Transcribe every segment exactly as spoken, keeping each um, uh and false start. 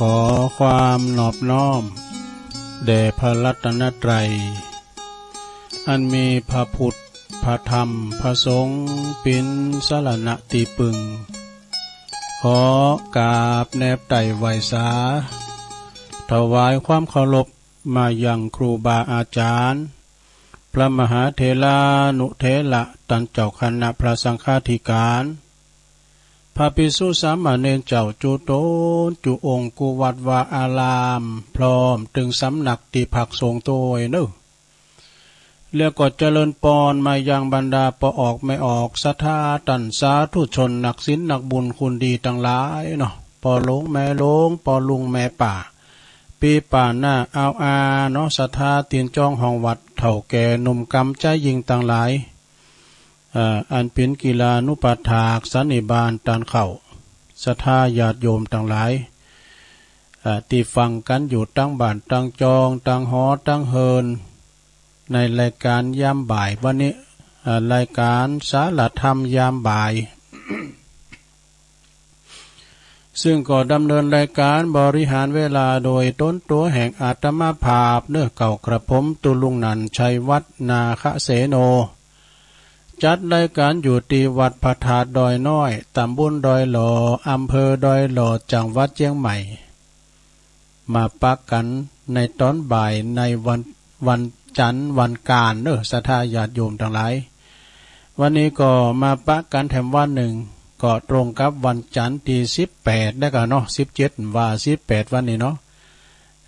ขอความนอบน้อมแด่พระรัตนตรัย อันมีพระพุทธ พระธรรม พระสงฆ์ เป๋นสรณะตี้ปึง ขอกราบแนบไต่ไหว้สา ถวายความเคารพมายังครูบาอาจารย์ พระมหาเถรานุเถระ ต้านเจ้าคณะพระสังฆาธิการ พระภิกษุสามเณรเจ้ากู้ต๋นกู้องค์กู้วัดวาอาราม พร้อมเถิงสำนักตี้พักสงฆ์ตวยเนาะ แล้วก็เจริญปอนมายังบรรดาป้อออกแม่ออกศรัทธาต้านสาธุชนนักศีลนักบุญคุณดีตังหลายเนาะ ป้อหลวงแม่หลวง ป้อลุงแม่ป้า ปี้ป้าน้าอาวอาเนาะ ศรัทธาตี๋นจ้องห้องวัด เฒ่าแก่หนุ่มกำใจ๊ญิงตังหลาย เอ่อ อันเป๋นกิลานุปัฏฐากสันนิบาตต้านเข้า ศรัทธาญาติโยมตังหลาย เอ่อ ตี้ฟังกั๋นอยู่ตังบ้านตังจอง ตังหอตังเฮือน ในรายก๋านยามบ่ายวันนี้ เอ่อ รายก๋านสารธรรมยามบ่าย ซึ่งก็ดำเนินรายก๋านบริหารเวลาโดยต๋นตั๋วแห่งอาตมาภาพเนาะ เกล้ากระผมตุ๊ลุงนันท์ ชัยวัฒน์ นาคเสโน จัดรายก๋านอยู่ตี้วัดพระธาตุดอยน้อย ตำบลดอยหล่อ อำเภอดอยหล่อ จังหวัดเจียงใหม่ มาปะกั๋นในต๋อนบ่ายในวัน วันจันทร์วันก๋านเนาะ ศรัทธาญาติโยมตังหลาย วันนี้ก็มาปะกั๋นแถมวันนึ่ง ก็ตรงกับวันจันทร์ตี้สิบแปดแล้วกั๋นเนาะ สิบเจ็ดว่าสิบแปดวันนี้เนาะ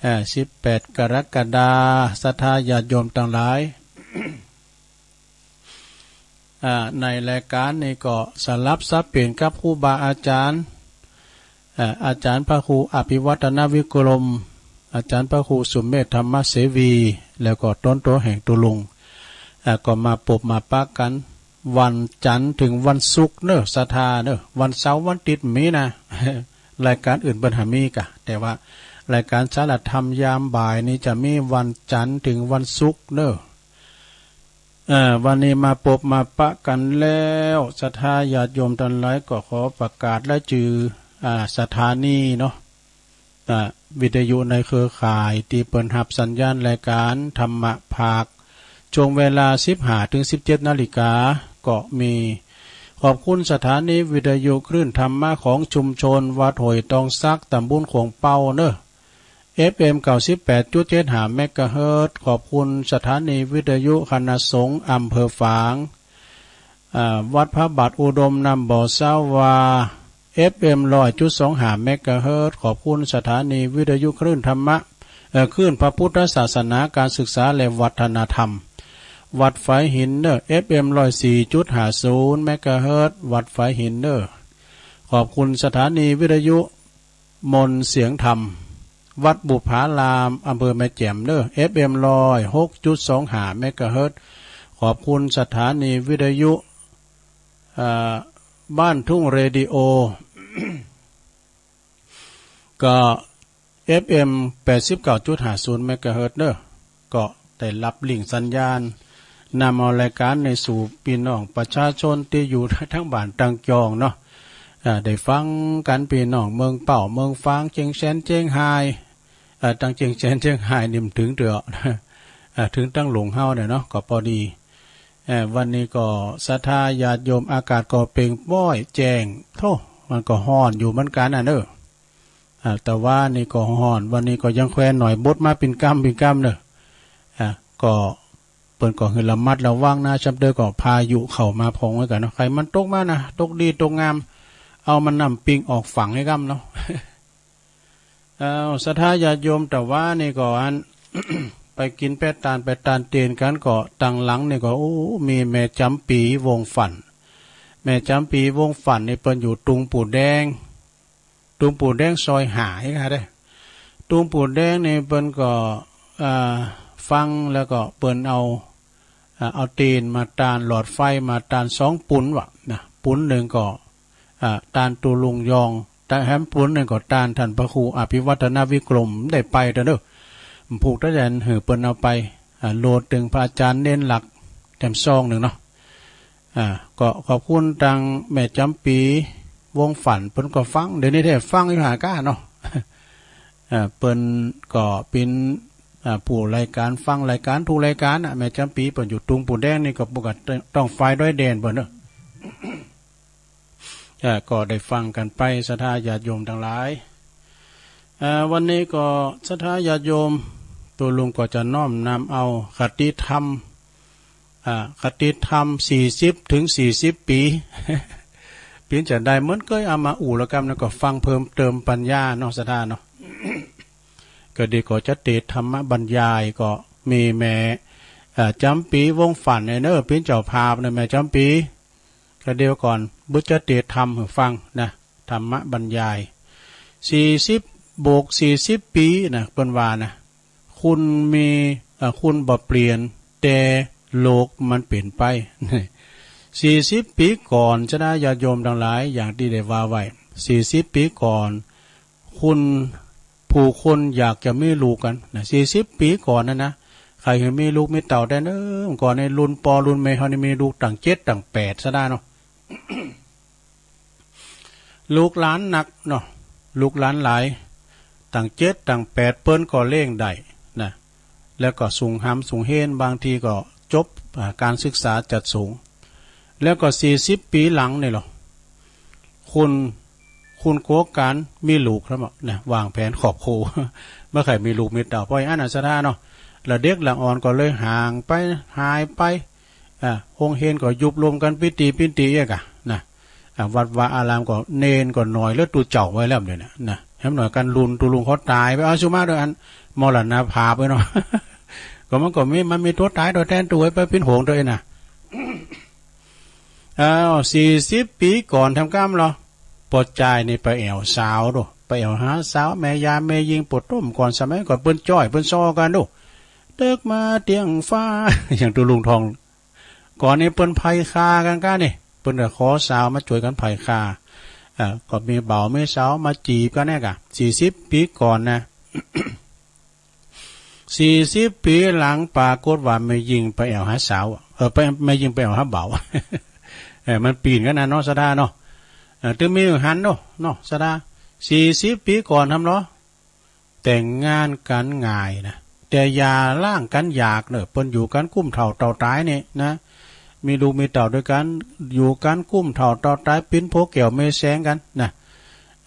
เอ่อ สิบแปดกรกฎาคม ศรัทธาญาติโยมตังหลาย อ่า ในรายก๋านนี้ก็สลับสับเปลี่ยนกับครูบาอาจารย์ อ่า อาจารย์พระครูอภิวัฒนวิกรม อาจารย์พระครูสุเมธธรรมเสวี แล้วก็ต๋นตั๋วแห่งตุ๊ลุง อ่า ก็มาปบมาปะกั๋นวันจันทร์เถิงวันศุกร์เนาะ ศรัทธาเนาะ วันเสาร์วันอาทิตย์บ่มีนะ รายก๋านอื่นเปิ้นหามีก่ะ แต่ว่ารายก๋านสารธรรมยามบ่ายนี้จะมีวันจันทร์เถิงวันศุกร์เนาะ เอ่อ วันนี้มาปบมาปะกั๋นแล้ว ศรัทธาญาติโยมตังหลาย ก็ขอประกาศรายจื้อ อ่า สถานีเนาะ อ่า วิทยุในเครือข่ายตี้เปิ้นฮับสัญญาณรายก๋านธรรมะภาค ช่วงเวลาสิบห้าเถิงสิบเจ็ดนาฬิกา ก็มี ขอบคุณสถานีวิทยุคลื่นธรรมะของชุมชนวัดห้วยตองสัก ตำบลขวงเป้าเนาะ เอฟเอ็ม เก้าสิบแปดจุดเจ็ดห้าเมกะเฮิรตซ์ ขอบคุณสถานีวิทยุคณะสงฆ์อำเภอฝาง อ่า วัดพระบาทอุดมน้ำบ่อซาวา เอฟเอ็ม ร้อยจุดสองห้าเมกะเฮิรตซ์ ขอบคุณสถานีวิทยุคลื่นธรรมะ เอ่อ คลื่นพระพุทธศาสนา การศึกษาและวัฒนธรรม วัดฝายหินเนาะ เอฟเอ็ม ร้อยสี่จุดห้าศูนย์เมกะเฮิรตซ์ วัดฝายหินเนาะ ขอบคุณสถานีวิทยุ มนต์เสียงธรรม วัดบุปผาราม อำเภอแม่แจ่มเนาะ เอฟเอ็ม ร้อยหกจุดสองห้าเมกะเฮิรตซ์ ขอบคุณสถานีวิทยุ เอ่อ บ้านทุ่งเรดิโอ ก็ เอฟเอ็ม แปดสิบเก้าจุดห้าศูนย์เมกะเฮิรตซ์เนาะ ก็ได้ฮับลิงก์สัญญาณ นำเอารายก๋านนี้สู่ปี้น้องประชาชนตี้อยู่ตังบ้านตังจองเนาะ อ่า ได้ฟังกั๋นปี้น้องเมืองเป้า เมืองฝาง เจียงแสน เจียงฮาย อ่า ตังเจียงแสน เจียงฮายนี่มันเถิงเตื้อ อ่า เถิงตังหลวงเฮาเนี่ยเนาะ ก็ปอดี เอ่อ วันนี้ก็ศรัทธาญาติโยม อากาศก็เปล่งปล้อยแจ้ง โธ่ มันก็ฮ้อนอยู่เหมือนกั๋นน่ะเนาะ อ่า แต่ว่านี่ก็ฮ้อน วันนี้ก็ยังแควนหน่อย บดมาเป๋นกำเป๋นกำเนาะ อ่า ก็เปิ้นก็หื้อระมัดระวังนะ จำเตอก็พายุเข้ามาพ่องเหมือนกั๋นเนาะ ใค่มันตกมานะ ตกดีตกงาม เอามันนำปิ้งออกฝั่งให้กำเนาะ เอ้า ศรัทธาญาติโยม แต่ว่านี่ก็อัน ไปกิ๋นแป๊ะตาน ไปตานเตียนกั๋นก็ ตังหลังนี่ก็ โอ้ มีแม่จ๋ำปี๋ วงศ์ฝัน แม่จ๋ำปี๋ วงศ์ฝันนี่เปิ้นอยู่ตุงปู่แดง ตุงปู่แดงซอยห้าเองฮะเด้อ ตุงปู่แดงนี่เปิ้นก็ อ่า ฟังแล้วก็เปิ้นเอา อ่า เอาเตียนมาตาน หลอดไฟมาตานสองปุ๋นวะนะ ปุ๋นนึ่งก็ อ่า ตานตุ๊ลุงยอง ตานแหมปุ๋นนึ่งก็ตานต้านพระครูอภิวัฒนวิกรม ได้ไปเตื้อเนาะ ผูกตะแหลนหื้อเปิ้นเอาไป อ่า โลดตึงพระอาจ๋ารย์เณรหลักแถมซองนึ่งเนาะ อ่า ก็ขอบคุณตังแม่จ๋ำปี๋ วงศ์ฝัน เปิ้นก็ฟัง เดี๋ยวนี้แท้ฟังอยู่หาก้าเนาะ อ่า เปิ้นก็เป๋น อ่า ผู้รายก๋าน ฟังรายก๋าน ทุกรายก๋านน่ะ แม่จ๋ำปี๋เปิ้นอยู่ตุงปูนแดงนี่ก็ ปกติต้องฝ่ายดอยแดนเปิ้นเนาะ อ่า ก็ได้ฟังกั๋นไป ศรัทธาญาติโยมตังหลาย อ่า วันนี้ก็ศรัทธาญาติโยม ตุ๊ลุงก็จะน้อมนำเอาคติธรรม อ่า คติธรรมสี่สิบเถิงสี่สิบปี๋ เปียงจะได้เหมือนเกยเอามาอู้ละกำ แล้วก็ฟังเพิ่มเติมปัญญาเนาะ ศรัทธาเนาะ ก็ดี ก็จะเตศน์ธรรมบรรยายก็มีแม่ อ่า จ๋ำปี๋ วงศ์ฝันเนี่ยเนาะ เป๋นเจ้าภาพเนี่ย แม่จ๋ำปี๋ ก็เดี๋ยวก่อน เปิ้นจะเตศน์ธรรมหื้อฟังนะ ธรรมบรรยาย สี่สิบบวกสี่สิบปี๋นะ เปิ้นว่านะ คุณมี เอ่อ คุณบ่เปลี่ยน แต่โลกมันเปลี่ยนไป สี่สิบปี๋ก่อน ศรัทธาญาติโยมตังหลาย อย่างตี้ได้ว่าไว้ สี่สิบปี๋ก่อน คุณ ผู้คนอยากจะมีลูกกั๋นนะ สี่สิบปี๋ก่อนนั้นนะ ใค่หื้อมีลูกมีเต้าแต๊เนาะ ก่อนในรุ่นป้อรุ่นแม่เฮานี่มีลูกตั้งเจ็ดตั้งแปด ศรัทธาเนาะ ลูกหลานนักเนาะ ลูกหลานหลาย ตั้งเจ็ดตั้งแปด เปิ้นก็เลี้ยงได้นะ แล้วก็ส่งหำส่งเฮน บางทีก็จบ อ่า ก๋านศึกษาจัดสูง แล้วก็สี่สิบปี๋หลังนี่ลอ คุณ คุณกั๋วก๋านมีลูกแล้วบ่นะ วางแผนครอบครัว บ่ใค่มีลูกมีเต้า เพราะอันนั้น ศรัทธาเนาะ แล้วเด็กละอ่อนก็เลยห่างไป หายไป อ่า โฮงเฮนก็ยุบลงกั๋นปิ้นตี้ปิ้นตี้เอี้ยก่ะนะ อ่า วัดวาอารามก็เณรก็น้อยเหลือตุ๊เจ้าไปแล้วเดี๋ยวนี้นะ แหมหน่อยกั๋นรุ่นตุ๊ลุงเขาต๋ายไป เอาสุมาด้วยอันมรณภาพไปเนาะ ก็มันก็มี มันมีตั๋วต๋ายตั๋วแตนตั๋วไปปิ้นหงตั๋วเองนะ อ้าว สี่สิบปี๋ก่อนทำกำลอ ป้อจายนี่ไปแอ่วสาวโด ไปแอ่วหาสาว แม่ยามแม่ญิง ป้อต้มก่อน สมัยก่อนเปิ้นจ้อยเปิ้นซอกั๋นโด เติ๊กมาเตี้ยงฟ้า อย่างตุ๊ลุงทอง ก่อนนี้เปิ้นไพคากั๋นก้านี่ เปิ้นจะขอสาวมาจ้วยกั๋นไพคา อ่า ก็มีบ่าวมีสาวมาจีบกั๋นเนี่ยก่ะ สี่สิบปี๋ก่อนนะ สี่สิบปี๋หลังปรากฏว่าแม่ญิงไปแอ่วหาสาว เออ ไป แม่ญิงไปแอ่วหาบ่าว เออ มันเป๋นกั๋นนะเนาะ ศรัทธาเนาะ เออ ตึงมีหันเนาะ เนาะ ศรัทธา สี่สิบปี๋ก่อนทำลอ แต่งงานกั๋นง่ายนะ แต่หย่าร้างกั๋นยากเนาะ เปิ้นอยู่กั๋นกุ้มเฒ่าเต้าต๋ายนี่นะ มีลูกมีเต้าตวยกั๋น อยู่กั๋นกุ้มเฒ่าเต้าต๋าย ปิ้นโผแก้วแมแสงกั๋นนะ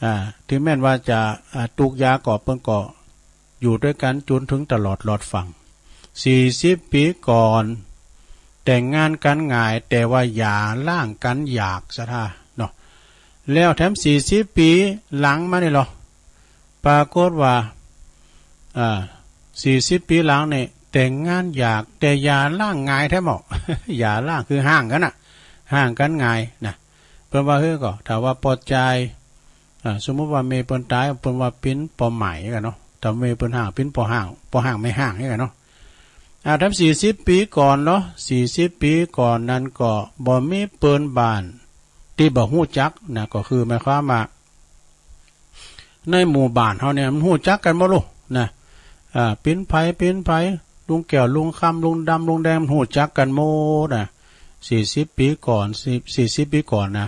อ่า ถึงแม้นว่าจะ อ่า ตุ๊กยากก็ เปิ้นก็อยู่ตวยกั๋นจ๋นเถิงตลอดรอดฟัง สี่สิบปี๋ก่อน แต่งงานกั๋นง่าย แต่ว่าหย่าร้างกั๋นยาก ศรัทธาเนาะ แล้วแถมสี่สิบปี๋หลังมานี่ลอ ปรากฏว่า อ่า สี่สิบปี๋หลังนี่แต่งงานยาก แต่หย่าร้างง่ายแท้หมอ หย่าร้างคือฮ้างกั๋นน่ะ ฮ้างกั๋นง่ายนะ เปิ้นว่า เฮ้ย ก็ถ้าว่าป้อจาย อ่า สมมุติว่าแม่เปิ้นต๋าย เปิ้นว่าเป๋นป้อหมายกั๋นเนาะ ถ้าแม่เปิ้นฮ้างเป๋นป้อฮ้าง ป้อฮ้างแม่ฮ้างกั๋นเนาะ อ่า แถมสี่สิบปี๋ก่อนเนาะ สี่สิบปี๋ก่อนนั้นก็บ่มีเปิ้นบ้านตี้บ่ฮู้จักนะ ก็คือหมายความว่า ในหมู่บ้านเฮาเนี่ยมันฮู้จักกั๋นหมดลูกนะ อ่า เป๋นใผ เป๋นใผ ลุงแก้ว ลุงคำ ลุงดำ ลุงแดง มันฮู้จักกั๋นหมดนะ สี่สิบปี๋ก่อน สี่ สี่สิบปี๋ก่อนนะ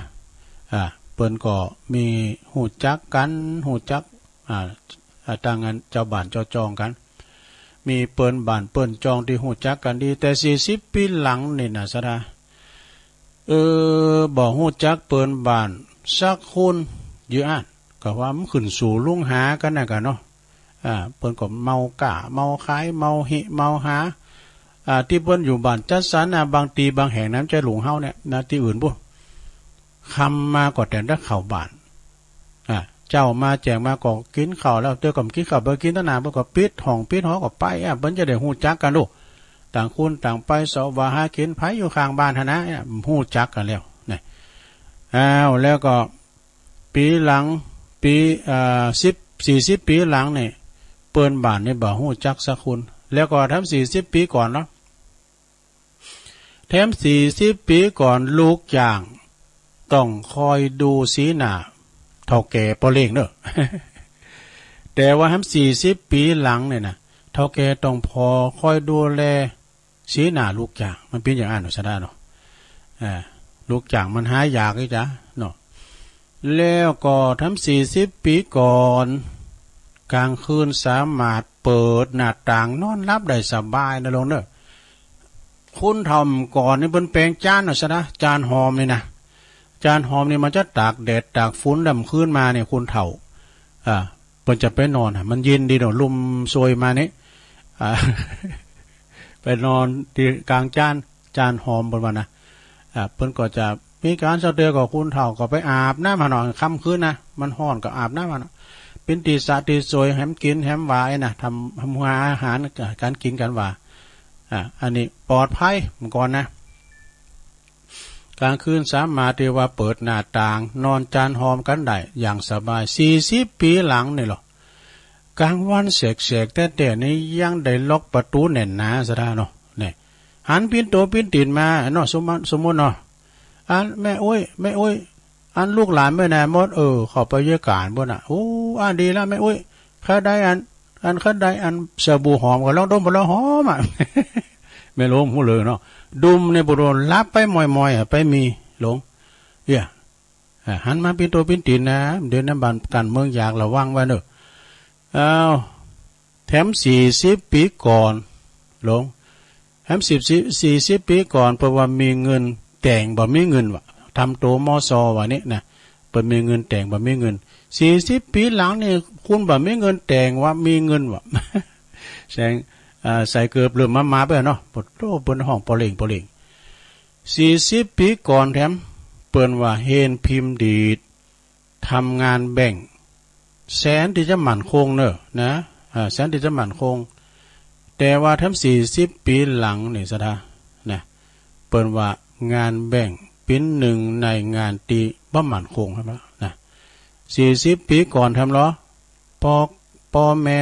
อ่า เปิ้นก็มีฮู้จักกั๋น ฮู้จัก อ่า อ่า ตางอันเจ้าบ้านเจ้าจองกั๋น มีเปิ้นบ้านเปิ้นจองตี้ฮู้จักกั๋นดี แต่สี่สิบปี๋หลังนี่นะ ศรัทธา เออ บ่ฮู้จักเปิ้นบ้านสักคน อยู่อั้น ก็ว่ามันขึ้นสู่ลุงหากั๋นนะก่ะเนาะ อ่า เปิ้นก็เมาก้า เมาขาย เมาหิ เมาหา อ่า ตี้เปิ้นอยู่บ้านจัดสรรนะ บางตี้บางแห่งนะ บ่ใจ้หลวงเฮาเนี่ยนะ ตี้อื่นปู้น ค่ำมาก็แตนตะเข้าบ้าน อ่า เจ๊ามาแจ้งมาก็กิ๋นข้าวแล้ว เตื้อก็บ่กิ๋นข้าว บ่กิ๋นตางหน้า เปิ้นก็ปิดห้องปิดหอก็ไป อ่า เปิ้นจะได้ฮู้จักกั๋นลูก ต่างคนต่างไปเสาะหว่าหากิ๋น ใผอยู่ข้างบ้านหั้นนะ ฮู้จักกั๋นแล้วนะ อ้าว แล้วก็ปี๋หลัง ปี๋ อ่า สิบ สี่สิบปี๋หลังนี่ เปิ้นบ้านนี่บ่ฮู้จักสักคน แล้วก็แถมสี่สิบปี๋ก่อนเนาะ แถมสี่สิบปี๋ก่อน ลูกจ้างต้องคอยดูสีหน้าเฒ่าแก่ป้อเล็งเนาะ แต่ว่าแถมสี่สิบปี๋หลังเนี่ยนะ เฒ่าแก่ต้องผ่อคอยดูแลสีหน้าลูกจ้าง มันเป๋นอย่างอั้นเนาะ ศรัทธาเนาะ อ่า ลูกจ้างมันหายากอีกจ้ะเนาะ แล้วก็แถมสี่สิบปี๋ก่อน กลางคืนสามารถเปิดหน้าต่างนอนหลับได้สบายนะหลวงเน่อ คนเฒ่าก่อนนี่เปิ้นแป๋งจานเอาซะนะ จานหอมนี่นะ จานหอมนี่มันจะตากแดดตากฝนดำคืนมาเนี่ย คนเฒ่า อ่า เปิ้นจะไปนอนอะ มันเย็นดีเนาะ ลมโชยมานี่ อ่า ไปนอนตี้กลางจาน จานหอมเปิ้นว่านะ อ่า เปิ้นก็จะมีก๋านเซาเตียวก็คนเฒ่าก็ไปอาบน้ำหั้นเนาะ ค่ำคืนนะ มันฮ้อนก็อาบน้ำหั้นเนาะ เป๋นตี้สะตี้โชย แหมกิ๋นแหมหว่าไอ้นะ ทำ ทำหัวอาหาร ก๋านกิ๋นก๋านหว่า อ่า อันนี้ปลอดภัยเมื่อก่อนนะ กลางคืนสามารถตี้ว่าเปิดหน้าต่างนอนจานหอมกั๋นได้อย่างสบาย สี่สิบปี๋หลังนี่เหรอ กลางวันแสกๆ แต๊ๆ นี่ยังได้ล็อกประตู๋แน่นหนาซะด้าเนาะ เนี่ย หันปิ้นตั๋วปิ้นตี๋นมาเนาะ สมมุติ สมมุติเนาะ อันแม่อุ๊ย แม่อุ๊ย อันลูกหลานไปไหนหมด เออ เข้าไปเยียะก๋านปู้นน่ะ โอ้ อันดีละแม่อุ๊ย ใค่ได้อัน อันใค่ได้อันสบู่หอมก็ลองดม บ่ลองหอมอะ แม่หลวงฮู้เลยเนาะ ดมในบ่โดน หลับไปหม่อยๆ อะ ไปมีหลง เอี้ย อ่า หันมาปิ้นตั๋วปิ้นตี๋นนะ เดี๋ยวนี้บ้านก้านเมืองอยาก ระวังไว้เน่อ อ้าว แถมสี่สิบปี๋ก่อน หลง แถมสิบ สี่สิบปี๋ก่อน เปิ้นว่ามีเงินแต่งบ่มีเงินวะ ทำตั๋วมอซอว่านี่นะ เปิ้นมีเงินแต่งบ่มีเงิน สี่สิบปี๋หลังนี่ คุณบ่มีเงินแต่งวะ มีเงินวะ แสง อ่า ใส่เกิบเริ่มมาๆ ไปเนาะ ปะโต้ เปิ้นฮ้องปอเล่งปอเล่ง สี่สิบปี๋ก่อนแถม เปิ้นว่าเฮนพิมพ์ดีด ทำงานแบ้ง แสนตี้จะหมั่นคงเน่อ นะ อ่า แสนตี้จะหมั่นคง แต่ว่าแถมสี่สิบปี๋หลังนี่ซะด้า นะ เปิ้นว่างานแบ้งเป๋นนึ่งในงานตี้บ่หมั่นคงครับนะ สี่สิบปี๋ก่อนแถมเหรอ ปอ ปอแม่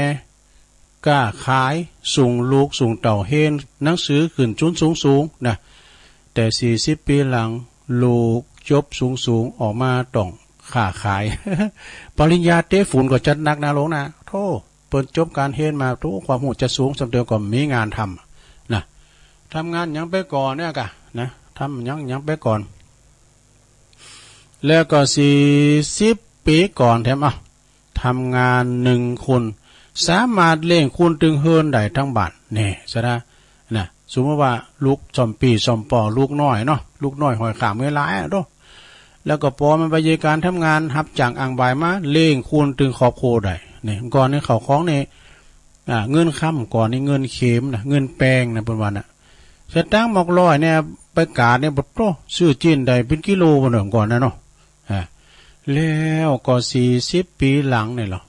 ก้าขาย ส่งลูกส่งเต้าเฮียนหนังสือขึ้นจุนสูงๆ นะ แต่สี่สิบปี๋หลัง ลูกจบสูงๆ ออกมาต้องค้าขาย ปริญญาเต๊ะฝุ่นก็จัดหนักนะหลวงนะ โธ่ เปิ้นจบก๋านเฮียนมา โธ่ ความฮู้จะสูงส่ำเตียวก็มีงานทำ นะ ทำงานหยังไปก่อนเนี่ยกะ นะ ทำหยังหยังไปก่อน แล้วก็สี่สิบปี๋ก่อนแถม อ่ะ ทำงานนึ่งคน สามารถเลี้ยงคนตึงเฮือนได้ตึงบ้าน แน่ ซะด้า นะ สมมุติว่าลูกซ่อมปี้ซ่อมป้อ ลูกน้อยเนาะ ลูกน้อยห้อยข้างเวลาอะโธ่ แล้วก็ปอมันไปเยียะก๋านทำงาน ฮับจ้างอ้างบ่ายมา เลี้ยงคนตึงครอบครัวได้ นี่ ก่อนนี่ข้าวของนี่ อ่า เงินคำ ก่อนนี่เงินเข็มนะ เงินแปงนะ เปิ้นว่าน่ะ สตางค์หมอกร้อยเนี่ย ไปกาดเนี่ย ปะโต้ ซื้อจิ๊นได้เป๋นกิโลปู้นเน่อ ก่อนนะเนาะ อ่า แล้วก็สี่สิบปี๋หลังนี่เหรอ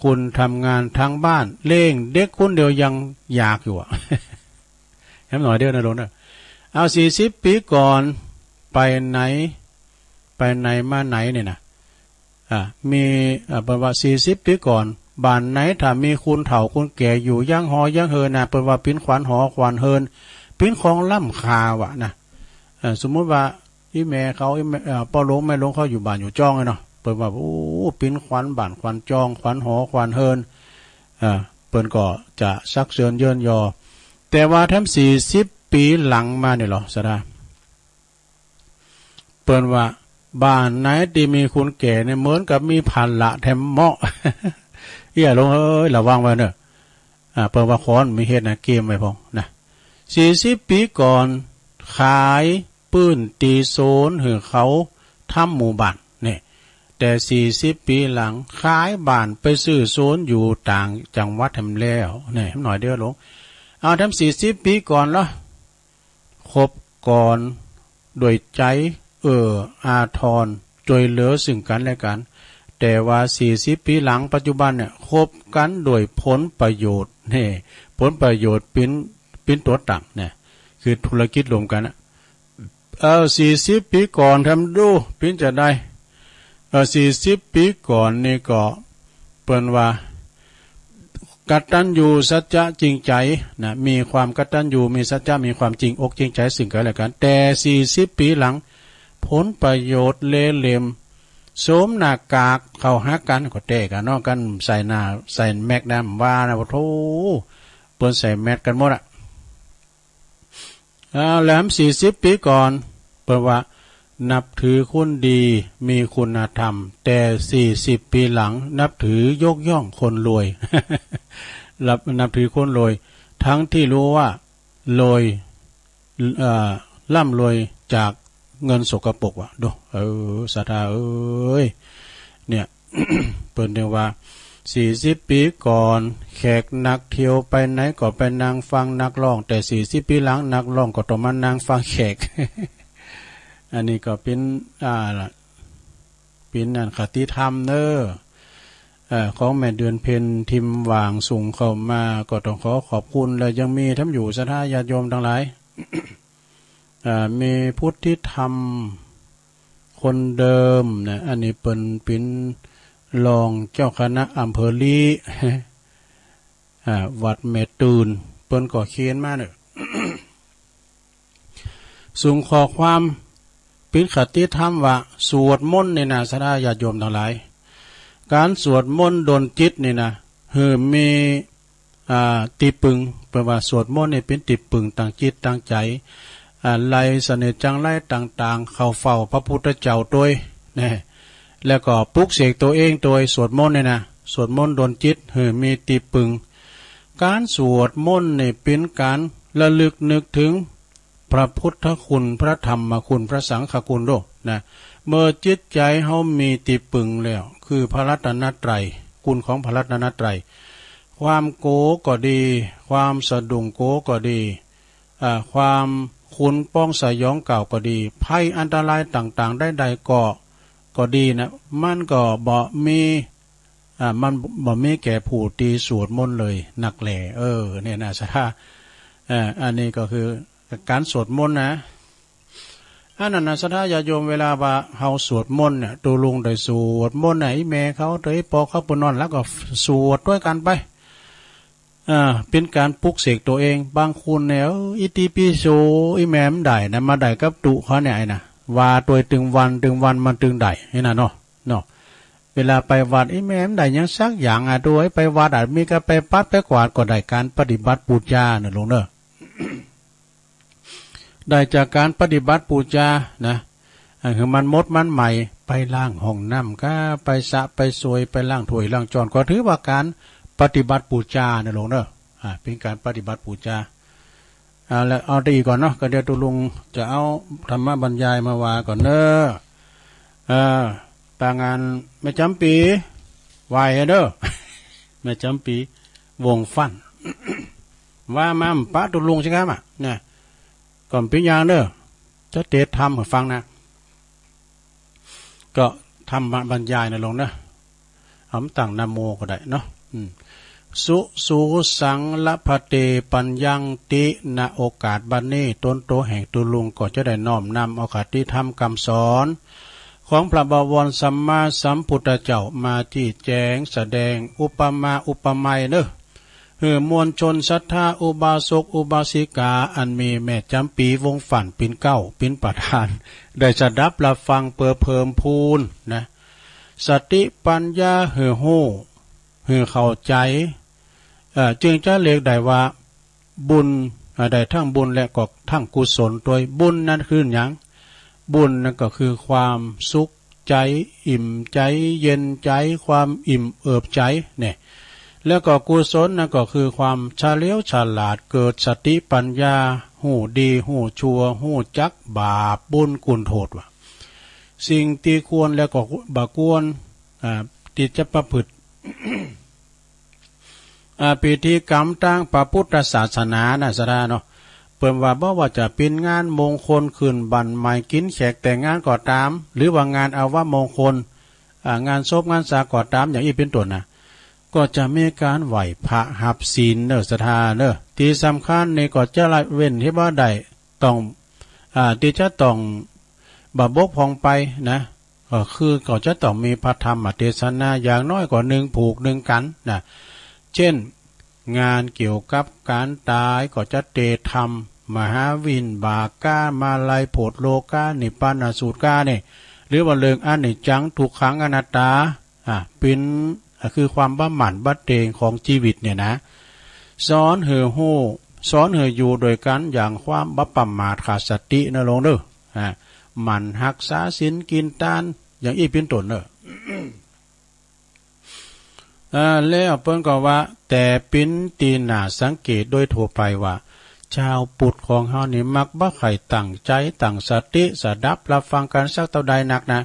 คนทำงานตางบ้าน เลี้ยงเด็กคนเดียวยังอยากอยู่อะ แหมหน่อยเดียวนะหลวงนะ เอา สี่สิบปี๋ก่อน ไปไหน ไปไหนมาไหนเนี่ยนะ อ่า มี อ่า เปิ้นว่าสี่สิบปี๋ก่อน บ้านไหนถ้ามีคนเฒ่าคนแก่อยู่ยังหอยังเฮินนะ เปิ้นว่าเป๋นขวัญหอขวัญเฮิน เป๋นของล้ำค่าว่ะนะ เอ่อ สมมุติว่า อี่แม่เขา อี่แม่ เอ่อ ป้อหลวงแม่หลวงเขาอยู่บ้านอยู่จ้องไอ้เนาะ เปิ้นว่า โอ้ เป๋นขวัญบ้านขวัญจ้อง ขวัญหอขวัญเฮิน เอ่อ เปิ้นก็จะซักเซิญเยินยอ แต่ว่าแถมสี่สิบปี๋หลังมานี่เหรอ ซะด้า เปิ้นว่า บ้านไหนตี้มีคนแก่เนี่ย เหมือนกับมีภาระแถมเมาะ เอี้ยหลวงเอ้ย ระวังไว้เน่อ อ่า เปิ้นว่าขอมีเหตุนะ เกมไว้พ่องนะ สี่สิบปี๋ก่อน ขายปื้นตี้โซนหื้อเขาทำหมู่บ้าน นี่ แต่สี่สิบปี๋หลัง ขายบ้านไปซื้อโซนอยู่ต่างจังหวัดแถมแล้ว นี่ หน่อยเดียวหลวง เอา แถมสี่สิบปี๋ก่อนเหรอ คบกันด้วยใจ๋เอื้ออาทร จ้วยเหลือซึ่งกั๋นและกั๋น แต่ว่าสี่สิบปี๋หลังปัจจุบันเนี่ย คบกั๋นด้วยผลประโยชน์ นี่ ผลประโยชน์เป๋น เป๋นตั๋วตั้งเนี่ย คือธุรกิจร่วมกั๋นอะ เออ สี่สิบปี๋ก่อนแถมดู เป๋นจาใด เออ สี่สิบปี๋ก่อนนี่ก็ เปิ้นว่า กตัญญูสัจจะจริงใจนะ มีความกตัญญู มีสัจจะ มีความจริงอกจริงใจซึ่งกั๋นและกั๋น แต่สี่สิบปี๋หลัง ผลประโยชน์เล่ห์เหลี่ยม สวมหน้ากากเข้าหากั๋น ก็แต๊กั๋นเนาะ กั๋นใส่หน้า ใส่แมสนะ ว่านะ โอ้โธ่ เปิ้นใส่แมสกั๋นหมดอะ อ่า แหลมสี่สิบปี๋ก่อน เปิ้นว่า นับถือคนดีมีคุณธรรม แต่สี่สิบปี๋หลังนับถือยกย่องคนรวย นับ นับถือคนรวย ทั้งตี้ฮู้ว่ารวย เอ่อ ร่ำรวยจากเงินสกปรกว่ะ ดู เออ ศรัทธาเอ๋ย เนี่ย เปิ้นเรียกว่า สี่สิบปี๋ก่อน แขกนักเที่ยวไปไหนก็ไปนั่งฟังนักร้อง แต่สี่สิบปี๋หลังนักร้องก็ต้องมานั่งฟังแขก อันนี้ก็เป๋น อ่า เป๋นอันคติธรรมเน่อ เอ่อ ของแม่เดือนเพ็ญ ทิมหว่าง ส่งเข้ามา ก็ต้องขอขอบคุณ และยังมีต้ำอยู่ศรัทธาญาติโยมตังหลาย อ่า มีพุทธิธรรมคนเดิมนะ อันนี้เปิ้นเป๋นรองเจ้าคณะอำเภอลี้ อ่า วัดแม่ตื่น เปิ้นก็เขียนมาเน่อ ส่งข้อความเป๋นคติธรรมว่า สวดมนต์นี่นะ ศรัทธาญาติโยมตังหลาย ก๋านสวดมนต์ดลจิตนี่นะ หื้อมี อ่า ตี้ปึง เปิ้นว่าสวดมนต์นี่เป๋นตี้ปึงตางจิตตางใจ๋ อ่า ไล่เสน่ห์จังไรต่างๆ เข้าเฝ้าพระพุทธเจ้าตวย นะ แล้วก็ปลุกเสกตั๋วเองตวย สวดมนต์นี่นะ สวดมนต์ดลจิต หื้อมีตี้ปึง ก๋านสวดมนต์นี่เป๋นก๋านระลึกนึกเถิงพระพุทธคุณ พระธรรมคุณ พระสังฆคุณโดนะ เมื่อจิตใจ๋เฮามีตี้ปึงแล้ว คือพระรัตนตรัย คุณของพระรัตนตรัย ความกั๋วก็ดี ความสะดุ้งกั๋วก็ดี อ่า ความขนป้องสยองเกล้าก็ดี ภัยอันตรายต่างๆ ใดๆ ก็ ก็ดีนะ มันก็บ่มี อ่า มันบ่มีแก่ผู้ตี้สวดมนต์เลยนักแล เออ เนี่ยนะ ศรัทธา เอ่อ อันนี้ก็คือก๋านสวดมนต์นะ อันนั้นนะ ศรัทธาญาติโยม เวลาว่าเฮาสวดมนต์เนี่ย ตุ๊ลุงได้สวดมนต์เนี่ย อี่แม่เขา เต๋ยปอเขา เปิ้นนอนแล้วก็สวดตวยกั๋นไป อ่า เป๋นก๋านปลุกเสกตั๋วเอง บางคนเนี่ย เออ อิติปิโส อี่แม่มันได้นะ มาได้กับตุ๊เขาเนี่ย ไอ้นะ ว่าตวยตึงวัน ตึงวันมันตึงได้ นี่นะเนาะ เนาะ เวลาไปวัด อี่แม่มันได้หยังสักอย่างอะ ตวย ไปวัดอะ มีก็ไปปัดไปกวาด ก็ได้ก๋านปฏิบัติปู๋จาเน่อลุงเน่อ ได้จากก๋านปฏิบัติปู๋จานะ อันหื้อมันหมดมันใหม่ ไปล้างห้องน้ำก้า ไปสระไปซวย ไปล้างถ้วยล้างจ้อน ก็ถือว่าก๋านปฏิบัติปู๋จาเน่อลุงเน่อ อ่า เป๋นก๋านปฏิบัติปู๋จา เอาละ เอาแต่อี้ก่อนเนาะ ก็เดี๋ยวตุ๊ลุงจะเอาธรรมบรรยายมาว่าก่อนเน่อ เออ ตางานแม่จ๋ำปี๋ ไหว้เน่อ แม่จ๋ำปี๋ วงฟั่น ว่ามาปะตุ๊ลุงสิครับอะ เนี่ย ก่อนปิ้งยางเน่อ จะเตสน์ธรรมหื้อฟังนะ ก็ธรรมบรรยายนะลุงนะ เอาตั้งนะโมก็ได้เนาะ อืม สุ สุ สัง ละพะเต ปัญญัง ติ ณ โอกาสบัดนี้ ตนโตแห่งตุ๊ลุงก็จะได้น้อมนำเอาคติธรรมกำสอน ของพระบวรสัมมาสัมพุทธเจ้ามาจี้แจงแสดงอุปมาอุปไมยเน่อ หื้อมวลชนศรัทธาอุบาสกอุบาสิกา อันมีแม่จ๋ำปี๋วงฟั่นเป๋นเก๊า เป๋นประธาน ได้สดับรับฟังเปื้อเพิ่มพูนนะ สติปัญญาหื้อฮู้ หื้อเข้าใจ๋ เอ่อ จึงจะเรียกได้ว่าบุญ อ่า ได้ทั้งบุญและก็ทั้งกุศลตวย บุญนั้นคือหยัง บุญนั้นก็คือความสุขใจ๋ อิ่มใจ๋ เย็นใจ๋ ความอิ่มเอิบใจ๋เนี่ย แล้วก็กุศลนั้นก็คือความเฉลียวฉลาด เกิดสติปัญญา ฮู้ดี ฮู้ชั่ว ฮู้จักบาปบุญคุณโทษว่า สิ่งตี้ควรและก็บ่ควร อ่า ตี้จะประพฤติ อ่า พิธีกรรมตางพระพุทธศาสนานะ ศรัทธาเนาะ เปิ้นว่าบ่ว่าจะเป๋นงานมงคลขึ้นบ้านใหม่ กิ๋นแขกแต่งงานก็ต๋าม หรือว่างานอัปมงคล อ่า งานศพงานสาก็ต๋าม อย่างอี้เป๋นต้นนะ ก็จะมีก๋านไหว้พระฮับศีลเน่อ ศรัทธาเน่อ ตี้สำคัญนี่ก็จะละเว้นตี้บ่ได้ ต้อง อ่า ตี้จะต้องบ่บกพร่องไปนะ ก็คือก็จะต้องมีพระธรรมเตสนาอย่างน้อยก็นึ่งผูกนึ่งกั๋นนะ เจ้น งานเกี่ยวกับก๋านต๋ายก็จะเตสน์ธรรม มหาวินบากา มาลัยโผฏโลกา นิพพานสูตรกาเนี่ย หรือว่าเรื่องอนิจจัง ทุกขัง อนัตตา อ่า เป๋น อ่า คือความบ่หมั่นบ่เต็งของจีวิตเนี่ยนะ สอนหื้อฮู้ สอนหื้ออยู่โดยกั๋นอย่างความบ่ประมาทขาดสตินะลุงเน่อ อ่า หมั่นฮักษาศีลกิ๋นตาน อย่างอี้เป๋นต้นเน่อ เอ่อ แล้วเปิ้นก็ว่า แต่เป๋นตี้น่าสังเกตโดยทั่วไปว่า จาวปุถของเฮานี่มักบ่ใค่ตั้งใจ๋ตั้งสติสดับฮับฟังกั๋นสักเต้าใดนักนะ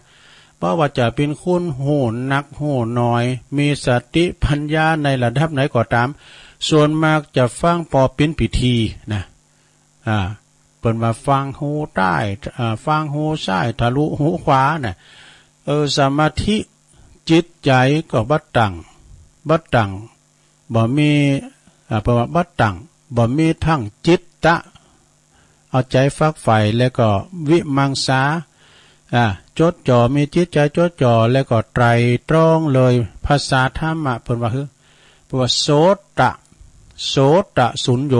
บ่ว่าจะเป๋นคนฮู้นักฮู้น้อย มีสติปัญญาในระดับไหนก็ต๋าม ส่วนมากจะฟังปอเป๋นพิธีนะ อ่า เปิ้นว่าฟังหูใต้ อ่า ฟังหูซ้ายทะลุหูขวาน่ะ เออ สมาธิจิตใจ๋ก็บ่ตั้ง บ่ตั้ง บ่มี อ่า เปิ้นว่าบ่ตั้ง บ่มีทั้งจิตตะ เอาใจ๋ฝักใฝ่ แล้วก็วิมังสา อ่า จดจ่อ มีจิตใจ๋จดจ่อ แล้วก็ไตร่ตรองเลย ภาษาธรรมะเปิ้นว่าหื้อ เปิ้นว่าโสตะ โสตะสุญโญ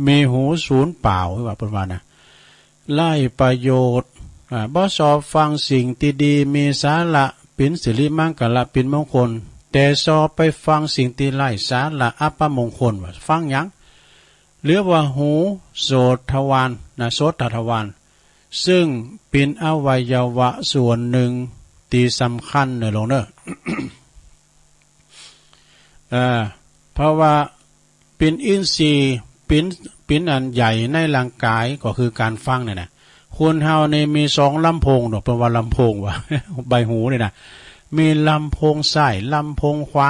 มีหูสูญเปล่า ว่าเปิ้นว่านะ ไร้ประโยชน์ อ่า บ่ชอบฟังสิ่งตี้ดี มีสาระ เป๋นสิริมังคละ เป๋นมงคล แต่ชอบไปฟังสิ่งตี้ไร้สาระ อัปมงคล ว่าฟังหยัง เรียกว่าหูโสตทวารนะ โสตทวาร ซึ่งเป๋นอวัยวะส่วนนึ่งตี้สำคัญเน่อหลวงเน่อ อ่า เพราะว่าเป๋นอินทรีย์ เป๋น เป๋นอันใหญ่ในร่างก๋าย ก็คือก๋านฟังเนี่ยนะ คนเฮานี่มีสองลำโพงเนาะ เปิ้นว่าลำโพงว่า ใบหูนี่นะ มีลำโพงซ้าย ลำโพงขวา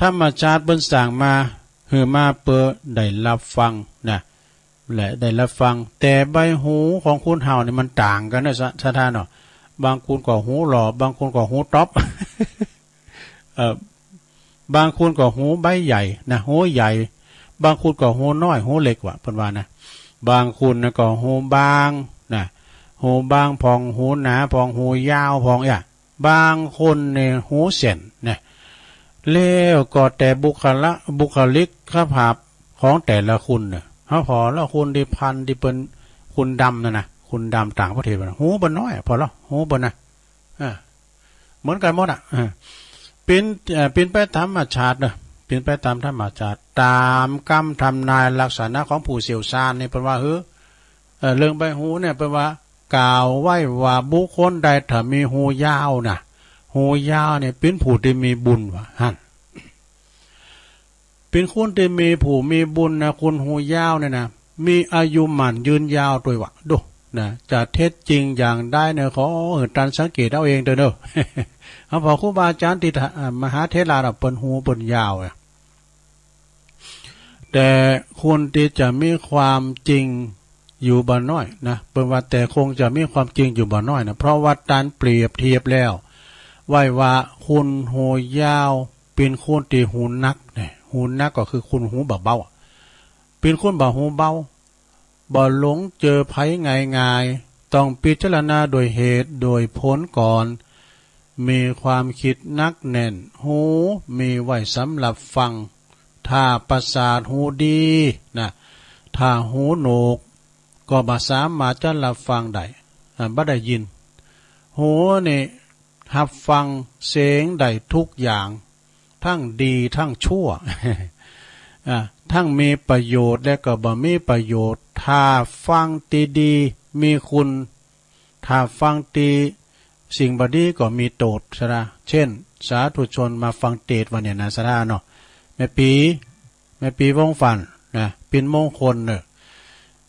ธรรมชาติเปิ้นสร้างมา หื้อมาเปื้อได้ฮับฟังนะ และได้ฮับฟัง แต่ใบหูของคนเฮานี่มันต่างกั๋นนะ ศรัทธาเนาะ บางคนก็หูหล่อ บางคนก็หูต๊อป เอ่อ บางคนก็หูใบใหญ่นะ หูใหญ่ บางคนก็หูน้อย หูเล็ก ว่าเปิ้นว่านะ บางคนนะก็หูบางนะ หูบางพ่อง หูหนาพ่อง หูยาวพ่อง อะ บางคนนี่หูเส้นนะ แล้วก็แต่บุคละ บุคลิกภาพของแต่ละคนเน่อ เฮาผ่อแล้วคนตี้พัน ตี้เปิ้น คนดำนั่นนะ คนดำต่างประเทศน่ะ หูเปิ้นน้อย ผ่อแล้ว หูเปิ้นนะ อ่า เหมือนกั๋นหมดอะ อ่า เป๋น เอ่อ เป๋นไปต๋ามธรรมชาติเน่อ เป๋นไปต๋ามธรรมชาติ ต๋ามกำทำนายลักษณะของผู้เชี่ยวชาญนี่เปิ้นว่าหื้อ เอ่อ เรื่องใบหูเนี่ยเปิ้นว่ากล่าวไว้ว่าบุคคลใดถ้ามีหูยาวนะ หูยาวเนี่ยเป๋นผู้ตี้มีบุญว่าหั้น เป๋นคนตี้มีผู้มีบุญนะ คนหูยาวเนี่ยนะ มีอายุหมั้นยืนยาวตวยว่า ดู นะ จะเท็จจริงอย่างใดเนี่ย ขอหื้อต้านสังเกตเอาเองเต๊อะเน่อ เฮาผ่อครูบาอาจ๋ารย์ตี้ อ่า มหาเถรเปิ้นหูเปิ้นยาวอะ แต่คนตี้จะมีความจริงอยู่บ่น้อยนะ เปิ้นว่าแต่คงจะมีความจริงอยู่บ่น้อยนะ เพราะว่าต้านเปรียบเทียบแล้ว ไว้ว่าคนหูยาวเป๋นคนตี้หูหนักนะ หูหนักก็คือคนหูบ่เบาอะ เป๋นคนบ่หูเบา บ่หลงเจอภัยง่ายๆ ต้องพิจารณาโดยเหตุโดยผลก่อน มีความคิดหนักแน่น หูมีไว้สำหรับฟัง ถ้าประสาทหูดีนะ ถ้าหูโหนวกก็บ่สามารถจะฮับฟังได้ อ่า บ่ได้ยิน หูนี่ฮับฟังเสียงได้ทุกอย่าง ทั้งดีทั้งชั่ว อ่า ทั้งมีประโยชน์และก็บ่มีประโยชน์ ถ้าฟังตี้ดีมีคุณ ถ้าฟังตี้สิ่งบ่ดีก็มีโต้ษซะนะ เช่น สาธุชนมาฟังเตสน์วันนี้นะ ศรัทธาเนาะ แม่ปี๋ แม่ปี๋วงศ์ฝันนะ เป๋นมงคลเน่อ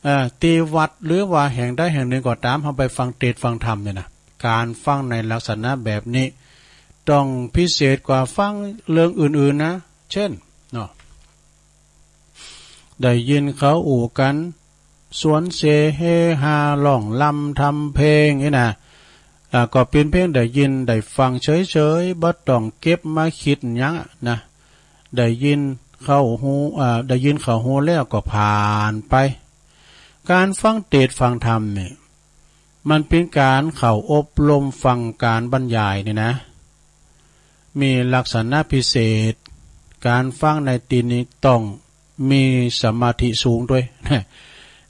เอ่อ ตี้วัดหรือว่าแห่งใดแห่งหนึ่งก็ต๋าม เฮาไปฟังเตสน์ฟังธรรมเนี่ยนะ ก๋านฟังในลักษณะแบบนี้ ต้องพิเศษกว่าฟังเรื่องอื่นๆ นะ เช่น เนาะ ได้ยินเขาอู้กั๋น สวนเสเฮฮา ร้องรำทำเพลงนี่นะ อ่า ก็เป๋นเพียงได้ยินได้ฟังเฉยๆ บ่ต้องเก็บมาคิดหยังอะนะ ได้ยินเข้าหู อ่า ได้ยินเข้าหูแล้วก็ผ่านไป ก๋านฟังเตสน์ฟังธรรมนี่ มันเป๋นก๋านเข้าอบรมฟังก๋านบรรยายนี่นะ มีลักษณะพิเศษ ก๋านฟังในตี้นี้ต้องมีสมาธิสูงตวย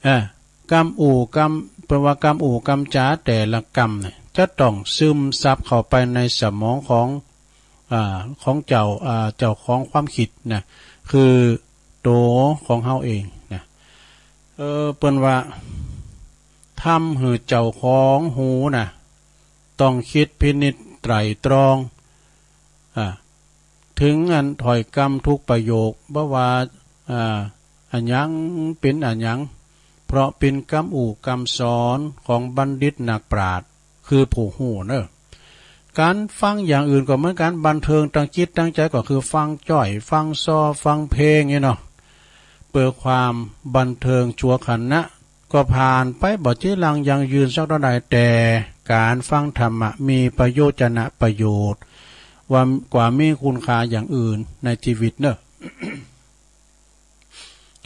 เอ่อ กำอู้กำ เปิ้นว่ากำอู้กำจ๋าแต่ละกำเนี่ย จะต้องซึมซับเข้าไปในสมองของ อ่า ของเจ้า อ่า เจ้าของความคิดนะ คือตั๋วของเฮาเองนะ เออ เปิ้นว่า ทำหื้อเจ้าของฮู้นะ ต้องกึ๊ดพินิจไตร่ตรอง อ่า เถิงอันถ้อยกำกู้ประโยค บ่ว่า อ่า อะหยังเป๋นอะหยัง เพราะเป๋นกำอู้กำสอนของบัณฑิตนักปราชญ์ คือผู้ฮู้เนาะ ก๋านฟังอย่างอื่นก็เหมือนกั๋น บันเทิงตางจิตตางใจ๋ก็คือฟังจ้อย ฟังซอ ฟังเพลงนี่เนาะ เปื้อความบันเทิงชั่วขณะ ก็ผ่านไปบ่จีรังยั่งยืนสักเต้าใด แต่ก๋านฟังธรรมะมีประโยชน์จะนะประโยชน์ ว่ากว่ามีคุณค่าอย่างอื่นในจีวิตเนาะ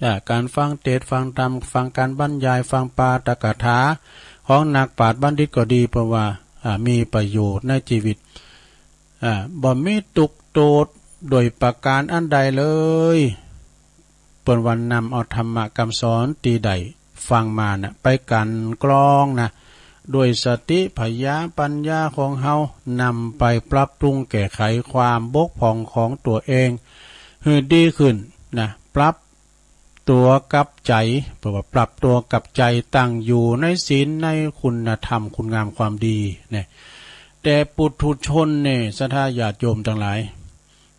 อ่า ก๋านฟังเตสน์ฟังธรรม ฟังก๋านบรรยาย ฟังปาฐกถาของนักปราชญ์บัณฑิตก็ดี เพราะว่า อ่า มีประโยชน์ในจีวิต อ่า บ่มีตุ๊กโตดโดยประก๋านอันใดเลย เปิ้นว่านำเอาธรรมะกำสอนตี้ได้ฟังมานะ ไปกลั่นกรองนะ ด้วยสติผญาปัญญาของเฮา นำไปปรับปรุงแก้ไขความบกพร่องของตั๋วเองหื้อดีขึ้นนะ ปรับตั๋วกับใจ๋ เปิ้นว่าปรับตั๋วกับใจ๋ ตั้งอยู่ในศีลในคุณธรรมคุณงามความดีนะ แต่ปุถุชนเนี่ย ศรัทธาญาติโยมตังหลาย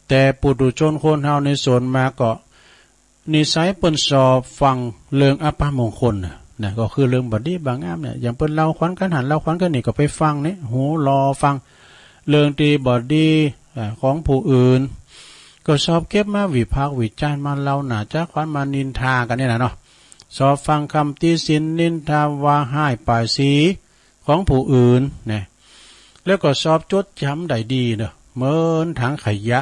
แต่ปุถุชนคนเฮาในส่วนมากก็ นิสัยเปิ้นชอบฟังเรื่องอัปมงคลน่ะ นะ ก็คือเรื่องบ่ดีบ่งามเนี่ย อย่างเปิ้นเล่าขวัญกั๋นหั้นเล่าขวัญกั๋นนี่ก็ไปฟังเนี่ย หูหล่อฟัง เรื่องตี้บ่ดี อ่า ของผู้อื่น ก็ชอบเก็บมาวิพากษ์วิจารณ์ มาเล่าหน้าจ๋าขวัญ มานินทากั๋นเนี่ยนะเนาะ ชอบฟังกำติฉินนินทาว่าฮ้ายป้ายสี ของผู้อื่นนะ แล้วก็ชอบจดจ๋ำได้ดีเนาะ เหมือนถังขยะ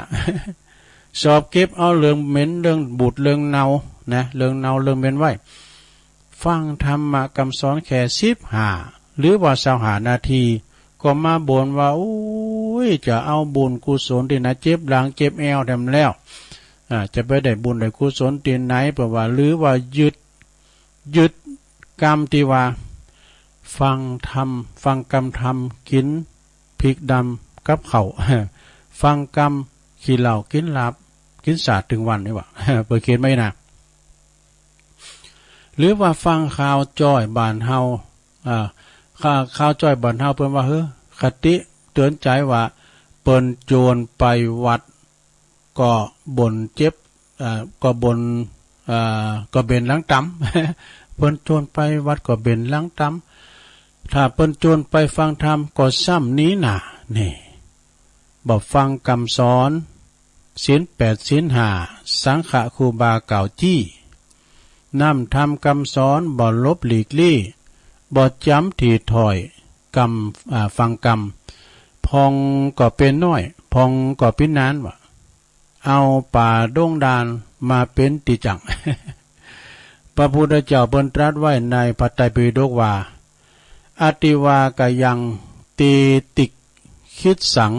ชอบเก็บเอาเรื่องเหม็น เรื่องบูด เรื่องเน่านะ เรื่องเน่า เรื่องเหม็นไว้ ฟังธรรมะกำสอนแค่สิบห้า หรือว่าซาวห้านาที ก็มาบ่นว่า โอ้ย จะเอาบุญกุศลตี้ไหน เจ็บหลังเจ็บแอวแถมแล้ว อ่า จะไปได้บุญได้กุศลตี้ไหน เปิ้นว่า หรือว่ายึด ยึดกำตี้ว่า ฟังธรรม ฟังกำธรรม กิ๋นพริกดำกับข้าว ฟังกำขี้เหล้า กิ๋นหลาบ กิ๋นสาดตึงวันนี่หว่า เปิ้นเขียนไว้นะ หรือว่าฟังข่าวจ้อยบ้านเฮา อ่า ข่าว ข่าวจ้อยบ้านเฮา เปิ้นว่า เฮ้อ คติเตื๋อนใจ๋ว่า เปิ้นจวนไปวัด ก็บ่นเจ็บ เอ่อ ก็บ่น เอ่อ ก็เบนหลังต๋ำ เปิ้นจวนไปวัดก็เบนหลังต๋ำ ถ้าเปิ้นจวนไปฟังธรรมก็ซ้ำหนีหน้า นี่ บ่ฟังกำสอน ศีลแปด ศีลห้า สังฆะครูบากล่าวจี้ นำธรรมกำสอน บ่หลบหลีกลี้ บ่จ๋ำถี่ถ้อยกำ อ่า ฟังกำ ผ่องก็เป๋นน้อย ผ่องก็เป๋นนาน ว่า เอาป่าดงด่านมาเป๋นตี้จั่ง พระพุทธเจ้าเปิ้นตรัสไว้ในพระไตรปิฎกว่า อติวากยัง เตติกขิสสัง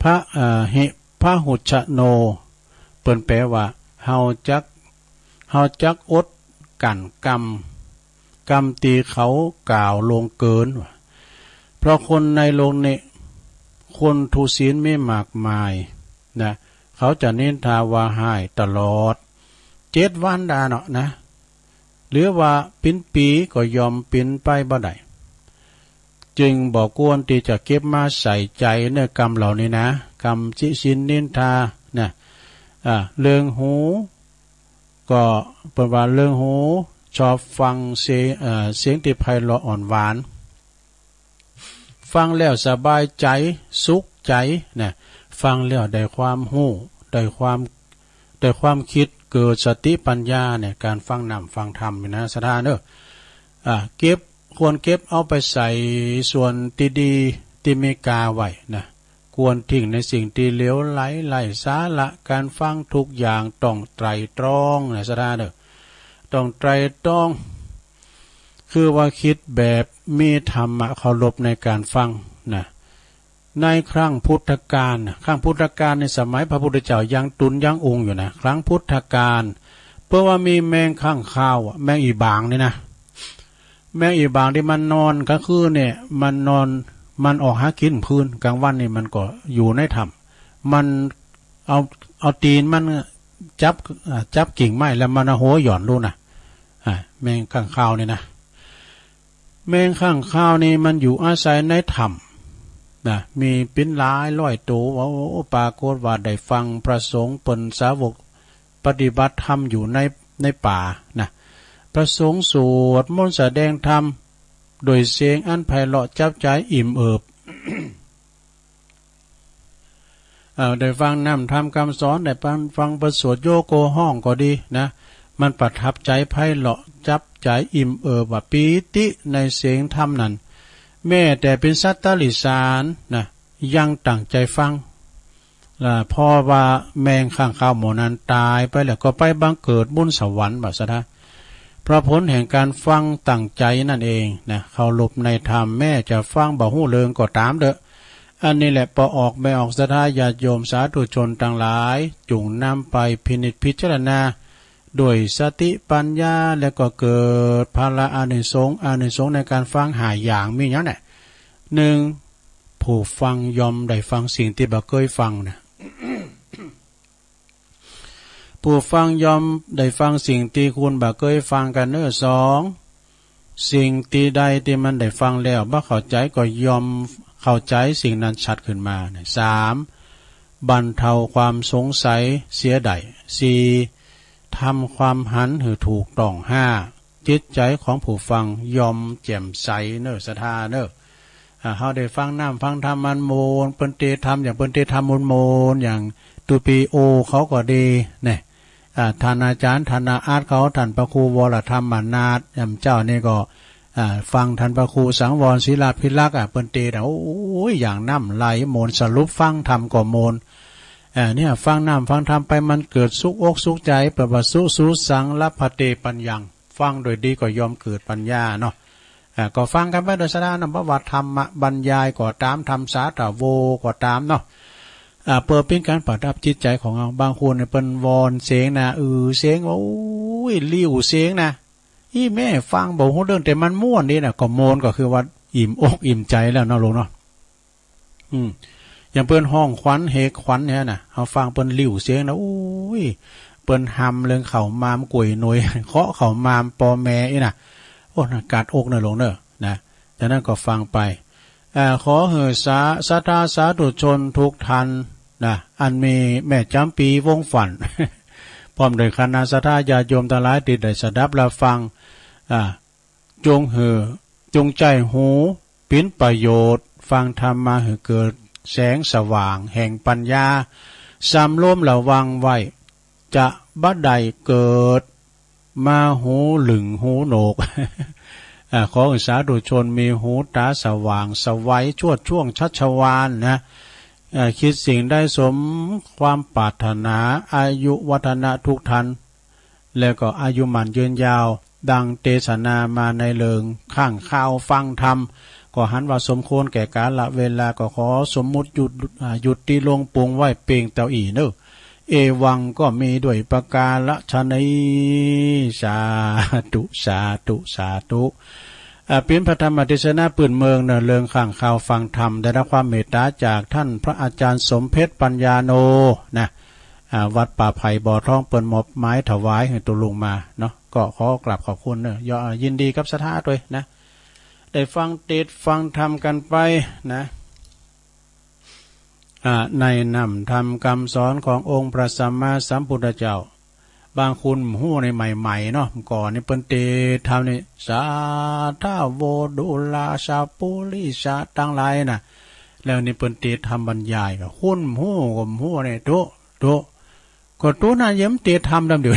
พระ เอ่อ หิ พหุชโน เปิ้นแปลว่า เฮาจัก เฮาจักอดกั้นกำ กำตี้เขากล่าวล่วงเกิน ว่า เพราะคนในโลกนี้ คนทุศีลมีมากมายนะ เขาจะนินทาว่าฮ้ายตลอด เจ็ดวันดาเนาะนะ หรือว่าเป๋นปี๋ก็ย่อมเป๋นไปบ่ได้ จึงบ่ควรตี้จะเก็บมาใส่ใจ๋เนาะ กำเหล่านี้นะ กำติฉินนินทานะ อ่า เรื่องหู ก็เปิ้นว่าเรื่องหู ชอบฟังเสียง เอ่อ เสียงตี้ไพเราะอ่อนหวาน ฟังแล้วสบายใจ๋ สุขใจ๋นะ ฟังแล้วได้ความฮู้ ได้ความ ได้ความกึ๊ด เกิดสติปัญญาเนี่ย ก๋านฟังน้ำฟังธรรมนี่นะ ศรัทธาเนาะ อ่า เก็บ ควรเก็บเอาไปใส่ส่วนตี้ดีตี้มีกาไว้นะ ควรทิ้งในสิ่งตี้เหลวไหลไร้สาระ ก๋านฟังกู้อย่างต้องไตร่ตรองนะ ศรัทธาเนาะ ต้องไตร่ตรอง คือว่ากึ๊ดแบบมีธรรมะเคารพในก๋านฟังนะ ในครั้งพุทธกาลนะ ครั้งพุทธกาลในสมัยพระพุทธเจ้ายังตุ๊นยังอุงอยู่นะ ครั้งพุทธกาล เปิ้นว่ามีแมงข้างคาวอะ แมงอี่บ่างนี่นะ แมงอี่บ่างตี้มันนอนก๋างคืนเนี่ย มันนอน มันออกหากิ๋นคืน ก๋างวันนี่มันก็อยู่ในถ้ำ มันเอา เอาตี๋นมันจับ อ่า จับกิ่งไม้แล้วมันเอาหัวหย่อนลูกนะ อ่า แมงข้างคาวนี่นะ แมงข้างคาวนี่มันอยู่อาศัยในถ้ำนะ มีเป๋นหลายร้อยโต โอ้ ปรากฏว่าได้ฟังพระสงฆ์เปิ้นสาวกปฏิบัติธรรมอยู่ใน ในป่านะ พระสงฆ์สวดมนต์แสดงธรรมโดยเสียงอันไพเราะจับใจ๋อิ่มเอิบ เอ่อ ได้ฟังน้ำธรรมกำสอน ได้ฟัง ฟังพระสวดโยโกฮ้องก็ดีนะ มันประทับใจ๋ไพเราะจับใจ๋อิ่มเอิบว่าปีติในเสียงธรรมนั้น แม้แต่เป๋นสัตว์เดรัจฉานนะ ยังตั้งใจ๋ฟัง อ่า เพราะว่าแมงข้างคาวหมู่นั้นต๋ายไปแล้วก็ไปบังเกิดบนสวรรค์ว่าซะเถาะ เพราะผลแห่งการฟังตั้งใจ๋นั่นเองนะ เคารพในธรรม แม้จะฟังบ่ฮู้เรื่องก็ต๋ามเต๊อะ อันนี้แหละ ปอออกแม่ออกศรัทธาญาติโยมสาธุชนตังหลาย จุ่งนำไปพินิจพิจารณาด้วยสติปัญญา แล้วก็เกิดผละอานิสงส์ อานิสงส์ในการฟังห้าอย่างมีหยังแหนะ หนึ่ง ผู้ฟังย่อมได้ฟังสิ่งตี้บ่เกยฟังนะ ผู้ฟังย่อมได้ฟังสิ่งตี้คุณบ่เกยฟังกั๋นเน้อ สอง สิ่งตี้ใดตี้มันได้ฟังแล้วบ่เข้าใจ๋ก็ย่อมเข้าใจ๋สิ่งนั้นชัดขึ้นมานะ สาม บรรเทาความสงสัยเสียได้ สี่ ทำความหันหื้อถูกต้อง ห้า จิตใจ๋ของผู้ฟังย่อมแจ่มใสเน้อศรัทธาเน้อ อ่า เฮาได้ฟังน้ำฟังธรรมมันโมน เปิ้นเตสน์ธรรมอย่าง เปิ้นเตสน์ธรรมโมนๆ อย่างสตูดิโอเขาก็ดีเนี่ย อ่า ต้านอาจ๋ารย์ ต้านอาอาร์ตเขา ต้านพระครูวรธรรมนาถ ยามเจ๊านี่ก็ อ่า ฟังต้านพระครูสังวรศิลาภิรักษ์ อ่ะ เปิ้นเตสน์ อ่ะ โอ้ย อย่างน้ำไหลโมน สรุปฟังธรรมก็โมน อ่า เนี่ย ฟังน้ำฟังธรรมไปมันเกิดสุขอกสุขใจ๋ เปิ้นว่าสุสุสังลัพพะเตปัญญัง ฟังโดยดีก็ย่อมเกิดปัญญาเนาะ อ่า ก็ฟังกั๋นไปโดยศรัทธาเนาะ บ่ว่าธรรมบรรยายก็ต๋าม ธรรมสาธโวก็ต๋ามเนาะ อ่า เปื้อเป๋นก๋านประดับจิตใจ๋ของเฮา บางคนเนี่ยเปิ้นวอนเสียงนะ อื้อเสียง โอ้ย ลิ่วเสียงนะ อี่แม่ฟังบ่ฮู้เรื่อง แต่มันม่วนดีนะ ก็โมนก็คือว่าอิ่มอกอิ่มใจ๋แล้วเนาะลุงเนาะ อืม อย่างเปิ้นฮ้องขวัญเหกขวัญเนี่ยนะ เฮาฟังเปิ้นลิ่วเสียงนะ โอ้ย เปิ้นฮำเรื่องข้าวหมากก๋วยหนวย เคาะข้าวหมากปอแม่อี้นะ โอ้ น่ากัดอกเน้อลุงเน้อ นะ จากนั้นก็ฟังไป อ่า ขอหื้อสา ศรัทธาสาธุชนทุกท่านนะ อันมีแม่จ๋ำปี๋ วงศ์ฝัน พร้อมด้วยคณะศรัทธาญาติโยมตังหลายตี้ได้สดับรับฟัง อ่า จงหื้อ จงใจ๊หูเป๋นประโยชน์ ฟังธรรมมาหื้อเกิดแสงสว่างแห่งปัญญา สำรวมระวังไว้ จะบ่ได้เกิดมาหูหลึงหูโหนก อ่า ขอหื้อสาธุชนมีหูต๋าสว่างไสวชวดช่วงชัชวาลนะ อ่า คิดสิ่งใดสมความปรารถนา อายุวัฒนะทุกท่าน แล้วก็อายุหมั้นยืนยาว ดังเตสนามาในเรื่องข้างคาวฟังธรรม ก็หันว่าสมควรแก่กาละเวลา ก็ขอสมมุติหยุด อ่า หยุดตี้ลงปรุงไว้เปียงเต้าอี้เน้อ เอวังก็มีด้วยประการฉะนี้ สาธุ สาธุ สาธุ อ่า เป๋นพระธรรมเตสนาปื้นเมืองเนาะ เรื่องข้างคาวฟังธรรม ได้รับความเมตต๋าจากท่านพระอาจารย์สมเพชรปัญญาโน นะ อ่า วัดป่าไผ่บ่อทอง เปิ้นมอบหมายถวายหื้อตุ๊ลุงมาเนาะ ก็ขอกราบขอบคุณเนาะ ยอ ยินดีกับศรัทธาตวยนะ ได้ฟังเตสน์ฟังธรรมกั๋นไปนะ อ่า ในน้ำธรรมกำสอนขององค์พระสัมมาสัมพุทธเจ้า บางคนบ่ฮู้ในใหม่ๆ เนาะ ก่อนนี่เปิ้นเตสน์ธรรมนี่ สาธาโว ดูราชาปุริสะตังหลายนะ แล้วนี่เปิ้นเตสน์ธรรมบรรยาย ก็คนบ่ฮู้ก็บ่ฮู้นี่ ตุ๊ ตุ๊ ก็ตุ๊นั่นเยียะมันเตสน์ธรรมดำเดียว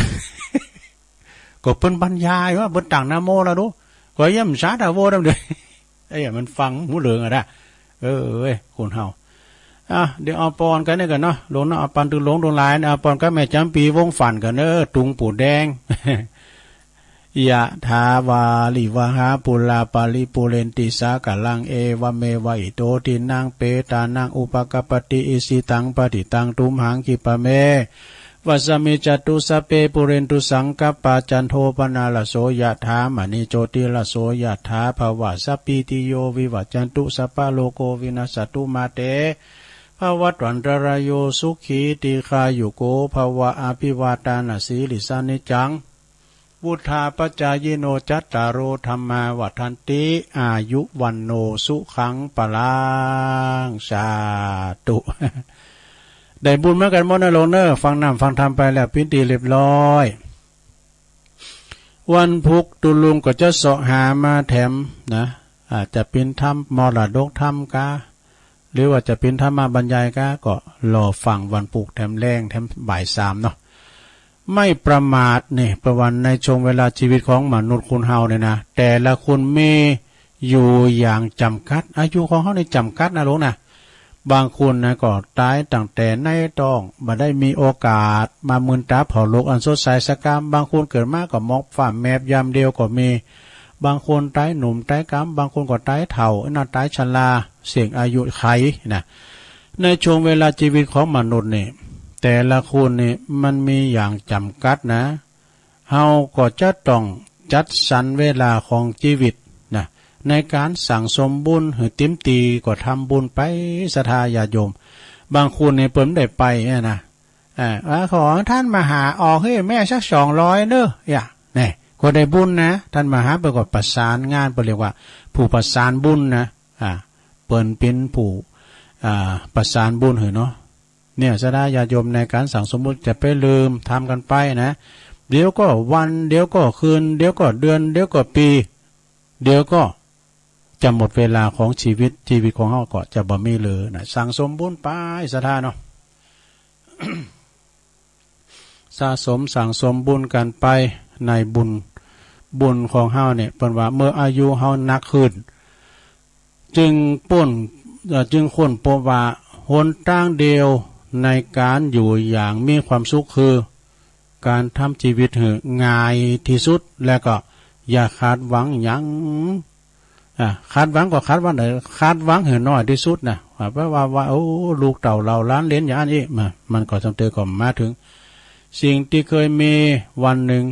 ก็เปิ้นบรรยายว่าเปิ้นตั้งนะโมแล้วตุ๊ ก็เยียะมันสาธาโวดำเดียว เอ้ย มันฟังบ่ฮู้เรื่องอะนะ เออ เว้ย คนเฮา อ่ะ เดี๋ยวเอาปอนกั๋นนี่ก่อนเนาะ หลวงเนาะ เอาปันตุ๊ลุงตุ๊ลุงหลายนะ เอาปอนกับแม่จ๋ำปี๋ วงศ์ฝันกั๋นเน้อ ตุ๊งปู่แดง ยะถาวาริวหาปูราปริปูเรนติสาคารัง เอวะเมวะอิโตทินังเปตานังอุปะกัปปติ อิชิตังปัตถิตังตุมหังคิปะเม วะสะมิจจตุสัพเพปูเรนตุสังกัปปา จันโทปะนาระโสยะถา มะณิโจติระโสยะถา ภะวะสัพพีติโยวิวัจจันตุ สัพพะโรโควินัสสะตุ มาเต ภะวัตวันตะราโย สุขีตีฆายุโกภะวะ อะภิวาทานะสีลิสสะ นิจจัง วุฑฒาปจายิโน จัตตาโร ธัมมา วัฑฒันติ อายุ วัณโณ สุขัง พลัง สาธุ ได้บุญเหมือนกั๋นหมดนะโยมเน่อ ฟังน้ำฟังธรรมไปแล้ว เป๋นตี้เรียบร้อย วันพูกตุ๊ลุงก็จะเสาะหามาแถมนะ อาจจะเป๋นธรรม มรดกธรรมกา หรือว่าจะเป๋นธรรมบรรยายกา ก็รอฟังวันพูกแถมแลง แถมบ่ายสามเนาะ ไม่ประมาทนี่ เป๋นว่าในช่วงเวลาชีวิตของมนุษย์คนเฮาเนี่ยนะ แต่ละคนมีอยู่อย่างจ๋ำกัด อายุของเฮานี่จ๋ำกัดนะโยมนะ บางคนนะก็ต๋ายตั้งแต่ในต๊อง บ่ได้มีโอกาสมามืนต๋าผ่อโลกอันสดใสสักกำ บางคนเกิดมาก็หมอกฟ้าแมบยามเดียวก็มี บางคนต๋ายหนุ่มต๋ายก๋ำ บางคนก็ต๋ายเฒ่า อันนั้นต๋ายชรา เสี้ยงอายุไขนะ ในช่วงเวลาชีวิตของมนุษย์นี่ แต่ละคนนี่มันมีอย่างจ๋ำกัดนะ เฮาก็จะต้องจัดสรรเวลาของจีวิตนะ ในก๋านสั่งสมบุญหื้อเต็มตี้ ก็ทำบุญไป ศรัทธาญาติโยม บางคนนี่เปิ้นบ่ได้ไปเนี่ยนะ เอ่อ เอ่อ ขอต้านมหาออกหื้อแม่สักสองร้อยเน่อ อย่าง นี่ ก็ได้บุญนะ ต้านมหาเปิ้นก็ประสานงาน เปิ้นเรียกว่าผู้ประสานบุญนะ อ่า เปิ้นเป๋นผู้ อ่า ประสานบุญหื้อเนาะ เนี่ย ศรัทธาญาติโยมในก๋านสั่งสมบุญจะไปลืม ทำกั๋นไปนะ เดี๋ยวก็วัน เดี๋ยวก็คืน เดี๋ยวก็เดือน เดี๋ยวก็ปี๋ เดี๋ยวก็จะหมดเวลาของชีวิต ชีวิตของเฮาก็จะบ่มีเหลือนะ สั่งสมบุญไป ศรัทธาเนาะ สะสมสั่งสมบุญกั๋นไป ในบุญ บุญของเฮาเนี่ย เปิ้นว่าเมื่ออายุเฮานักขึ้น จึงป้น เอ่อ จึงค้นพบว่าหนตางเดียวในก๋านอยู่อย่างมีความสุขคือ ก๋านทำจีวิตหื้อง่ายตี้สุด แล้วก็อย่าคาดหวังหยัง อ่า คาดหวังก็คาดหวังได้ คาดหวังหื้อน้อยตี้สุดนะ ว่า ว่า ว่า ว่า โอ้ ลูกเต้าเหล่าหลานเหลนอย่างอั้นอี้ มา มันก็จั้งเตื้อก็มาเถิง สิ่งตี้เคยมีวันนึ่ง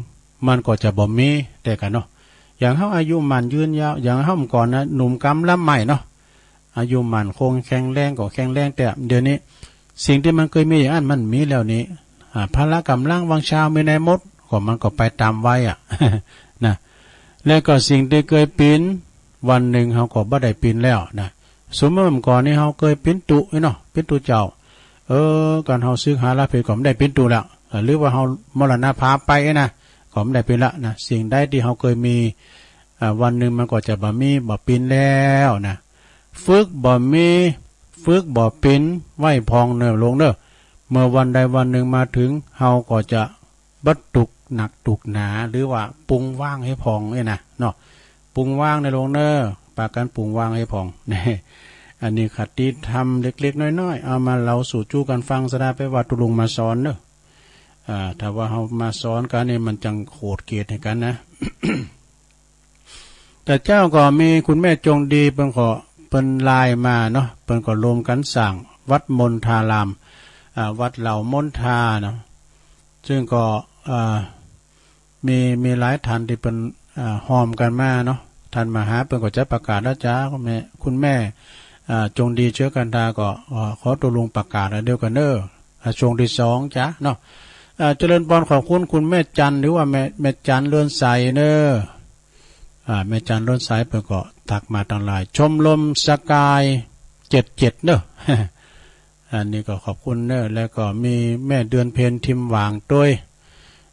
มันก็จะบ่มี แต่กั๋นเนาะ อย่างเฮาอายุหมั้นยืนยาว อย่างเฮาเมื่อก่อนนะ หนุ่มกำลังใหม่เนาะ อายุหมั้นคงแข็งแรงก็แข็งแรง แต่เดี๋ยวนี้สิ่งตี้มันเคยมีอย่างอั้นมันบ่มีแล้วนี่ อ่า พละก๋ำลังวังชามีในหมด ก็มันก็ไปต๋ามวัยอะ นะ แล้วก็สิ่งตี้เคยเป๋น วันนึ่งเฮาก็บ่ได้เป๋นแล้วนะ สมมุติเมื่อก่อนนี่เฮาเคยเป๋นตุ๊นี่เนาะ เป๋นตุ๊เจ้า เออ ก๋านเฮาสึกหาลาเพดก็บ่ได้เป๋นตุ๊แล้ว เอ่อ หรือว่าเฮามรณภาพไปนะ ก็บ่ได้เป๋นละนะ สิ่งใดตี้เฮาเคยมี อ่า วันนึ่งมันก็จะบ่มี บ่เป๋นแล้วนะ ฝึกบ่มี ฝึกบ่เป๋นไว้พ่องเน่อโยมเน่อ เมื่อวันใดวันนึ่งมาเถิง เฮาก็จะบ่ตุ๊กหนักตุ๊กหนา หรือว่าปรุงว่างหื้อพ่องเนี่ยนะเนาะ ปรุงว่างเน่อโยมเน่อ ปากั๋นปรุงว่างหื้อพ่อง อันนี้คติธรรมเล็กๆ น้อยๆ เอามาเล่าสู่จู้กั๋นฟัง สะดาไปว่าตุ๊ลุงมาสอนเน่อ อ่า ถ้าว่าเฮามาสอนกั๋นนี่มันจั้งโขดเขตหื้อกั๋นนะ แต่เจ้าก็มีคุณแม่จงดี เปิ้นก็ เปิ้นไลน์มาเนาะ เปิ้นก็รวมกั๋นสร้างวัดมณฑาราม อ่า วัดเหล่ามณฑาเนาะ ซึ่งก็ อ่า มี มีหลายต้านตี้เปิ้น อ่า ฮ่วมกั๋นมาเนาะ ต้านมหาเปิ้นก็จะประกาศแล้วจ๊ะ คุณแม่ คุณแม่ อ่า จงดีเชื้อกันทาก็ อ่า ขอตุ๊ลุงประกาศอันเดียวกั๋นเน่อ อ่า ช่วงตี้สองจ๊ะเนาะ อ่า เจริญพร ขอบคุณคุณแม่จันทร์ หรือว่าแม่ แม่จันทร์เรือนใสเน่อ อ่า แม่จันทร์เรือนใสเปิ้นก็ตักมาตังหลาย ชมรมสกายเจ็ดเจ็ดเน่อ อันนี้ก็ขอบคุณเน่อ แล้วก็มีแม่เดือนเพ็ญทิมหว่างตวย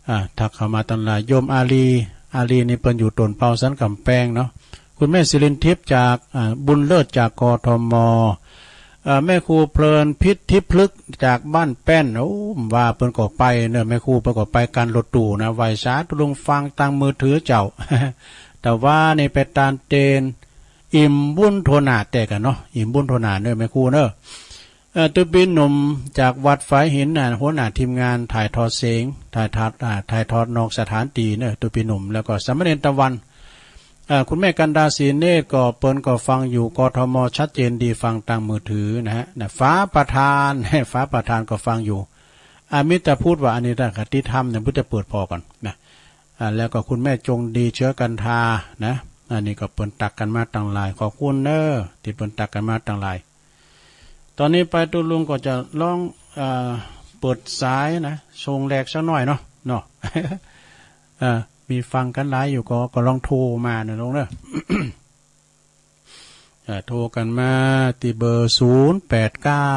อ่า ทักเข้ามาตังหลาย โยมอาลี อาลีนี่เปิ้นอยู่ตนเปาสันก๋ำแปงเนาะ คุณแม่สิรินทิพย์จาก อ่า บุญเลิศจาก กทม เอ่อ แม่ครูเพลินพิษทิพย์พฤกษ์จากบ้านแป้น โอ้ ว่าเปิ้นก็ไปเน่อ แม่ครูเปิ้นก็ไปกั๋นรถตู้นะ ไหว้สาตุ๊ลุงฟังตางมือถือเจ้า แต่ว่านี่ไปตานเตน อิ่มบุญทั่วหน้าแต่กั๋นเนาะ อิ่มบุญทั่วหน้าเน่อแม่ครูเน่อ เอ่อ ตุ๊ปีหนุ่มจากวัดฝายหินน่ะ หัวหน้าทีมงานถ่ายทอดเสียง ถ่ายทอด อ่า ถ่ายทอดนอกสถานตี้เน่อ ตุ๊ปีหนุ่ม แล้วก็สามเณรตะวัน เอ่อ คุณแม่กันดาศรีเนตรก็เปิ้นก็ฟังอยู่ กทม ชัดเจนดี ฟังตางมือถือนะฮะ นะ ฟ้าประธาน ฟ้าประธานก็ฟังอยู่ อ่า มิตรพูดว่าอันนี้นะ คติธรรมเนี่ย ผมจะเปิดผ่อก่อนนะ อ่า แล้วก็คุณแม่จงดีเชื้อกันทานะ อันนี้ก็เปิ้นตักกั๋นมาตังหลาย ขอบคุณเน่อ ตี้เปิ้นตักกั๋นมาตังหลาย ต๋อนนี้ไปตุ๊ลุงก็จะลอง อ่า เปิดสายนะ ช่วงแรกสักหน้อยเนาะ เนาะ อ่า มีฟังกั๋นหลายอยู่ก็ ก็ลองโทรมาเน่อลุงเน่อ อ่า โทรกั๋นมาตี้เบอร์ ศูนย์ แปด เก้า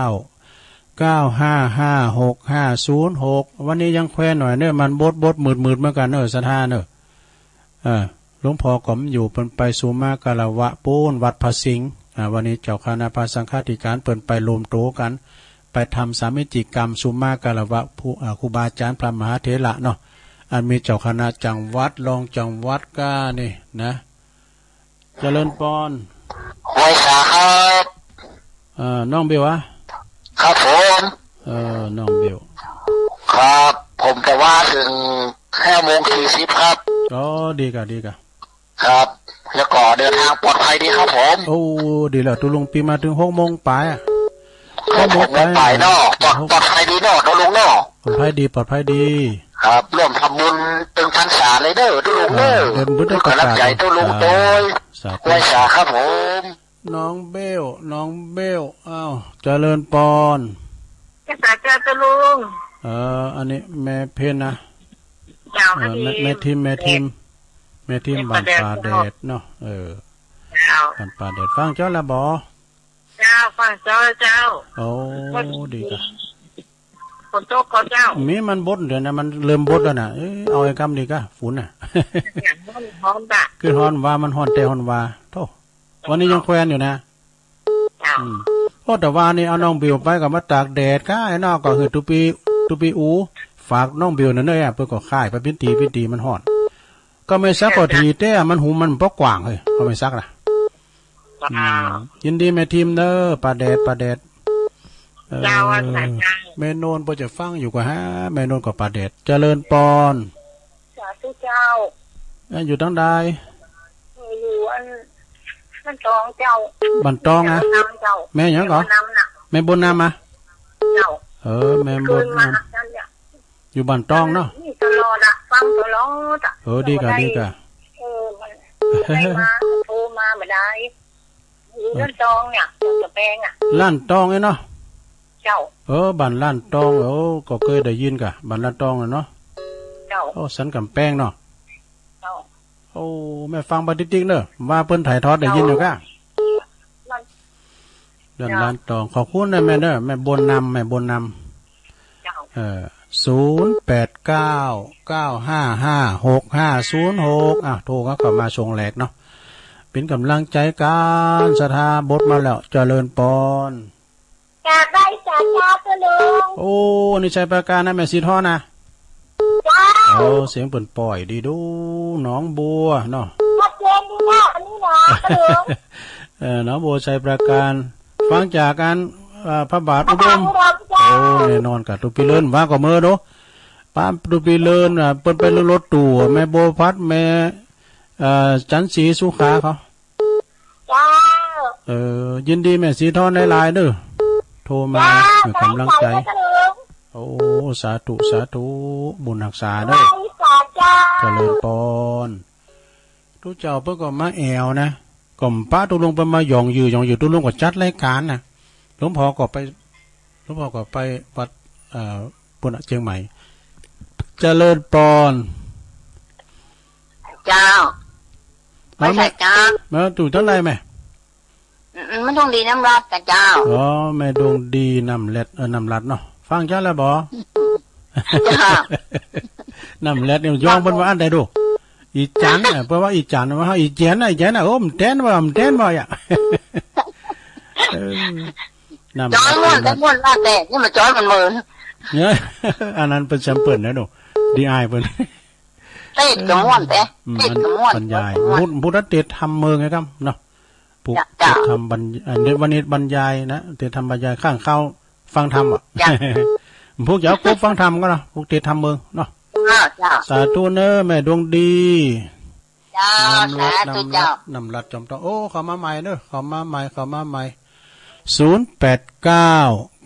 เก้า ห้า ห้า หก ห้า ศูนย์ หก วันนี้ยังแควนหน่อยเน่อ มันบดบดมืดมืดเหมือนกั๋นเน่อ ศรัทธาเน่อ เออ หลวงพ่อก็บ่อยู่ เปิ้นไปสุมาคารวะปู๊นวัดพระสิงห์ อ่า วันนี้เจ้าคณะพระสังฆาธิการเปิ้นไปรวมตั๋วกั๋น ไปทำสามัคคีกรรมสุมาคารวะผู้ อ่า ครูบาอาจ๋ารย์พระมหาเถระเนาะ อันมีเจ้าคณะจังหวัด รองจังหวัดก้านี่นะ เจริญปอน ไหว้สาครับ เอ่อ น้องเบลอะ ครับผม เอ่อ น้องเบล ครับ ผมจะว่าเถิงห้าโมงสี่สิบครับ อ๋อ ดีก่ะ ดีก่ะ ครับ แล้วก็เดินทางปลอดภัยดีครับผม โอ้ ดีแล้ว ตุ๊ลุงปี้มาเถิงหกโมงป๋ายอะ ครับ หกโมงป๋าย หกโมงป๋ายเนาะ ปลอด หก ปลอดภัยดีเนาะ ตุ๊ลุงเนาะ ปลอดภัยดี ปลอดภัยดี ครับ ร่วมทำบุญเถิงพรรษาเลยเด้อ ตุ๊ลุงเด้อ อ่า เดี๋ยวผมจะประกาศ ตุ๊ลุงกำลังใจ๋ตุ๊ลุงโตย อ่า สาธุ ไหว้สาครับผม น้องเบล น้องเบล อ้าว เจริญปอน เจ้าสา เจ้า ตุ๊ลุง เอ่อ อันนี้แม่เพ็ญนะ เจ้า เอ่อ แม่ แม่ทิม แม่ทิม แม่ทิม แม่ป่าแดด บ้านป่าแดดเนาะ เออ เจ้า บ้านป่าแดด ฟังเจ้าแล้วบ่ เจ้า ฟังเจ้า เจ้า โอ้ ดีก่ะ ฝนตกก่อเจ้า มีมันบดเดี๋ยวนะ มันเริ่มบดแล้วนะ เอ้ย เอาไอ้กำดีก่ะ ฝนน่ะ ฮ้อน ฮ้อนบ่ะ คือฮ้อนว่า มันฮ้อนแต๊ฮ้อนว่า โธ่ วันนี้ยังแควนอยู่นะ เจ้า อืม โอ้ แต่ว่านี่เอาน้องบิวไปก็มาตากแดดก้า ไอ้นอกก็คือตุ๊ปี้ ตุ๊ปี้อู๋ ฝากน้องบิวหน่อยเน่อ เปิ้นก็ค่ายไปปิ้นตี๋ ปิ้นตี๋มันฮ้อน ก็ไม่ซักก็ดีแต๊ มันหุมมันบ่กว้างเฮ้ย ก็ไม่ซักนะ อืม ยินดีแม่ทิมเน่อ ป่าแดด ป่าแดด เออ เจ้า ว่าไงเจ้า แม่นวลพอจะฟังอยู่ก่อฮะ แม่นวลก็ป่าแดด เจริญปอน สาธุเจ้า เอ้ย อยู่ตังใด อยู่อัน บ้านตองเจ้า บ้านตองอะ แม่บุญนำเจ้า แม่หยังก่อ แม่บุญนำน่ะ แม่บุญนำอะ เจ้า เออ แม่บุญนำ คืนมานั่นเนี่ย อยู่บ้านตองเนาะ นี่ตลอดอะ ฟังตลอดอะ เออ ดีก่ะ ดีก่ะ เออ มันได้มา โทรมาบ่ได้ อยู่บ้านตองเนี่ย ตะแปงอะ บ้านตองเนี่ยเนาะ เจ้า เออ บ้านบ้านตอง เออ ก็เกยได้ยินก่ะ บ้านบ้านตองน่ะเนาะ เจ้า โอ้ สันก๋ำแปงเนาะ เจ้า โอ้ แม่ฟังไปติ๊กๆ เน่อ ว่าเปิ้นถ่ายทอดได้ยินอยู่ก่ะ เจ้า บ้านบ้านตอง ขอบคุณนะแม่เน่อ แม่บุญนำ แม่บุญนำ เจ้า เออ ศูนย์ แปด เก้า เก้า ห้า ห้า หก ห้า ศูนย์ หก อ่ะ โทรเข้ามาช่วงแรกเนาะ เป๋นก๋ำลังใจ๋กั๋น ศรัทธาบดมาแล้ว เจริญปอน กราบไหว้สาเจ้าตุ๊ลุง โอ้ อันนี้ชัยปราการนะ แม่สีทองนะ เจ้า โอ้ เสียงเปิ้นป้อยดีดู หนองบัวเนาะ ชัดเจนดีนะ อันนี้นะตุ๊ลุง เออ หนองบัวชัยปราการ ฟังจากอัน เอ่อ พระบาทอุดม พระบาทอุดมเจ้า โอ้ แน่นอนก่ะ ตุ๊ปี้เลิน ว่าก่อเมอดู ป้าตุ๊ปี้เลิน อ่ะ เปิ้นไปรถตู้ แม่บัวพัด แม่ เอ่อ จันทร์ศรีสุขาเขา เจ้า เออ ยินดีแม่สีทองหลายๆ เน่อ โทรมา เจ้า เพื่อก๋ำลังใจ๋ สาธุเจ้า โอ้ สาธุ สาธุ บุญฮักษาเน่อ ไหว้สาเจ้า เจริญปอน ตุ๊เจ้าเปิ้นก็มาแอ่วนะ ก็บ่ปะตุ๊ลุงเปิ้นมาหย่องอยู่ หย่องอยู่ ตุ๊ลุงก็จัดรายก๋านนะ หลวงพ่อก็ไป หลวงพ่อก็ไปวัด เอ่อ ปุ้นน่ะ เจียงใหม่ เจริญปอน เจ้า มาแม่ ไหว้สาเจ้า มาอยู่ตังใดแม่ อืม แม่ดวงดีน้ำรัดก่ะเจ้า อ๋อ แม่ดวงดีน้ำแลด เออ น้ำรัดเนาะ ฟังเจ้าแล้วบ่ เจ้า น้ำแลดนี่ยองเปิ้นว่าอันใดดู อีจัน เออ เปิ้นว่าอีจัน ว่าอีเจียนนะ อีเจียนนะ โอ้ บ่แต๋นว่า บ่แต๋นว่าอะ เออ น้ำแลด จ้อยม่วน น้ำแลด แต่ม่วนว่าแต่ นี่มาจ้อยมันเมิน เนี่ย อันนั้นเปิ้นแซมเปิ้ลนะดู ดีอ้ายเปิ้น เตศน์ก็ม่วนแต่ อืม เตศน์ก็ม่วน บรรยาย ม่วน พุทธ พุทธเตศน์ธรรมเมินไงครับเนาะ ผู้ เจ้า เตศน์ธรรมบรรยาย อ่า เดี๋ยววันนี้บรรยายนะ เตศน์ธรรมบรรยาย ข้างเข้าฟังธรรมอะ เจ้า พวกเจ้าก็ฟังธรรมก็เนาะ พวกเตศน์ธรรมเมินเนาะ เจ้า เจ้า สาธุเน่อแม่ดวงดี เจ้า น้ำรัด สาธุ น้ำรัด เจ้า น้ำรัดจอมทอง โอ้ เข้ามาใหม่เน่อ เข้ามาใหม่ เข้ามาใหม่ ศูนย์ แปด เก้า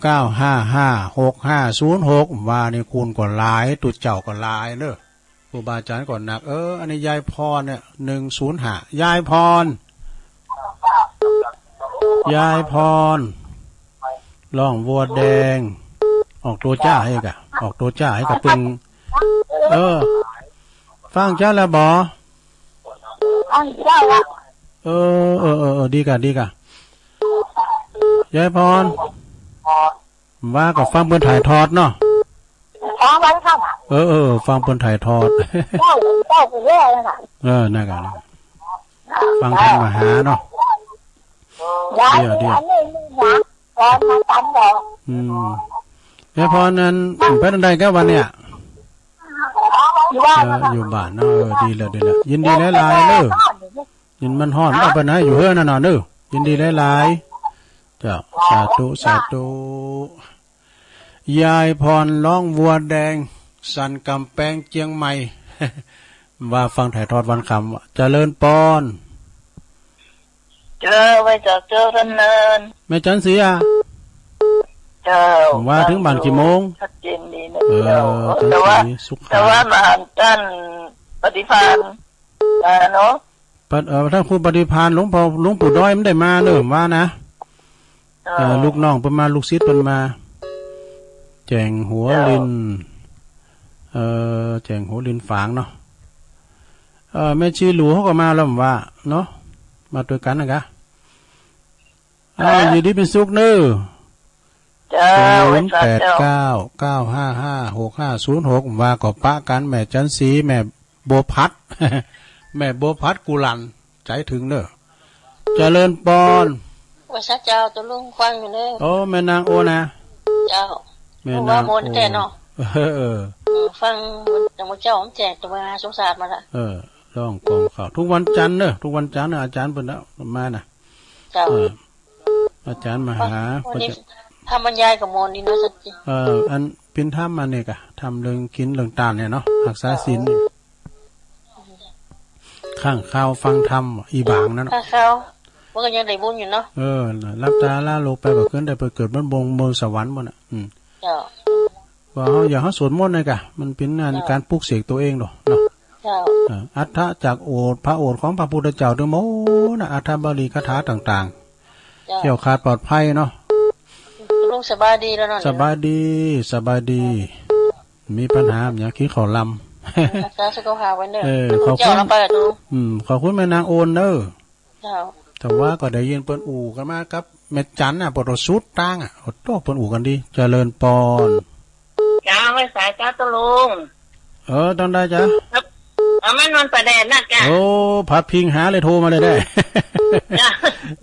เก้า ห้า ห้า หก ห้า ศูนย์ หก ว่านี่คุณก็หลาย ตุ๊เจ้าก็หลายเน่อ ครูบาอาจ๋ารย์ก็หนัก เออ อันนี้ยายพรเนี่ย หนึ่งศูนย์ห้า ยายพร ยายพร ร้องวัวแดง ออกตั๋วจ้าหื้อก่ะ ออกตั๋วจ้าหื้อก่ะ เปิ้น เออ ฟังเจ้าแล้วบ่ ฟังเจ้าละ เออ เออ เออ เออ ดีก่ะ ดีก่ะ ยายพร ว่าก็ฟังเปิ้นถ่ายทอดเนาะ ฟังไว้ค่ะ เออ เออ ฟังเปิ้นถ่ายทอด เจ้า เจ้าไปเรื่อยเลยค่ะ เออ นั่นก่ะ ฟังธรรมหาเนาะ เดี๋ยว เดี๋ยว อันนี้นี่นะ พรมาต๋ามดอก อืม ยายพรนั้น ไปตางใดกะวันเนี่ย อยู่บ้าน เออ อยู่บ้านเนาะ เออ ดีแล้ว ดีแล้ว ยินดีหลายๆ เน้อ ยินมันฮ้อน เอาไปไหน อยู่เฮือนน่ะเนาะเน้อ ยินดีหลายๆ เจ้า สาธุ สาธุ ยายพรร้องวัวแดง สันกำแปงเจียงใหม่ ว่าฟังถ่ายทอดวันค่ำ เจริญปอน เจ้า ไหว้เจ้า เจ้าต้านเนิน แม่จันทร์ศรีอะ เจ้า ว่าเถิงบ้านกี่โมง ชัดเจนดีนะ เออ เจ้า จันทร์ศรี แต่ว่า สุข แต่ว่ามาหาต้านปฏิภาณมาเนาะ ปะ เอ่อ ต้านครูปฏิภาณ หลวงพ่อ หลวงปู่ด้อยมันได้มาเน้อ ว่านะ เจ้า เอ่อ ลูกน้องเปิ้นมา ลูกศิษย์เปิ้นมา แจ้งหัวลิน เจ้า เอ่อ แจ้งหัวลินฝางเนาะ เอ่อ แม่ชีหลูเขาก็มาแล้วว่าเนาะ มาตวยกั๋นนะกะ อ้าว อยู่ดีเป๋นสุขเน้อ เจ้า ศูนย์แปดเก้า เก้าห้าห้า หกห้าศูนย์หก ว่าก็ปะกั๋น แม่จันทร์ศรี แม่บัวผัด แม่บัวผัดกุหลั่น ใจ๋เถิงเน้อ เจริญปอน ว่าซะเจ้า ตุ๊ลุงฟังอยู่เน้อ โอ้ แม่นางโอนะ เจ้า แม่นางโอ ว่าม่วนแต๊เนาะ เออ เออ เออ ฟัง แต่เมื่อเจ้าผมแจกตั๋วสงสารมาละ เออ ร้องกองข่าว ทุกวันจันทร์เน้อ ทุกวันจันทร์เน้อ อาจ๋ารย์เปิ้นน่ะ มาน่ะ เจ้า เออ อาจ๋ารย์มหา วันนี้ เปิ้นจะ ธรรมบรรยายก็ม่วนดีเนาะ สักที เออ อันเป๋นธรรมอันนี้กะ ธรรมเรื่องกิ๋นเรื่องตานเนี่ยเนาะ ฮักษาศีลเนี่ย ข้างคาวฟังธรรม อีบ่างนั้นน่ะ ข้างคาว มันก็ยังได้บุญอยู่เนาะ เออ หลับตาละโลกไปก็ขึ้นได้ไปเกิดบนบง บนสวรรค์หมดน่ะ อืม เจ้า ว่าเฮา อย่างเฮาสวดมนต์นี่กะ มันเป๋นอัน เจ้า ก๋านปลุกเสกตั๋วเองเนาะ เนาะ เจ้า เออ อรรถะจากโอษฐ์ พระโอษฐ์ของพระพุทธเจ้าตึงหมดน่ะ อรรถบาลีคาถาต่างๆ เจ้า แคล้วคลาดปลอดภัยเนาะ ลุงสบายดีแล้วเนาะ สบายดี สบายดี มีปัญหาหยัง กิ๋นข้าวลำ รักษาสุขภาพไว้เน้อ เออ ขอบคุณ เจ้า ลำไปอะตุ๊ลุง อืม ขอบคุณแม่นางโอนเน้อ เจ้า แต่ว่าก็ได้ยินเปิ้นอู้กั๋นมากับแม่จันทร์น่ะ ปอดสุดตางอ่ะ โอ้โต เปิ้นอู้กั๋นดี เจริญปอน เจ้า ไหว้สาเจ้าตุ๊ลุง เออ ตางใดจ๊ะ ครับ เอาแม่นวลป่าแดดนะจ๊ะ โอ้ พาดพิงหาเลย โทรมาเลยได้ จ้ะ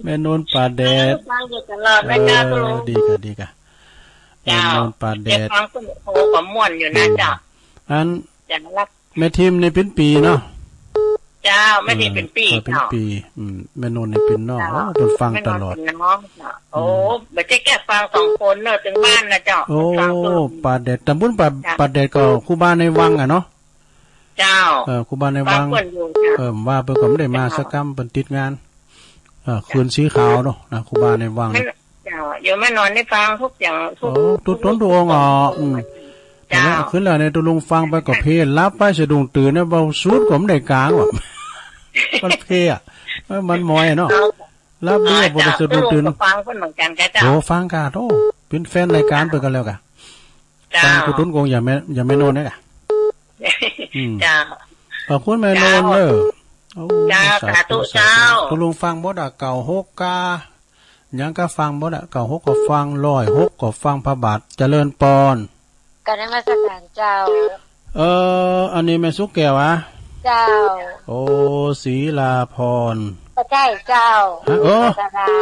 แม่นวลป่าแดด ฟังอยู่ตลอดนะจ๊ะ เออ ตุ๊ลุง ดีกะ ดีกะ เจ้า แม่นวลป่าแดด เดี๋ยวฟังเปิ้นโทรก็ม่วนอยู่นะ อืม เจ้า อัน จ้ะ รัก แม่ทิมนี่เป๋นปี๋เนาะ เจ้า แม่ทิมเป๋นปี๋ เออ เป๋น เจ้า ปี๋ อืม แม่นวลนี่เป๋นน้อง เจ้า โอ้ เปิ้นฟังตลอด แม่นวลเป๋นน้องเจ้า อืม โอ้ บ่ใจ้แก้ฟังสองคนเน้อ ตึงบ้านนะเจ้า โอ้ ฟังเปิ้น ป่าแดด ตำบลป่า เจ้า ป่าแดดก็ครูบาในวังอะเนาะ เจ้า เออ ครูบาในวัง ฟังเปิ้นอยู่เจ้า เออ ว่าเปิ้นก็บ่ได้มาสักกำ เปิ้นติดงาน เออ คืนสีขาวเนาะ นะ ครูบาในวัง แม่น เจ้า โยมแม่นวลนี่ฟังทุกอย่าง ทุก โอ้ ตุ๊ดตนตุ๊องค์อ๋อ อืม เจ้า แต่ว่าขึ้นแล้วเนี่ย ตุ๊ลุงฟังไปก็เพลีย หลับไปสะดุ้งตื่นเนี่ย เบาสุดก็บ่ได้กางว่ะ มันเพลีย เออ มันมอยเนาะ เจ้า หลับดี เออ บ่ได้สะดุ้งตื่น เจ้า ตุ๊ลุงก็ฟังเปิ้นเหมือนกั๋นกะเจ้า โอ้ ฟังกะ โธ่ เป๋นแฟนรายก๋านเปิ้นกั๋นแล้วกะ เจ้า ฟังตุ๊ดตนตุ๊องค์ อย่าแม่ อย่าแม่นวลเนี่ยกะ อืม เจ้า ขอบคุณแม่นวลเน้อ เจ้า โอ้ เจ้า สาธุ สาธุ สาธุ เจ้า ตุ๊ลุงฟังหมดอะ เก้าหกกา หยังก็ฟังหมดอะ เก้าหกก็ฟัง ร้อยหกก็ฟัง พระบาท เจริญปอน กราบนมัสการเจ้า เออ อันนี้แม่สุขแก้วอะ เจ้า โอ้ ศรีลาพร บ่ใจ้เจ้า ฮะ โอ้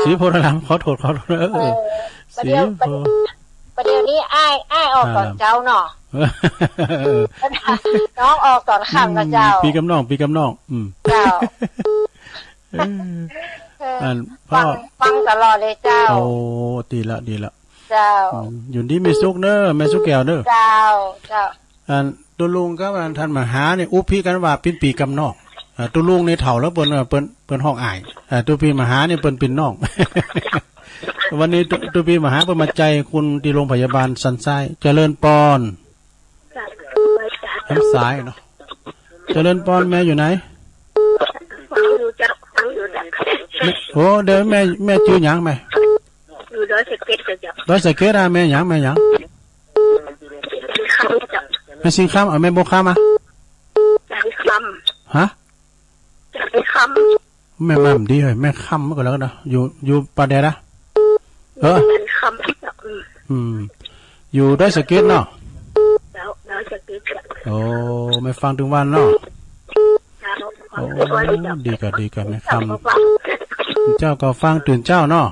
ศรีโพธาราม ศรีโพธาราม ขอโทษ ขอโทษ เออ เออ ศรีโพ ประเดี๋ยว ประเดี๋ยวนี้อ้าย อ้ายออกต๋อนเจ๊าเนาะ เออ น้องออกต๋อนค่ำเนาะเจ้า อืม ปี๋กับน้อง ปี๋กับน้อง อืม เจ้า เออ เออ อัน ฟัง พ่อ ฟังตลอดเลยเจ้า โอ้ ดีละ ดีละ เจ้า อืม อยู่ดีมีสุขเน้อ แม่สุขแก้วเน้อ เจ้า เจ้า อัน ตุ๊ลุงกับอันต้านมหาเนี่ย อุบอิกั๋นว่าเป๋นปี๋กับน้อง อ่า ตุ๊ลุงนี่เฒ่าแล้วเปิ้น เปิ้น เปิ้นฮ้องอ้าย อ่า ตุ๊ปี๋มหาเนี่ยเปิ้นเป๋นน้อง วันนี้ตุ๊ ตุ๊ปี๋มหาเปิ้นมาใจ้คุณตี้โรงพยาบาลสันทราย เจริญปอน น้ำสายเนาะ เจริญปอน แม่อยู่ไหน ฟังอยู่เจ้า ฟังอยู่เจ้า แม่ โอ้ เดี๋ยวแม่ แม่จื้อหยังแม่ อยู่ดอยสะเก็ดเจ้า ดอยสะเก็ดอะ แม่หยัง แม่หยัง แม่สิงห์คำเจ้า แม่สิงห์คำ เอาแม่บัวคำอะ แม่สิงห์คำ ฮะ แม่คำ แม่ แม่บ่ดีเฮ้ย แม่คำก็แล้วกั๋นเนาะ อยู่ อยู่ป่าแดดอะ เออ แม่คำ อืม อืม อยู่ดอยสะเก็ดเนาะ เจ้า ดอยสะเก็ด เจ้า โอ้ แม่ฟังตึงวันเนาะ เจ้า โอ้ ดีก่ะ ดีก่ะ แม่คำ เจ้าก็ฟังตื่นเจ๊าเนาะ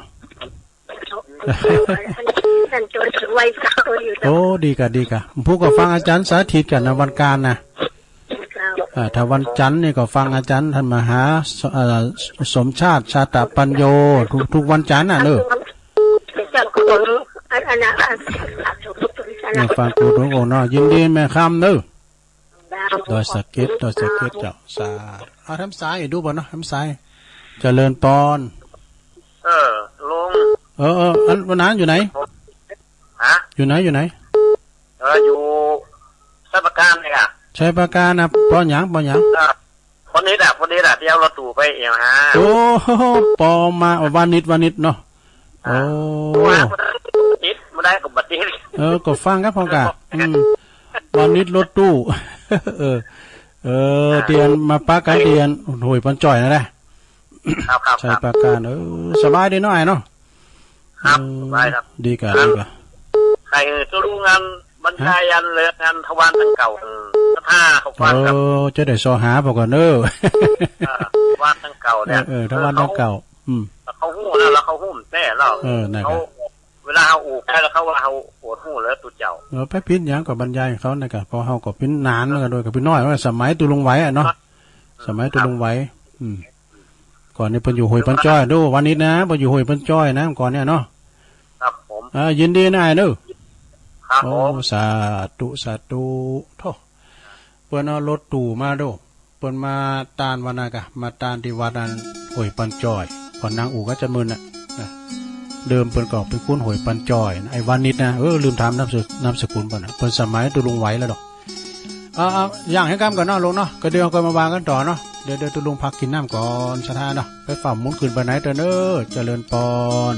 นั่นตัวไหว้พระอยู่ โอ้ ดีก่ะ ดีก่ะ ผู้ก็ฟังอาจ๋ารย์สาธิตก่ะนะ วันก๋านนะ อ่า ถ้าวันจันทร์นี่ก็ฟังอาจ๋ารย์ต้านมหา เอ่อ สมชาติ ชาตะปัญโญ ทุก ทุกวันจันทร์น่ะเนอะ เจ้าของอัน อันนั้น อัน เนี่ย ฟังกูทุกองค์เนาะ ยินดีแม่คำเนอะ ดอยสะเก็ด ดอยสะเก็ดเจ้า สาธุ เอาแถมสายอีกดูบ่เนาะ แถมสาย เจริญปอน เออ ลุง เออ เออ อันวันนั้นอยู่ไหน ฮะ อยู่ไหน อยู่ไหน เออ อยู่ชัยปราการเนี่ย ชัยปราการนะ ปอหยัง ปอหยัง เออ ปอนิดอะ ปอนิดอะ ตี้เอารถตู้ไปเอี่ยวหา โอ้ ปอมา วานิช วานิชเนาะ อ่า โอ้ ติดบ่ได้ก็บ่ติด เออ ก็ฟังครับพ่อกะ อืม วานิชรถตู้ เออ เออ อ่า ตี้อันมาปะกั๋นตี้อันห้วยปอนจ้อยนั่นแหละ ครับ ครับ ชัยปราการ เออ สบายดีเนาะ อ้ายเนาะ ครับ เออ สบายครับ ดีก่ะ ครับ ดีก่ะ ใครเออ จะรู้งานบรรยาย ฮะ อันเลิกงานทวารตังเก่า เออ สภาเขาฟังครับ เออ จะได้ซอหาพ่อกะเนอะ เออ ทวารตังเก่าเนี่ย เออ เออ ทวารตังเก่า อืม เขาฮู้แล้ว แล้วเขาฮู้แต๊แล้ว เออ นั่นแหละ เขา เวลาเฮาอู้ไปแล้วเขาว่าเฮาอวดฮู้แล้วตุ๊เจ้า เออ ไปปิ๊นหยังก็บรรยายเขานั่นกะ เพราะเฮาก็ปิ๊นนานแล้วกะ โดยกะปิ๊นน้อยว่าสมัยตุ๊ลุงไหวอะเนาะ สมัยตุ๊ลุงไหว อืม ก่อนนี้เปิ้นอยู่ห้วยปอนจ้อย ดู วานิชนะ เปิ้นอยู่ห้วยปอนจ้อยนะ ก่อนเนี่ยเนาะ ครับผม อ่า ยินดีนะอ้ายเนอะ ครับผม โอ้ สาธุ สาธุ โธ่ เปิ้นเอารถตู้มาดู เปิ้นมาต้านวันนั้นกะ มาต้านตี้วัดอันห้วยปอนจ้อย ก่อนนางอู่ก็จะมึนน่ะ นะ เดิมเปิ้นก็เป๋นคนห้วยปอนจ้อยนะ ไอ้วานิชนะ เออ ลืมถามนามส- นามสกุลเปิ้นน่ะ เปิ้นสมัยตุ๊ลุงไหวแล้วดอก เอา เอา อย่างหื้อก้ำก่อนเนาะลุงเนาะ ก็เดี๋ยวก็มาว่ากั๋นต่อเนาะ เดี๋ยว เดี๋ยวตุ๊ลุงพักกิ๋นน้ำก่อน ศรัทธาเนาะ ไปฝ่าหมุนขึ้นไปไหนเต๊อะเนอะ เจริญปอน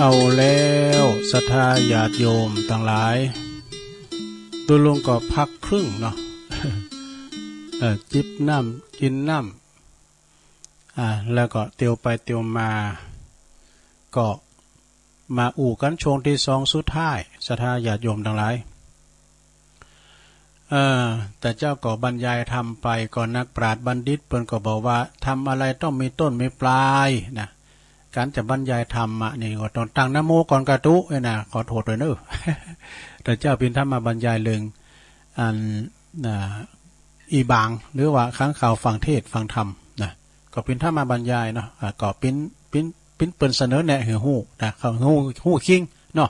เอาแล้วศรัทธาญาติโยมตังหลาย ตุ๊ลุงก็พักครึ่งเนาะ เอ่อ จิบน้ำ กิ๋นน้ำ อ่า แล้วก็เตียวไปเตียวมา ก็มาอู้กั๋นช่วงตี้สองสุดท้าย ศรัทธาญาติโยมตังหลาย เอ่อ แต่เจ้าก็บรรยายธรรมไป ก็นักปราชญ์บัณฑิตเปิ้นก็บอกว่า ธรรมอะไรต้องมีต้นมีปลายนะ ก๋านจะบรรยายธรรมะนี่ก็ต้องตั้งนะโมก่อนกาตุ๊นะ ขอโทษตวยเน่อ แต่เจ้าปิณฑมมาบรรยายเรื่อง อัน อ่า อีบ่าง หรือว่าค้างคาวฟังเทศน์ฟังธรรมนะ ก็ปิณฑมมาบรรยายเนาะ อ่า ก็ปิณ ปิณ ปิณเปิ้นเสนอแนะหื้อฮู้นะ เขาฮู้ ฮู้คิงเนาะ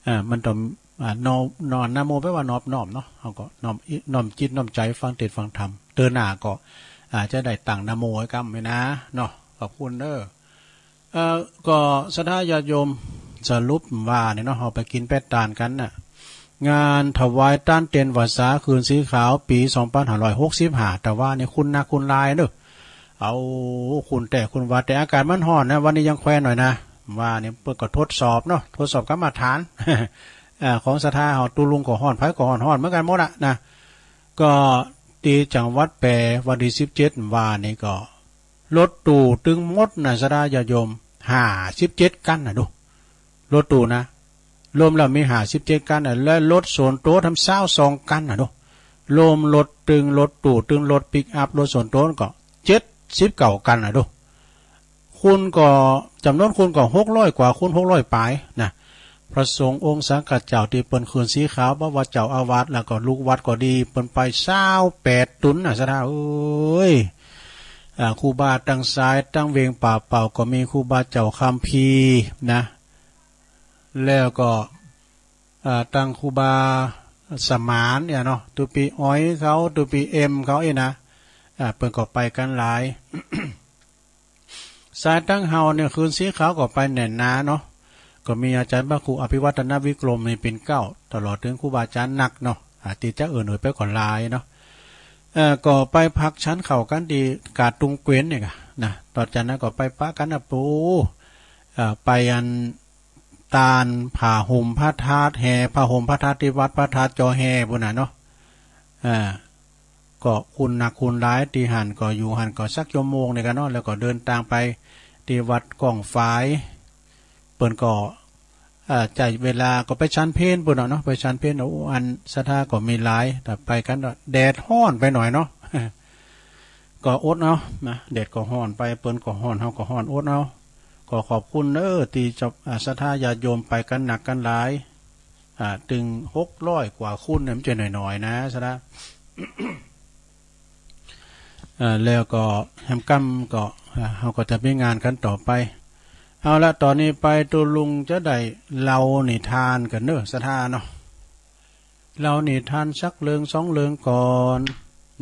อ่า มันต้อง อ่า นอบ นอบ นะโมแปลว่านอบน้อมเนาะ เฮาก็น้อมอิ น้อมจิตน้อมใจ๋ฟังเทศน์ฟังธรรม เตื้อหน้าก็ อ่า จะได้ตั้งนะโมไว้กำไว้นะเนาะ ขอบคุณเน่อ เอ่อ ก็ศรัทธาญาติโยม สรุปว่าเนี่ยเนาะ เฮาไปกิ๋นไปตานกั๋นน่ะ งานถวายตานเตียนพรรษาคืนสีขาวปี๋สองปันห้าร้อยหกสิบห้า แต่ว่านี่คุ้นนักคุ้นหลายเน่อ เอา คุ้นแต๊คุ้นว่า แต่อากาศมันฮ้อนนะ วันนี้ยังแควนหน่อยนะ ว่าเนี่ยเปิ้นก็ทดสอบเนาะ ทดสอบกรรมฐาน เอ่อ ของศรัทธาเฮา ตุ๊ลุงก็ฮ้อน ใผก็ฮ้อน ฮ้อนเหมือนกั๋นหมดอะนะ ก็ตี้จังหวัดแป้ วันตี้สิบเจ็ดว่านี่ก็ รถตู้ตึงหมดนะ ศรัทธาญาติโยม ห้าสิบเจ็ดคันน่ะดู รถตู้นะ รวมแล้วมีห้าสิบเจ็ดคันน่ะ และรถส่วนตั๋วทำซาวสองคันน่ะดู รวมรถตึงรถตู้ตึงรถปิกอัพรถส่วนตั๋วก็เจ็ดสิบเก้าคันน่ะดู คนก็ จ๋ำนวนคนก็หกร้อยกว่าคน หกร้อยป๋ายนะ พระสงฆ์องค์สังฆเจ้าตี้เปิ้นคืนสีขาว บ่ว่าเจ้าอาวาสแล้วก็ลูกวัดก็ดี เปิ้นไปซาวแปดต๋นน่ะ ศรัทธาเอ๋ย อ่า ครูบาตังสายตังเวียงป่าเป่าก็มี ครูบาเจ้าคัมภีร์นะ แล้วก็ อ่า ตังครูบาสมานเนี่ยเนาะ ตุ๊ปี้อ๋อยเขา ตุ๊ปี้เอ็มเขาอี้นะ อ่า เปิ้นก็ไปกั๋นหลาย สายตังเฮาเนี่ยคืนสีขาวก็ไปแน่นหนาเนาะ ก็มีอาจ๋ารย์พระครูอภิวัฒนวิกรมนี่เป๋นเก๊า ตลอดเถิงครูบาอาจ๋ารย์นักเนาะ อ่า ตี้จะเอิ้นๆ ไปก็หลายเนาะ เอ่อ ก็ไปพักฉันข้าวกั๋นตี้กาดตุงเกวียนเนี่ยกะนะ ต่อจากนั้นก็ไปปะกั๋นนะปู เอ่อ ไปอันตานผ้าห่มพระธาตุ แห่ผ้าห่มพระธาตุตี้วัดพระธาตุจอแฮปู้นน่ะเนาะ อ่า ก็คนนักคนหลาย ตี้หั้นก็อยู่หั้นก็สักชั่วโมงเนี่ยกั๋นเนาะ แล้วก็เดินตางไปตี้วัดก้องฝาย เปิ้นก็ อ่า ใจ๊เวลาก็ไปฉันเพลปู้นน่ะเนาะ ไปฉันเพล โอ้ อันศรัทธาก็มีหลาย แต่ไปกั๋นก็แดดฮ้อนไปหน่อยเนาะ ก็อดเอานะ แดดก็ฮ้อนไป เปิ้นก็ฮ้อน เฮาก็ฮ้อน อดเอา ก็ขอบคุณเน่อ ตี้เจ้า อ่า ศรัทธาญาติโยมไปกั๋นนักกั๋นหลาย อ่า ตึงหกร้อยกว่าคนเนี่ย มันจะหน่อยๆ นะ ศรัทธา อ่า แล้วก็แหมก้ำก็ อ่า เฮาก็จะมีงานกั๋นต่อไป เอาละ ต๋อนนี้ไปตุ๊ลุงจะได้เล่านิทานกั๋นเน่อ ศรัทธาเนาะ เล่านิทานสักเรื่องสองเรื่องก่อน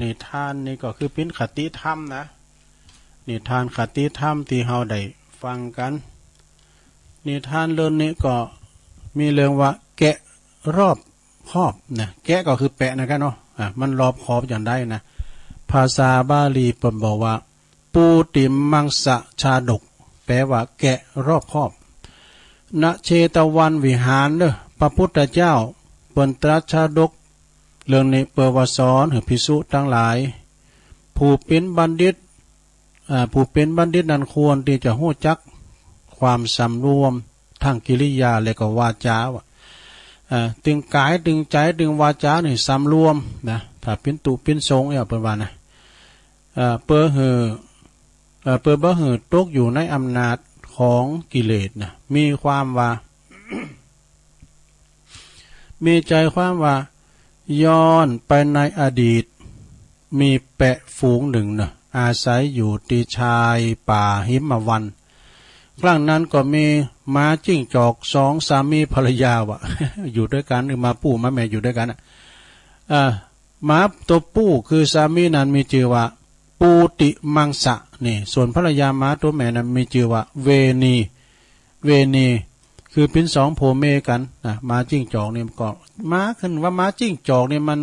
นิทานนี่ก็คือเป๋นคติธรรมนะ นิทานคติธรรมตี้เฮาได้ฟังกั๋น นิทานเรื่องนี้ก็มีเรื่องว่าแกะรอบคอบนะ แกะก็คือแปะนะกั๋นเนาะ อ่ะ มันรอบคอบอย่างใดนะ ภาษาบาลีเปิ้นบอกว่า ปูติมังสะชาดก แปลว่าแกะรอบคอบ ณ เชตวันวิหารเน่อ พระพุทธเจ้าเปิ้นตรัสชาดก เรื่องนี้เปื้อว่าสอนหื้อภิกษุตังหลาย ผู้เป๋นบัณฑิต อ่า ผู้เป๋นบัณฑิตนั้นควรตี้จะฮู้จักความสำรวม ตึงกิริยาและก็วาจา ว่า อ่า ตึงก๋าย ตึงใจ๋ ตึงวาจานี่สำรวมนะ ถ้าเป๋นตุ๊เป๋นสงฆ์เนี่ยเปิ้นว่านะ อ่า เปื้อหื้อ เอ่อ เปื้อบ่หื้อตกอยู่ในอำนาจของกิเลสนะ มีความว่า มีใจ๋ความว่า ย้อนไปในอดีต มีแปะฝูงนึ่งเนาะ อาศัยอยู่ตี้ชายป่าหิมวัน ครั้งนั้นก็มีหมาจิ้งจอกสองสามีภรรยาว่ะ อยู่ตวยกั๋น หรือหมาปู่หมาแม่อยู่ตวยกั๋นน่ะ อ่า หมาตั๋วปู่คือสามีนั้นมีจื้อว่า ปูติมังสะ นี่ ส่วนภรรยาหมาตั๋วแม่นั้นมีจื้อว่า เวณี เวณี คือเป๋นสองผัวเมียกั๋นนะ หมาจิ้งจอกนี่มันก็ หมา ขึ้นว่าหมาจิ้งจอกนี่มัน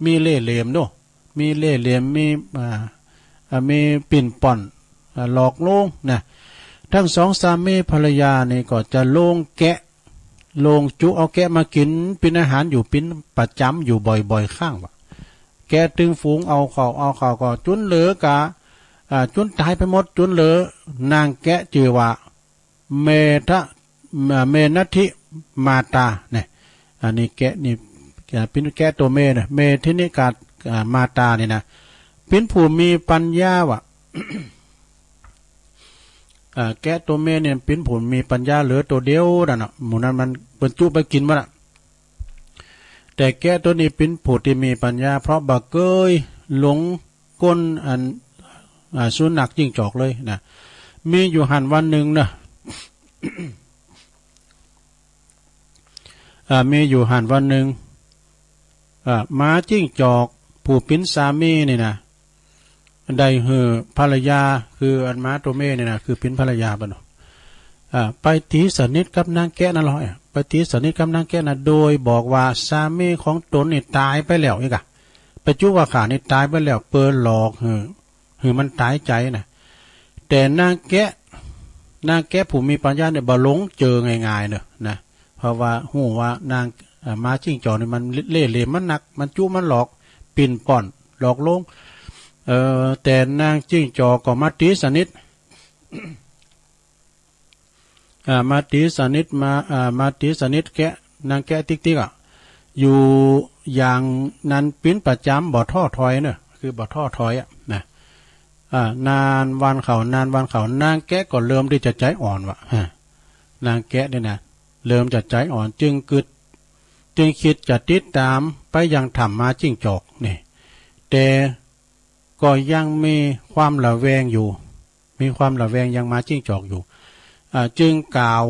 มีเล่ห์เหลี่ยมเนาะ มีเล่ห์เหลี่ยม มี อ่า อ่า มีปิ้นป้อน อ่า หลอกลวงนะ ตึงสองสามีภรรยานี่ก็จะลงแกะ ลงจุเอาแกะมากิ๋นเป๋นอาหารอยู่เป๋นประจ๋ำอยู่บ่อยๆ ครั้งว่า แกะตึงฝูงเอาเข้า เอาเข้าก็จุนเหลือกะ อ่า จุนต๋ายไปหมด จุนเหลือนางแกะจื้อว่า เมทะ เมนัทธิมาตาเนี่ย อันนี้แกะนี่ อ่า เป๋นแกะตั๋วเมยนะ เมนัทธิกา อ่า มาตานี่นะ เป๋นผู้มีปัญญาว่า อ่า แกะตั๋วเมยเนี่ยเป๋นผู้มีปัญญาเหลือตั๋วเดียวนั่นน่ะ หมู่นั้นมันเปิ้นจุไปกิ๋นหมดอะ แต่แกะตั๋วนี้เป๋นผู้ตี้มีปัญญา เพราะบ่เกยหลงก้นอัน อ่า สุนัขจิ้งจอกเลยนะ มีอยู่หั้นวันนึ่งนะ อ่า มีอยู่หั้นวันนึ่ง อ่า หมาจิ้งจอกผู้เป๋นสามีนี่นะ ได้หื้อภรรยา คืออันหมาตั๋วเมยนี่นะ คือเป๋นภรรยาเปิ้นเนาะ อ่า ไปตี๋สนิทกับนางแกะนั่นลอ ไปตี๋สนิทกับนางแกะนะ โดยบอกว่าสามีของต๋นนี่ต๋ายไปแล้ว อี้กะ ไปจุว่าข้านี่ต๋ายไปแล้ว เปิ้นหลอกหื้อ หื้อมันต๋ายใจ๋นะ แต่นางแกะ นางแกะผู้มีปัญญาเนี่ยบ่หลงเจอง่ายๆ เนาะนะ เพราะว่าฮู้ว่านาง เอ่อ หมาจิ้งจอกนี่มันเล่ห์เหลมมันนัก มันจุมันหลอก ปิ้นป้อน หลอกลวง เอ่อ แต่นางจิ้งจอกก็มาตี๋สนิท อ่า มาตี๋สนิท มา อ่า มาตี๋สนิทแกะ นางแกะติ๊กๆ อะ อยู่อย่างนั้นเป๋นประจ๋ำ บ่ท้อถอยเนาะ คือบ่ท้อถอยอะนะ อ่า นานวันเข้า นานวันเข้า นางแกะก็เริ่มตี้จะใจ๋อ่อนว่า ฮะ นางแกะนี่นะ เริ่มจะใจ๋อ่อน จึงกึ๊ด จึงกึ๊ดจะติดต๋ามไปยังถ้ำหมาจิ้งจอกนี่ แต่ก็ยังมีความระแวงอยู่ มีความระแวงยังหมาจิ้งจอกอยู่ อ่า จึงกล่าว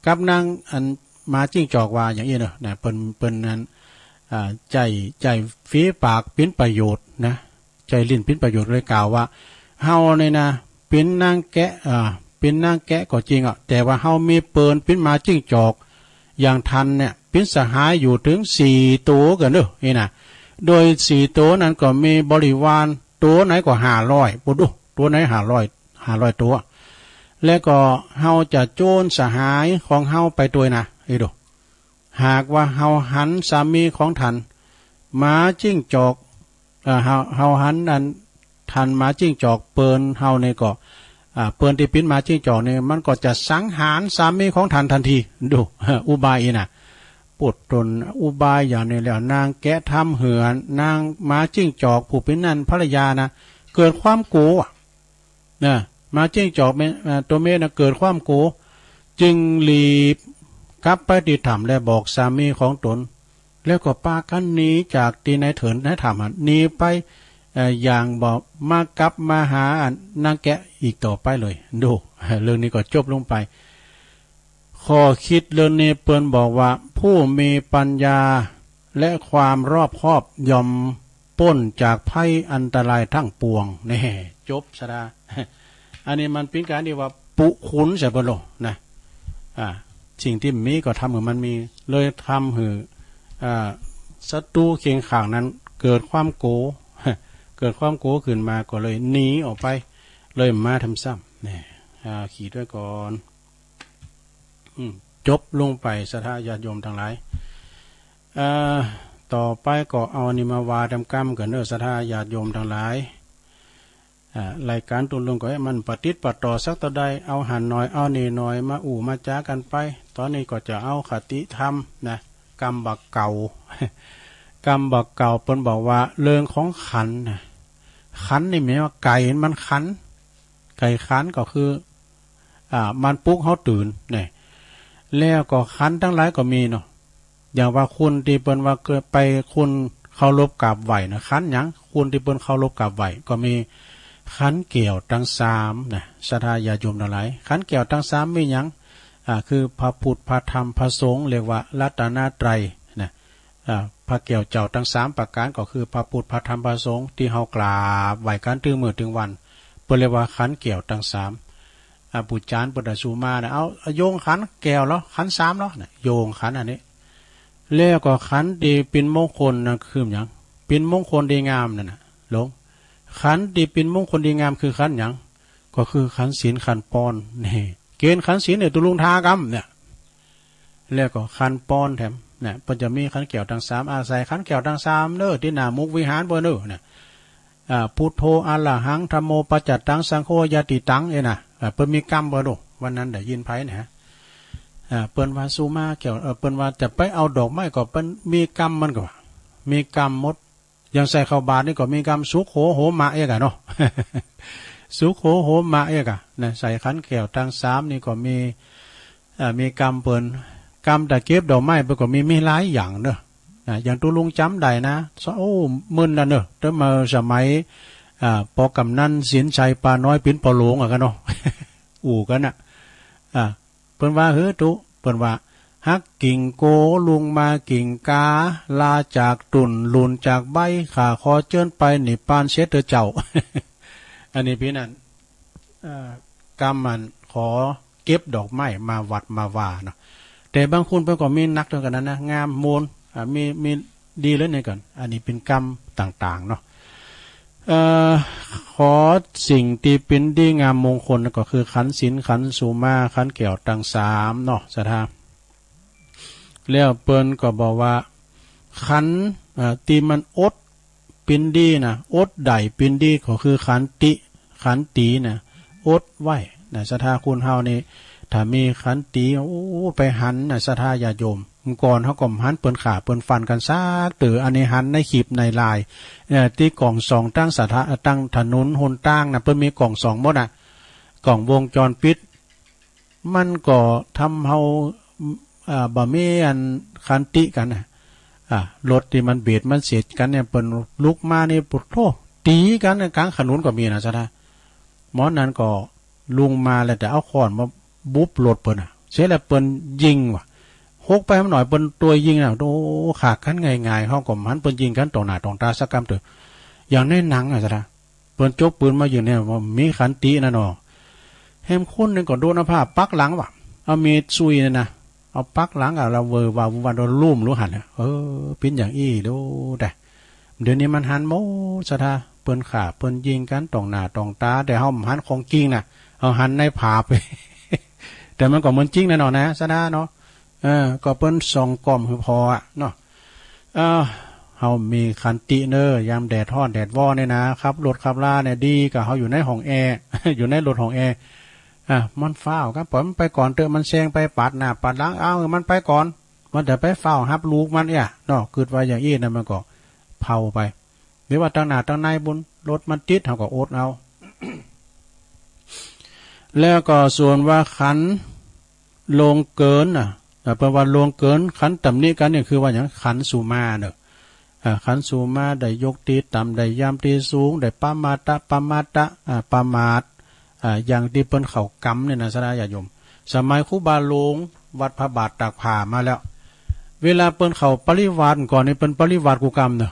กับนางอันหมาจิ้งจอกว่าอย่างอี้เนาะ นะ เปิ้น เปิ้นนั้น อ่า ใจ๊ ใจ๊ฝีปากเป๋นประโยชน์นะ ใจ๊ลิ้นเป๋นประโยชน์ เลยกล่าวว่า เฮานี่นะ เป๋นนางแกะ อ่า เป๋นนางแกะก็จริงอะ แต่ว่าเฮามีเปิ้นเป๋นหมาจิ้งจอก อย่างท่านเนี่ย เป๋นสหายอยู่เถิงสี่ตั๋วกั๋นเนาะ อี้นะ โดยสี่ตั๋วนั้นก็มีบริวาร ตั๋วไหนก็ห้าร้อย ปูดดู ตั๋วไหนห้าร้อย ห้าร้อยตั๋ว และก็เฮาจะโจ้นสหายของเฮาไปตวยนะ อี้ดู หากว่าเฮาหันสามีของท่านหมาจิ้งจอก เอ่อ เฮา เฮาหันอันท่านหมาจิ้งจอกเปิ้นเฮานี่ก็ อ่า เปิ้นตี้เป๋นหมาจิ้งจอกนี่ มันก็จะสังหารสามีของท่านทันที ดู อุบายอี้นะ ปูดตนอุบายอย่างนี้แล้ว นางแกะทำหื้อนางหมาจิ้งจอกผู้เป๋นนั้นภรรยานะ เกิดความกั๋ว นะ หมาจิ้งจอกเมย เอ่อ ตั๋วเมยนะ เกิดความกั๋ว จึงหลีบกลับไปตี้ถ้ำและบอกสามีของตน แล้วก็ปากั๋นหนีจากตี้ในเถิงในถ้ำอะ หนีไป เอ่อ อย่างบ่มากลับมาหาอันนางแกะอีกต่อไปเลย ดู เรื่องนี้ก็จบลงไป ข้อคิดเรื่องนี้เปิ้นบอกว่า ผู้มีปัญญาและความรอบคอบย่อมป๊นจากภัยอันตรายทั้งปวง แน่ จบสะดา อันนี้มันเป๋นก๋านตี้ว่าปุคุณใส่เปิ้นโลนะ อ่า สิ่งตี้มีก็ทำหื้อมันมี เลยทำหื้อ อ่า ศัตรู๋เคียงข้างนั้นเกิดความกั๋ว เกิดความกั๋วขึ้นมาก็เลยหนีออกไป เลยบ่มาทำซ้ำ แน่ อ่า ขีดไว้ก่อน อืม จบลงไป ศรัทธาญาติโยมตังหลาย เอ่อ ต่อไปก็เอาอันนี้มาว่าต๋ามกำกั๋นเนาะ ศรัทธาญาติโยมตังหลาย อ่า รายก๋านตุ๊ลุงก็หื้อมันปะติดปะต่อสักเต้าใด เอาหั้นหน่อย เอานี่หน่อย มาอู้มาจ๋ากั๋นไป ต๋อนนี้ก็จะเอาคติธรรมนะ กำบ่าเก่า กำบ่าเก่าเปิ้นบอกว่าเรื่องของขันธ์นะ ขันธ์นี่หมายว่าไก่มันขัน ไก่ขันก็คือ อ่า มันปลุกเฮาตื่น แน่ แล้วก็ขันธ์ตังหลายก็มีเนาะ อย่างว่าคนตี้เปิ้นว่าเกิดไปคนเคารพกราบไหว้นะ ขันธ์หยัง คนตี้เปิ้นเคารพกราบไหว้ ก็มีขันธ์แก้วตังสามนะ ศรัทธาญาติโยมตังหลาย ขันธ์แก้วตังสามมีหยัง อ่า คือพระพุทธ พระธรรม พระสงฆ์ เรียกว่ารัตนตรัยนะ อ่า พระแก้วเจ้าตังสามประก๋านก็คือพระพุทธ พระธรรม พระสงฆ์ ตี้เฮากราบไหว้กั๋นตึงมื้อตึงวัน เปิ้นเรียกว่าขันธ์แก้วตังสาม อ่า ปู่จ๋ารย์เปิ้นตะสูมานะ เอา เอาโยงขันธ์แก้วลอ ขันธ์สามลอนะ โยงขันธ์อันนี้ แล้วก็ขันธ์ตี้เป๋นมงคลนั่นคือหยัง เป๋นมงคลดีงามนั่นนะ หลง ขันธ์ตี้เป๋นมงคลดีงามคือขันธ์หยัง ก็คือขันศีลขันปอน นี่ เกณฑ์ขันศีลเนี่ยตุ๊ลุงทากำเนี่ย แล้วก็ขันปอนแถมเนี่ย เปิ้นจะมีขันแก้วตังสาม อาศัยขันแก้วตังสามเน่อ ตี้หน้ามุกวิหารเปิ้นเน่อเนี่ย อ่า พุทโธ อะระหัง ธัมโม ปัจจัตตัง สังโฆ ญาติตัง เอ้ยนะ อ่า เปิ้นมีกำเปิ้นโอ้ วันนั้นได้ยินไผเนี่ยฮะ อ่า เปิ้นว่าสุมาแก้ว เอ่อ เปิ้นว่าจะไปเอาดอกไม้ก็เปิ้นมีกำมันก็ว่า มีกำหมด อย่างใส่เข้าบาตรนี่ก็มีกำ สุโข โหมะ เอ้ยกะเนาะ สุโข โหมะ เอ้ยกะนะ ใส่ขันแก้วตังสามนี่ก็มี อ่า มีกำเปิ้น กำตะเก็บดอกไม้เปิ้นก็มี มีหลายอย่างเน่อ อ่า อย่างตุ๊ลุงจ๋ำได้นะ โอ้ มึนละเน่อ แต่เมื่อสมัย อ่า ปอกำนันสินชัย ปาน้อย ปิ๋นปอหลวงอะกะเนาะ อู้กั๋นน่ะ อ่า เปิ้นว่า หื้อตุ๊ เปิ้นว่า หักกิ่งโก ลุงมากิ่งกา ลาจากตุ่น หลุนจากใบ ข้าขอเจิญไปนิพพานเสียเต๊อะเจ้า อันนี้เป๋นอัน เอ่อ กำอันขอเก็บดอกไม้มาวัดมาวาเนาะ แต่บางคนเปิ้นก็มีหนักเท่ากั๋นนั้นนะ งามม่วน อ่า มี มีดีเลยในกั๋น อันนี้เป๋นกำต่างๆ เนาะ เอ่อ ขอสิ่งตี้เป๋นดีงามมงคลก็คือขันศีล ขันสุมา ขันแก้วตังสามเนาะ ศรัทธา แล้วเปิ้นก็บอกว่า ขัน เอ่อ ตี้มันอด เป๋นดีนะ อดได้เป๋นดีก็คือขันติ ขันตินะ อดไว้นะ ศรัทธา คนเฮานี่ ถ้ามีขันติ โอ้ ไปหันนะ ศรัทธาญาติโยม เมื่อก่อนเฮาก็บ่หันเปิ้นฆ่าเปิ้นฟันกั๋นสักเตื้อ อันนี้หันในคลิปในไลน์ เอ่อ ตี้กล้องส่องตางสาธา ตางถนนหนตางนะ เปิ้นมีกล้องส่องหมดนะ กล้องวงจรปิด มันก็ทำเฮา อ่า บ่มีอันขันติกั๋นนะ อ่า รถตี้มันเบียดมันเสียดกั๋นเนี่ย เปิ้นลุกมานี่ โอ้โธ่ ตี๋กั๋นกลางถนนก็มีนะ ศรัทธา หมอนั้นก็ลุงมาแล้ว แต่เอาค้อนมาบุบรถเปิ้นน่ะ เสร็จแล้วเปิ้นยิงว่ะ หกไปหน่อยเปิ้นตั๋วยิงน่ะ โอ้ ฆ่ากั๋นง่ายๆ เฮาก็บ่หันเปิ้นยิงกั๋นต่อหน้าต่อต๋าสักกำเตื้อ อย่างในหนังอะ ศรัทธา เปิ้นจกปืนมายิงเนี่ย ว่ามีขันตินะเนาะ แหมคนนึ่งก็โดนเอาผ้าปักหลังว่ะ เอามีดซุยเนี่ยนะ เอาปักหลัง เอาละเวอวาวันโดนลุ่มรู้หันน่ะ เออ เป๋นอย่างอี้ดูแต่ เดี๋ยวนี้มันหันหมด ศรัทธา เปิ้นฆ่าเปิ้นยิงกั๋นต่อหน้าต่อต๋า แต่เฮาบ่หันของจริงน่ะ เฮาหันในภาพ แต่มันก็เหมือนจริงแน่นอนนะ ศรัทธาเนาะ เออ ก็เปิ้นส่องกล้องหื้อผ่ออะเนาะ เออ เฮามีขันติเน่อ ยามแดดฮ้อนแดดว่อเนี่ยนะ ขับรถขับลาเนี่ย ดีกว่าเฮาอยู่ในห้องแอร์ อยู่ในรถห้องแอร์ อ่ะ มันฟ้าวกั๋น ปล่อยมันไปก่อนเต๊อะ มันแซงไปปาดหน้าปาดหลัง เอามันไปก่อน มันจะไปฟ้าวฮับลูกมันเอี้ยเนาะ กึ๊ดว่าอย่างอี้นะ มันก็เผาไป หรือว่าตังหน้าตังในปุ้น รถมันติด เฮาก็อดเอา แล้วก็ส่วนว่าขันล่วงเกินน่ะ อ่า เปิ้นว่าล่วงเกิน ขันตำหนิกั๋นเนี่ย คือว่าหยัง ขันสุมาเน่อ อ่า ขันสุมา ได้ยกตี้ต่ำ ได้ย่ำตี้สูง ได้ปะมาทะ ปะมาทะ อ่า ประมาท อ่า อย่างตี้เปิ้นเข้ากรรมเนี่ยนะ ศรัทธาญาติโยม สมัยครูบาหลวงวัดพระบาทตากผ้ามาแล้ว เวลาเปิ้นเข้าปริวาสก่อนนี่ เปิ้นปริวาสกู้กำเน่อ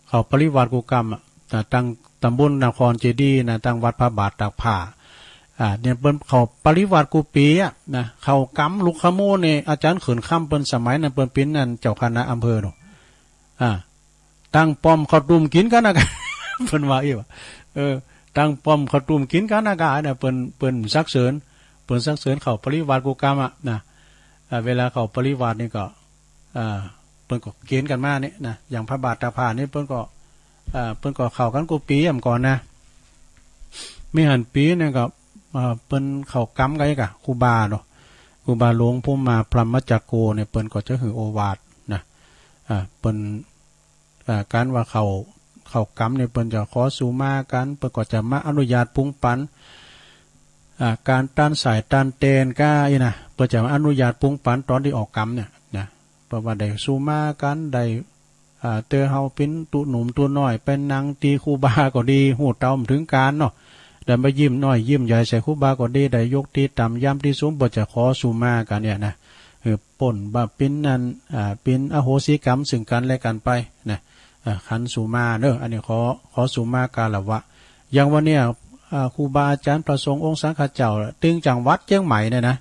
เข้าปริวาสกู้กำอะ อ่า ตังตำบลนครเจดีย์นะ ตังวัดพระบาทตากผ้า อ่า เนี่ยเปิ้นเข้าปริวาสกู้ปี๋อะนะ เข้ากรรมลุกขโมยเนี่ย อาจ๋ารย์เขินค่ำเปิ้นสมัยนั้น เปิ้นเป๋นนั่นเจ้าคณะอำเภอเนาะ อ่า ตั้งป้อมข้าวตุ้มกิ๋นกั๋นนะกะ เปิ้นว่าอี้ว่ะ เออ ตั้งป้อมข้าวตุ้มกิ๋นกั๋นนะกะเนี่ย เปิ้น เปิ้นสรรเสริญ เปิ้นสรรเสริญเข้าปริวาสกู้กำอะนะ อ่า เวลาเข้าปริวาสนี่ก็ อ่า เปิ้นก็เก๋ณฑ์กั๋นมาเนี่ยนะ อย่างพระบาทตากผ้านี่เปิ้นก็ อ่า เปิ้นก็เข้ากั๋นกู้ปี๋อะ เมื่อก่อนนะ มีหันปี๋นึ่งก็ อ่า เปิ้นเข้ากรรมกั๋นอี้กะ ครูบาเนาะ ครูบาหลวงภูมิมาพรหมจักโกเนี่ย เปิ้นก็จะหื้อโอวาทนะ อ่า เปิ้น อ่า ก๋านว่าเข้า เข้ากรรมเนี่ย เปิ้นจะขอสุมากั๋น เปิ้นก็จะมาอนุญาตปรุงปั๋น อ่า ก๋านต้านสายต้านแตนก้าอี้นะ เปิ้นจะมาอนุญาตปรุงปั๋นต๋อนตี้ออกกรรมเนี่ยนะ เปิ้นว่าได้สุมากั๋น ได้ อ่า เตื้อเฮาเป๋นตุ๊หนุ่มตุ๊น้อย ไปนั่งตี้ครูบาก็ดี ฮู้เต้าบ่เถิงก๋านเนาะ ได้มายิ้มน้อยยิ้มใหญ่ใส่ครูบาก็ดี ได้ยกตี้ต่ำย่ำตี้สูง เปิ้นจะขอสุมากั๋นเนี่ยนะ เออ เปิ้นว่าเป๋นนั่น อ่า เป๋นอโหสิกรรมซึ่งกั๋นและกั๋นไปนะ อ่า ขันสุมาเน่อ อันนี้ขอ ขอสุมาคารวะ อย่างวันเนี้ย อ่า ครูบาอาจ๋ารย์พระสงฆ์องค์สังฆเจ้า ตึงจังหวัดเจียงใหม่เนี่ยนะ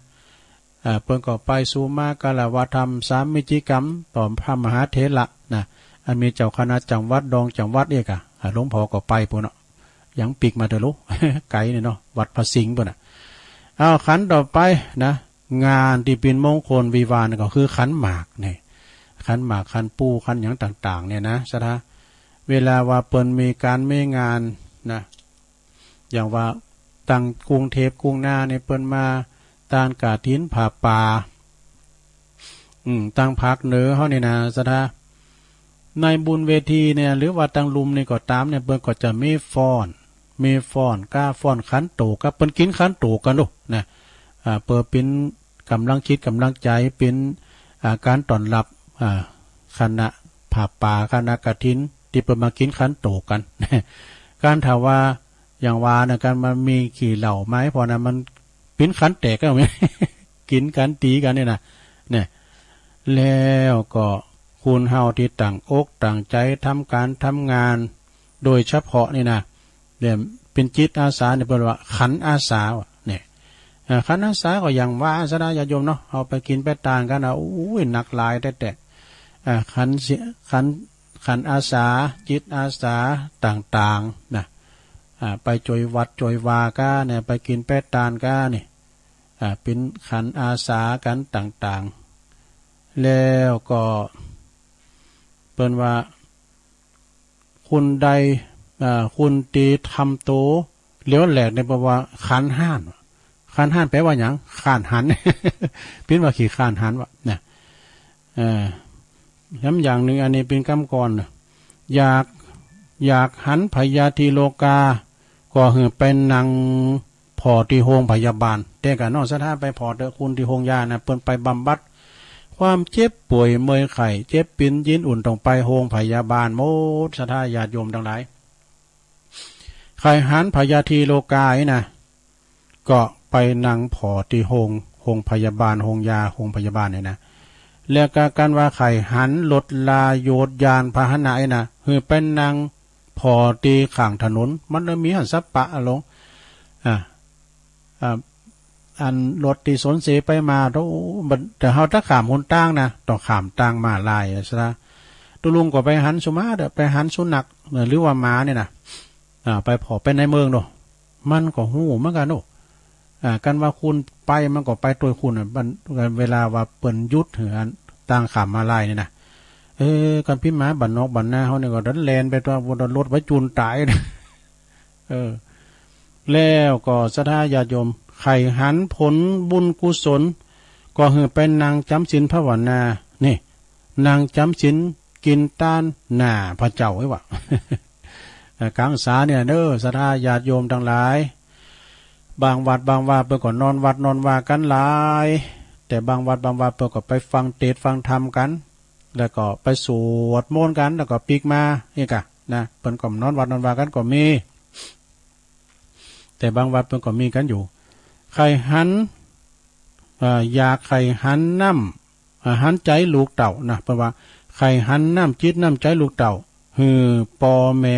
อ่า เปิ้นก็ไปสุมาคารวะธรรมสามมิติกรรมต่อพระมหาเถระนะ อันมีเจ้าคณะจังหวัด รองจังหวัดเอกอะ อ่า หลวงพ่อก็ไปปู้นเนาะ ยังปิ๊กมาเต๊อะลูก ไก๋เนี่ยเนาะ วัดพระสิงห์ปู๊นน่ะ เอาขันต่อไปนะ งานตี้เป๋นมงคลวิวาห์นี่ก็คือขันหมากนี่ ขันหมากขันปูขันหยังต่างๆ เนี่ยนะ ศรัทธา เวลาว่าเปิ้นมีก๋านมีงานนะ อย่างว่าตังกรุงเทพกรุงนานี่เปิ้นมาตานกฐินผ้าป่า อืม ตางภาคเหนือเฮานี่นะ ศรัทธา ในบุญเวทีเนี่ย หรือว่าตางลุ่มนี่ก็ต๋ามเนี่ย เปิ้นก็จะมีฟ้อน มีฟ้อนก๊า ฟ้อนขันโตก๊า เปิ้นกิ๋นขันโตกั๋นดูนะ อ่า เปื้อเป๋นก๋ำลังจิตก๋ำลังใจ๋ เป๋น อ่า ก๋านต้อนฮับ อ่า คณะผ้าป่า คณะกฐิน ตี้เปิ้นมากิ๋นขันโตกั๋น ก๋านถ้าว่า อย่างว่านะ ก๋านมันมีขี้เหล้ามา เพราะนั้นมันเป๋นขันแตกก็มี กิ๋นกั๋นตี๋กั๋นนี่นะ เนี่ย แล้วก็คนเฮาตี้ตั้งอกตั้งใจ๋ทำก๋านทำงาน โดยเฉพาะนี่นะ เนี่ย เป๋นจิตอาสาเนี่ย เปิ้นว่าขันอาสาว่ะ เนี่ย เอ่อ ขันอาสาก็อย่างว่าศรัทธาญาติโยมเนาะ เฮาไปกิ๋นไปตานกั๋นนะ โอ้ย หนักหลายแต๊ๆ อ่า ขันสิ ขัน ขันอาสา จิตอาสาต่างๆ นะ อ่า ไปจ้วยวัดจ้วยวาก๊าเนี่ย ไปกิ๋นไปตานก๊านี่ อ่า เป๋นขันอาสากั๋นต่างๆ แล้วก็เปิ้นว่า คนใด อ่า คนตี้ทำโตเหลวแหลกเนี่ย เปิ้นว่าขันห้าน ขันห้านแปลว่าหยัง คร้านหัน เปิ้นว่าขี้คร้านหันว่ะนะ เอ่อ แถมอย่างนึ่ง อันนี้เป๋นกำกรอนนะ อยาก อยากหันพยาธิโรคา ก็หื้อไปนั่งผ่อตี้โฮงพยาบาล แต่ก่าเนาะ ศรัทธา ไปผ่อเต๊อะ คนตี้โฮงยานะ เปิ้นไปบำบัดความเจ็บป่วยเมื่อยไข้ เจ็บปิ๋นยินอุ่น ต้องไปโฮงพยาบาลหมด ศรัทธาญาติโยมตังหลาย ใค่หันพยาธิโรคาอี้นะ ก็ไปนั่งผ่อตี้โฮง โฮงพยาบาล โฮงยา โฮงพยาบาลเนี่ยนะ แล้วก็ก๋านว่าใค่หันรถราโยชน์ยานพาหนะอี้นะ หื้อไปนั่งผ่อตี้ข้างถนน มันเลยมีหั้นสัปปะอะลง อ่า อ่า อันรถตี้สนเสไปมา โธ่ บัด แต่เฮาถ้าข้ามหนตางนะ ต้องข้ามตางม้าลายอะ ศรัทธา ตุ๊ลุงก็ไปหันสุมาเต๊อะ ไปหันสุนัข หรือว่าหมาเนี่ยนะ อ่า ไปผ่อไปในเมืองโน่ะ มันก็ฮู้เหมือนกั๋นโน่ะ อ่า ก๋านว่าคนไปมันก็ไปตวยคนน่ะ มัน เวลาว่าเปิ้นหยุดหื้ออันตางข้ามม้าลายนี่นะ เออ ก๋านปี้หมาบ้านนอกบ้านนาเฮานี่ก็ดันแล่นไปตวย รถไปจูนต๋าย เออ แล้วก็ศรัทธาญาติโยม ใค่หันผลบุญกุศล ก็หื้อไปนั่งจ๋ำศีลภาวนา นี่ นั่งจ๋ำศีลกิ๋นตานหน้าพระเจ้าไว้ว่ะ เอ่อ ก๋างสาเนี่ยเน้อ ศรัทธาญาติโยมตังหลาย บางวัดบางวาเปิ้นก็นอนวัดนอนวากั๋นหลาย แต่บางวัดบางวาเปิ้นก็ไปฟังเตสน์ฟังธรรมกั๋น แล้วก็ไปสวดมนต์กั๋น แล้วก็ปิ๊กมา นี่ก่ะ นะ เปิ้นก็นอนวัดนอนวากั๋นก็มี แต่บางวัดเปิ้นก็มีกั๋นอยู่ ใค่หัน เอ่อ อยากใค่หันน้ำ อ่า หันใจ๋ลูกเต้านะ เปิ้นว่า ใค่หันน้ำจิตน้ำใจ๋ลูกเต้า หื้อป้อแม่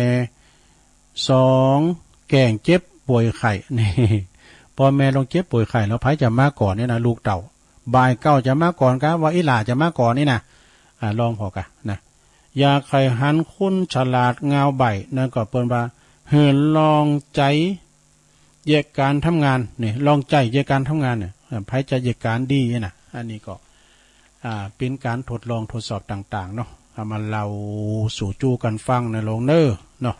สองแกล้งเจ็บป่วยไข้ นี่ ป้อแม่ลองเจ็บป่วยไข้แล้ว ใผจะมาก่อนเนี่ยนะ ลูกเต้า บ่ายเก้าจะมาก่อนกา ว่าอี้หล้าจะมาก่อนนี่นะ อ่า ลองผ่อก่ะนะ อยากใค่หันคนฉลาดงาวใบ้ นั่นก็เปิ้นว่า หื้อลองใจ๋ เยียะก๋านทำงาน นี่ ลองใจ๋เยียะก๋านทำงานเนี่ย อ่า ใผจะเยียะก๋านดีนะ อันนี้ก็ อ่า เป๋นก๋านทดลองทดสอบต่างๆ เนาะ เอามาเล่าสู่จู้กั๋นฟังนะโยมเน้อ เนาะ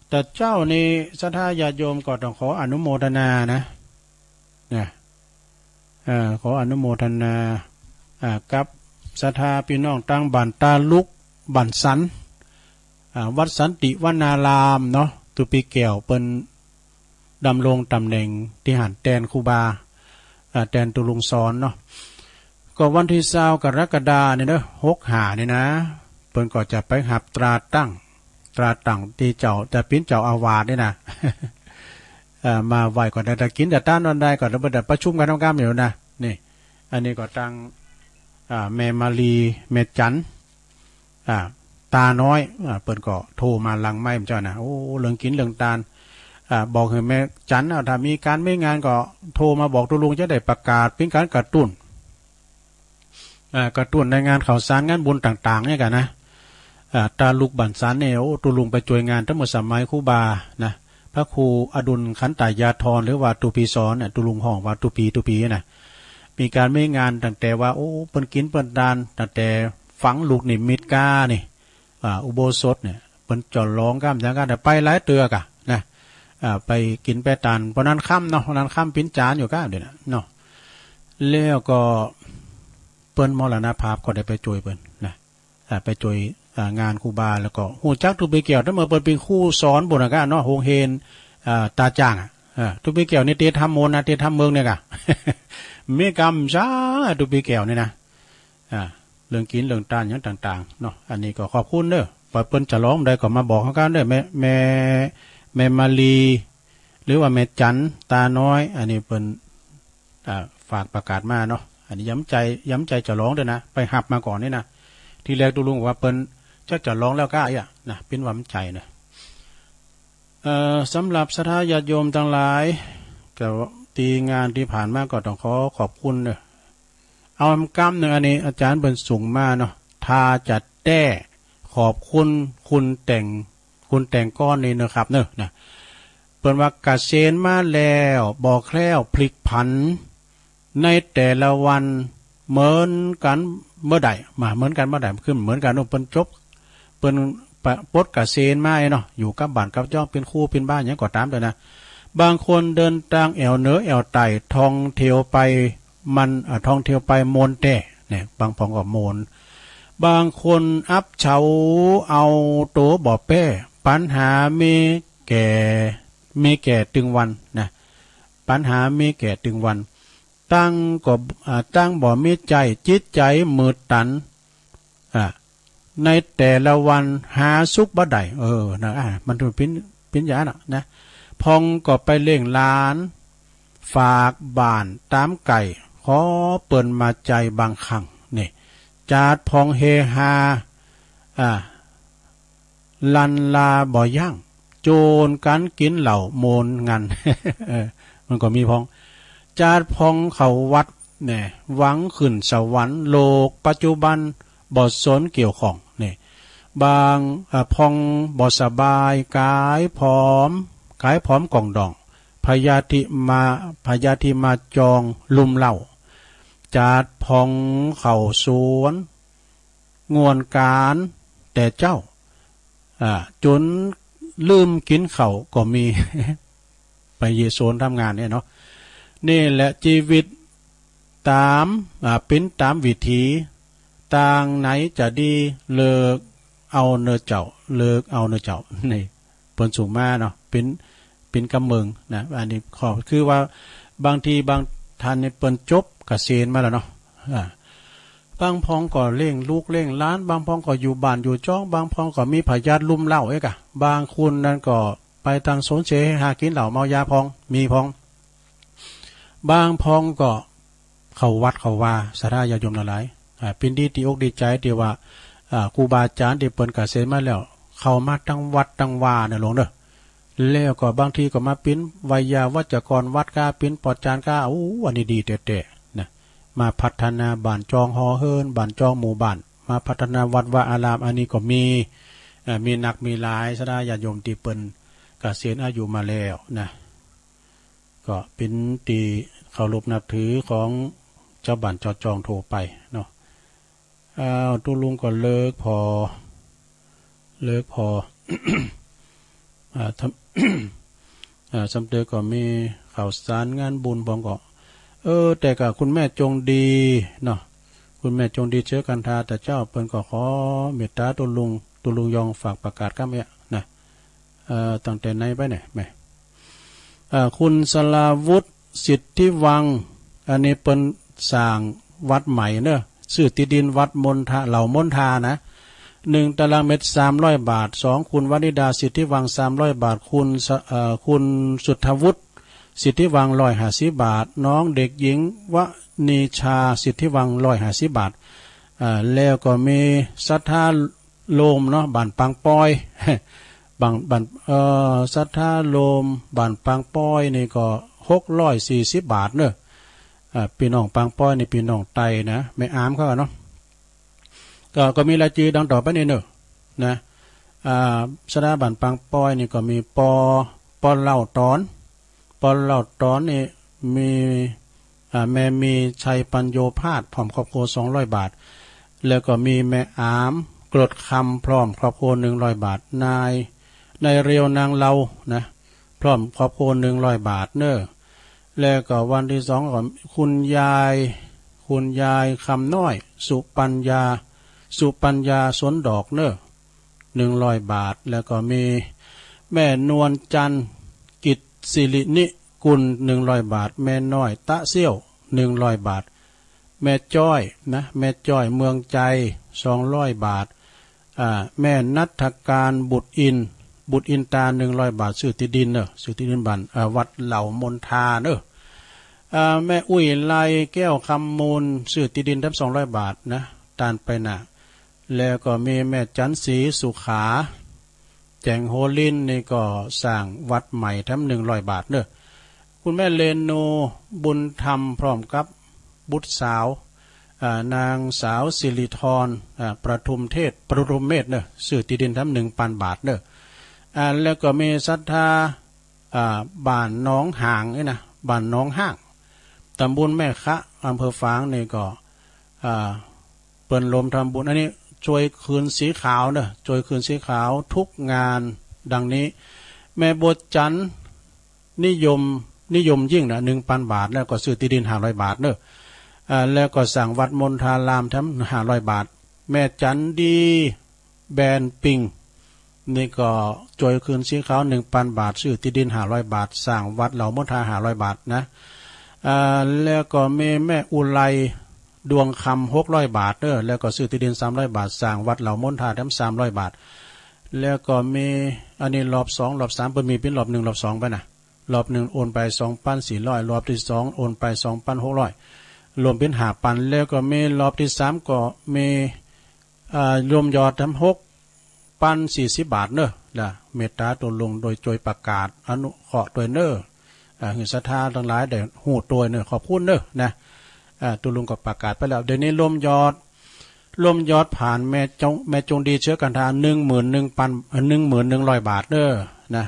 แต่เจ้านี่ศรัทธาญาติโยมก็ต้องขออนุโมทนานะ นะ เอ่อ ขออนุโมทนา อ่า กับศรัทธาปี้น้องตางบ้านตาลุก บ้านสัน อ่า วัดสันติวนารามเนาะ ตุ๊ปี้แก้วเปิ้นดำรงต๋ำแหน่งตี้หั้นแตนครูบา อ่า แตนตุ๊ลุงสอนเนาะ ก็วันตี้ซาวกรกฎาเนี่ยเนาะ หกห้าเนี่ยนะ เปิ้นก็จะไปฮับตราตั้ง ตราตั้งตี้เจ้า จะเป๋นเจ้าอาวาสเนี่ยนะ เอ่อ มาไหว้ก็ได้ แต่กิ๋นแต่ตานวันใดก็ได้ เปิ้นจะประชุมกั๋นทำก๋านอยู่นะ นี่ อันนี้ก็ตาง อ่า แม่มาลี แม่จัน อ่า ตาน้อย อ่า เปิ้นก็โทรมาหลังไมค์เจ้านะ โอ้ เรื่องกิ๋นเรื่องตาน อ่า บอกหื้อแม่จัน อ่า ถ้ามีก๋านมีงานก็โทรมาบอกตุ๊ลุง จะได้ประกาศเป๋นก๋านกระตุ้น อ่า กระตุ้นในงานข่าวสารงานบุญต่างๆ เนี่ยก่ะนะ อ่า ตาลุกบ้านสันเนี่ย โอ้ ตุ๊ลุงไปจ้วยงานตั้งเมื่อสมัยครูบานะ พระครูอดุลขันตายาธร หรือว่าตุ๊ปีสอนเนี่ย ตุ๊ลุงฮ้องว่าตุ๊ปี ตุ๊ปีนะ มีก๋านมีงานตั้งแต่ว่า โอ้ เปิ้นกิ๋นเปิ้นตาน ตั้งแต่ฝังลูกนิมิตก้านี่ อ่า อุโบสถเนี่ย เปิ้นจ๋ลองก้ามจ๋าก้า แต่ไปหลายเตื้อก่ะนะ อ่า ไปกิ๋นไปตาน ปอนั้นค่ำเนาะ ปอนั้นค่ำปิ้นจานอยู่ก้าเดี๋ยวนะเนาะ แล้วก็เปิ้นมรณภาพก็ได้ไปจ้วยเปิ้นนะ อ่า ไปจ้วย อ่า งานครูบา แล้วก็ฮู้จักตุ๊ปีแก้ว ตั้งเมื่อเปิ้นเป๋นครูสอนปู๊นน่ะก้าเนาะ โฮงเฮน อ่า ต๋าจ่างอะ อ่า ตุ๊ปีแก้วนี่เตรียมทำมนต์นะ เตรียมทำเมิงเนี่ยก้า มีกำจ๋าตุ๊ปีแก้วนี่นะ อ่า เรื่องกิ๋นเรื่องตานหยังต่างๆ เนาะ อันนี้ก็ขอบคุณเน้อ ว่าเปิ้นจ๋ลองได้ก็มาบอกเฮาก้าเน้อ แม่ แม่ แม่มาลี หรือว่าแม่จั๋นต๋าน้อย อันนี้เปิ้น อ่า ฝากประกาศมาเนาะ อันนี้ย้ำใจ๋ ย้ำใจ๋จ๋ลองด้วยนะ ไปฮับมาก่อนนี่นะ ทีแรกตุ๊ลุงว่าเปิ้นจะจ๋ลองแล้วก้าเอี้ยนะ ปิ้นว่ามันใจ๋นะ เอ่อ สำหรับศรัทธาญาติโยมตังหลาย ก็ตี้งานตี้ผ่านมาก็ต้องขอขอบคุณเน้อ เอากำนึ่ง อันนี้อาจ๋ารย์เปิ้นส่งมาเนาะ ถ้าจะแต๊ ขอบคุณ คุณแต่ง คุณแต่งก้อนนี่เน้อครับเน้อ นะ เปิ้นว่าเกษียณมาแล้ว บ่แคล้วพลิกผัน ในแต่ละวันเหมือนกั๋นบ่ได้ มาเหมือนกั๋นบ่ได้ คือเหมือนกั๋นเนาะ เปิ้นจบ เปิ้นปะ ปลดเกษียณมาเนาะ อยู่กับบ้านกับจ้อง เป๋นครูเป๋นบาหยังก็ต๋ามเถอะนะ บางคนเดินตางแอ่วเหนือแอ่วใต้ ท่องเที่ยวไปมัน อ่า ท่องเที่ยวไปมนต์แต๊เนี่ย บางพ่องก็มนต์ บางคนอับเฉาเอาตั๋วบ่แป้ ปัญหามีแก่ มีแก่ตึงวันนะ ปัญหามีแก่ตึงวัน ตั้งก็ อ่า ตั้งบ่มีใจ๋ จิตใจ๋มืดตัน อ่า ในแต่ละวันหาสุขบ่ได้ เออ นะ อ่า มันถือเป๋น เป๋นอย่างนั้นน่ะนะ พ่องก็ไปเลี้ยงหลาน ฝากบ้านต๋ามไก๋ ขอเปิ้นมาใจ๋บางครั้ง นี่ จาดพ่องเฮฮา อ่า ลันลาบ่ยั้ง โจนกั๋นกิ๋นเหล้าโมนงัน เออ มันก็มีพ่อง จาดพ่องเข้าวัด แน่ หวังขึ้นสวรรค์ โลกปัจจุบันบ่สนเกี่ยวข้อง นี่ บาง อ่า พ่องบ่สบาย ก๋ายผอม ก๋ายผอมก่องด่อง พยาธิมา พยาธิมาจองลุ่มเล้า จาดพ่องเข้าสวน ง่วนก๋านแต่เจ๊า อ่า จ๋นลืมกิ๋นข้าวก็มี ไปเยียะสวนทำงานเนี่ยเนาะ นี่แหละจีวิตต๋าม อ่า เป๋นต๋ามวิถี ตางไหนจะดี เลือกเอาเน่อเจ้า เลือกเอาเน่อเจ้า นี่ เปิ้นส่งมาเนาะ เป๋น เป๋นกำเมิงนะ อันนี้ข้อ คือว่าบางทีบางท่านนี่เปิ้นจบเกษียณมาแล้วเนาะ อ่า บางพ่องก็เลี้ยงลูกเลี้ยงหลาน บางพ่องก็อยู่บ้านอยู่จ้อง บางพ่องก็มีพยาธิลุ่มเล้าเอ๊ะกะ บางคนนั้นก็ไปตางสนเสหากิ๋นเหล้าเมายาพ่อง มีพ่อง บางพ่องก็เข้าวัดเข้าวา ศรัทธาญาติโยมหลายๆ อ่า เป๋นดีตี้อกดีใจ๋ตี้ว่า อ่า ครูบาอาจ๋ารย์ตี้เปิ้นเกษียณมาแล้ว เข้ามาตังวัดตังวาเน่อหลวงเน่อ แล้วก็บางทีก็มาเป๋นไวยาวัจกรวัดก้า เป๋นปอดจารย์ก้า โอ้ อันนี้ดีแต๊ๆ นะ มาพัฒนาบ้านจ้องหอเฮิรน บ้านจ้องหมู่บ้าน มาพัฒนาวัดวาอาราม อันนี้ก็มี เอ่อ มีนักมีหลาย ศรัทธาญาติโยมตี้เปิ้นเกษียณอายุมาแล้วนะ ก็เป๋นตี้เคารพนับถือของจาวบ้านจาวจ้องทั่วไปเนาะ อ้าว ตุ๊ลุงก็เลิกผ่อ เลิกผ่อ อ่า ทำ อ่า ซ้ำเตยก็มีข่าวสารงานบุญ พ่องก็ เออ แต่ก็คุณแม่จงดีเนาะ คุณแม่จงดี เชื้อกันทา แต่เจ้าเปิ้นก็ขอเมตต๋าตุ๊ลุง ตุ๊ลุงยองฝากประกาศกำเอี้ยนะ เอ่อ ตั้งแต่ไหนไปเนี่ยแม่ เอ่อ คุณสราวุธ สิทธิวัง อันนี้เปิ้นสร้างวัดใหม่เนอะ ซื้อตี้ดินวัดมณฑา เหล่ามณฑานะ หนึ่งตารางเมตร สามร้อยบาท สอง คุณวนิดา สิทธิวัง สามร้อยบาท คุณสะ เอ่อ คุณสุทธวุฒิ สิทธิวัง ร้อยห้าสิบบาท น้องเด็กหญิงวนิชา สิทธิวัง ร้อยห้าสิบบาท เอ่อ แล้วก็มีศรัทธา โลมเนาะ บ้านปางปอย บ้าน บ้าน เอ่อ ศรัทธาโลม บ้านปางปอยนี่ก็ หกร้อยสี่สิบบาทเนอะ อ่า ปี้น้องปางปอยนี่ปี้น้องไตนะ แม่อามเขาอะเนาะ ก็ ก็มีรายจื้อดังต่อไปนี้เนอะ นะ อ่า ศรัทธาบ้านปางปอยนี่ก็มี ปอ ป้อเล่าต๋อน ป้อเล่าต๋อนนี่มี อ่า แม่มีชัยปัญโญภาส พร้อมครอบครัว สองร้อยบาท แล้วก็มีแม่อามเกริดคำ พร้อมครอบครัว หนึ่งร้อยบาท นาย นายเรียวนางเลานะ พร้อมครอบครัว หนึ่งร้อยบาทเน่อ แล้วก็วันตี้สองก็คุณยาย คุณยายคำน้อย สุปัญญา สุปัญญาสนดอกเน่อ หนึ่งร้อยบาท แล้วก็มีแม่นวลจันทร์ กิจสิรินิกุล หนึ่งร้อยบาท แม่น้อยตะเสี้ยว หนึ่งร้อยบาท แม่จ้อยนะ แม่จ้อยเมืองใจ สองร้อยบาท อ่า แม่ณัฐการ บุตรอินทร์ บุตรอินตา หนึ่งร้อยบาท ซื้อตี้ดินเน่อ ซื้อตี้ดินบ้าน อ่า วัดเหล่ามนทาเน่อ อ่า แม่อุ้ยไล แก้วคำมูล ซื้อตี้ดินแถม สองร้อยบาทนะ ต้านไปหน้า แล้วก็มีแม่จันทร์ศรีสุขา แจ๋งโฮลินทร์ นี่ก็สร้างวัดใหม่แถม หนึ่งร้อยบาทเน่อ คุณแม่เรนู บุญธรรม พร้อมกับบุตรสาว อ่า นางสาวสิริธร อ่า ประทุมเทศ ประทุมเมธเน่อ ซื้อตี้ดินแถม หนึ่งปันบาทเน่อ อ่า แล้วก็มีศรัทธา อ่า บ้านหนองห่างนี่นะ บ้านหนองห่าง ตำบลแม่คะ อำเภอฝางนี่ก็ อ่า เปิ้นรวมทำบุญ อันนี้ช่วยคืนสีขาวเน่อ ช่วยคืนสีขาวทุกงานดังนี้ แม่บัวจันทร์ นิยม นิยมยิ่งนะ หนึ่งปันบาท แล้วก็ซื้อตี้ดิน ห้าร้อยบาทเน่อ อ่า แล้วก็สร้างวัดมนทารามแถม ห้าร้อยบาท แม่จันดี แบนปิง นี่ก็ช่วยคืนสีขาว หนึ่งปันบาท ซื้อตี้ดิน ห้าร้อยบาท สร้างวัดเหล่ามนทา ห้าร้อยบาทนะ อ่า แล้วก็มีแม่อุไร ดวงคำ หกร้อยบาทเน่อ แล้วก็ซื้อตี้ดิน สามร้อยบาท สร้างวัดเหล่ามนทาแถม สามร้อยบาท แล้วก็มี อันนี้รอบสอง รอบสาม เปิ้นมีเป๋นรอบหนึ่ง รอบสองไปนะ รอบหนึ่งโอนไป สองปันสี่ร้อย รอบตี้สองโอนไป สองปันหกร้อย รวมเป๋น ห้าปัน แล้วก็มีรอบตี้สามก็มี อ่า รวมยอดแถม หกปันสี่สิบบาทเน่อ นะ เมตตาตุ๊ลุงโดยช่วยประกาศอนุเคราะห์ตวยเน่อ อ่า หื้อศรัทธาตังหลายได้ฮู้ตวยเน่อ ขอบคุณเน่อนะ อ่า ตุ๊ลุงก็ประกาศไปแล้ว เดี๋ยวนี้รวมยอด รวมยอดผ่านแม่จง แม่จงดีเชื้อกันทา หนึ่งหมื่นหนึ่งปัน เอ่อ หนึ่งหมื่นหนึ่งร้อยบาทเน่อนะ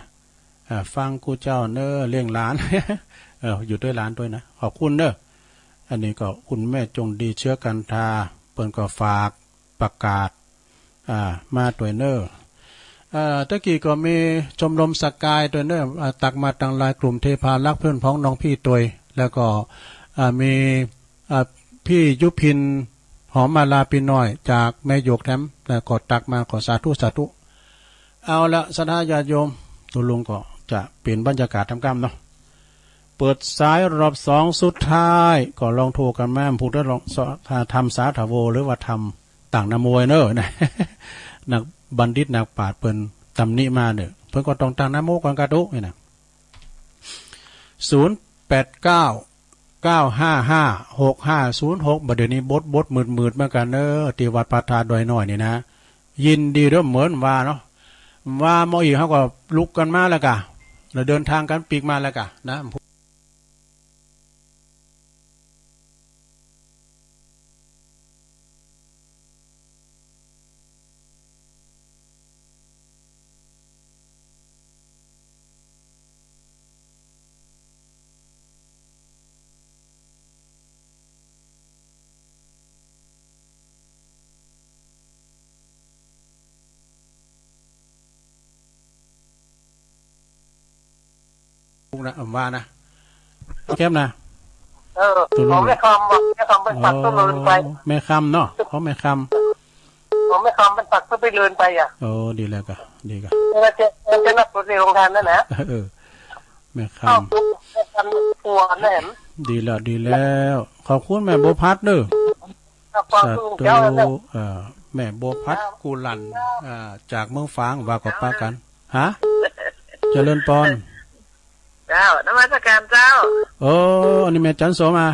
อ่า ฟังกู้เจ้าเน่อ เลี้ยงหลาน เออ อยู่ตวยหลานตวยนะ ขอบคุณเน่อ อันนี้ก็คุณแม่จงดีเชื้อกันทา เปิ้นก็ฝากประกาศ อ่า มาตวยเน่อ อ่า ตะกี้ก็มีชมรมสกายตวยเน่อ อ่า ตักมาตังไลน์กลุ่มเทพารักษ์เพื่อนพ้องน้องพี่ตวย แล้วก็ อ่า มี อ่า พี่ยุพิน หอมมาลาปีน้อยจากแม่หยวกแถม แล้วก็ตักมา ขอสาธุ สาธุ เอาละ ศรัทธาญาติโยม ตุ๊ลุงก็จะเป๋นบรรยากาศทำกรรมเนาะ เปิดสายรอบสองสุดท้าย ก็ลองโทรกันมา ผู้ใดลอง อ่า ธรรมสาธโว หรือว่าธรรมต่างนะโมยเน่อนะ นักบัณฑิตนักปราชญ์เปิ้นตำหนิมาเน่อ เปิ้นก็ต้องต่างนะโมก่อนกาตุ๊นี่นะ ศูนย์แปดเก้า เก้าห้าห้า หกห้าศูนย์หก บ่าเดี่ยวนี้บดบดมืดมืดเหมือนกั๋นเน่อ ตี้วัดพระธาตุดอยน้อยนี่นะ ยินดีเด้อ เหมือนว่าเนาะ ว่ามาอีก เฮาก็ลุกกั๋นมาแล้วก่ะ แล้วเดินตางกั๋นปีกมาแล้วก่ะนะ ว่านะ แก้มนะ เออ ตุ๊ลุง ของแม่คำว่ะ แม่คำเปิ้นฝาก อ๋อ ตุ๊ลุงไป แม่คำเนาะ ของแม่คำ ของแม่คำเปิ้นฝากตุ๊ลุงไปอ่ะ โอ้ ดีแล้วก่ะ ดีก่ะ มันจะ มันจะนับตัวในโรงทานนั่นนะ เออ แม่คำ อ้าว แม่คำตัวนั่น ดีแล้ว ดีแล้ว ขอบคุณแม่บัวพัดเน่อ ครับ ขอบคุณเจ้า สาธุ เอ่อ แม่บัวพัด เจ้า กุลัน เอ่อ จากเมืองฝาง ว่าก็ปะกั๋น ฮะ เจริญปอน เจ้า นมัสการเจ้า เออ อันนี้แม่จันทร์สมอ่ะ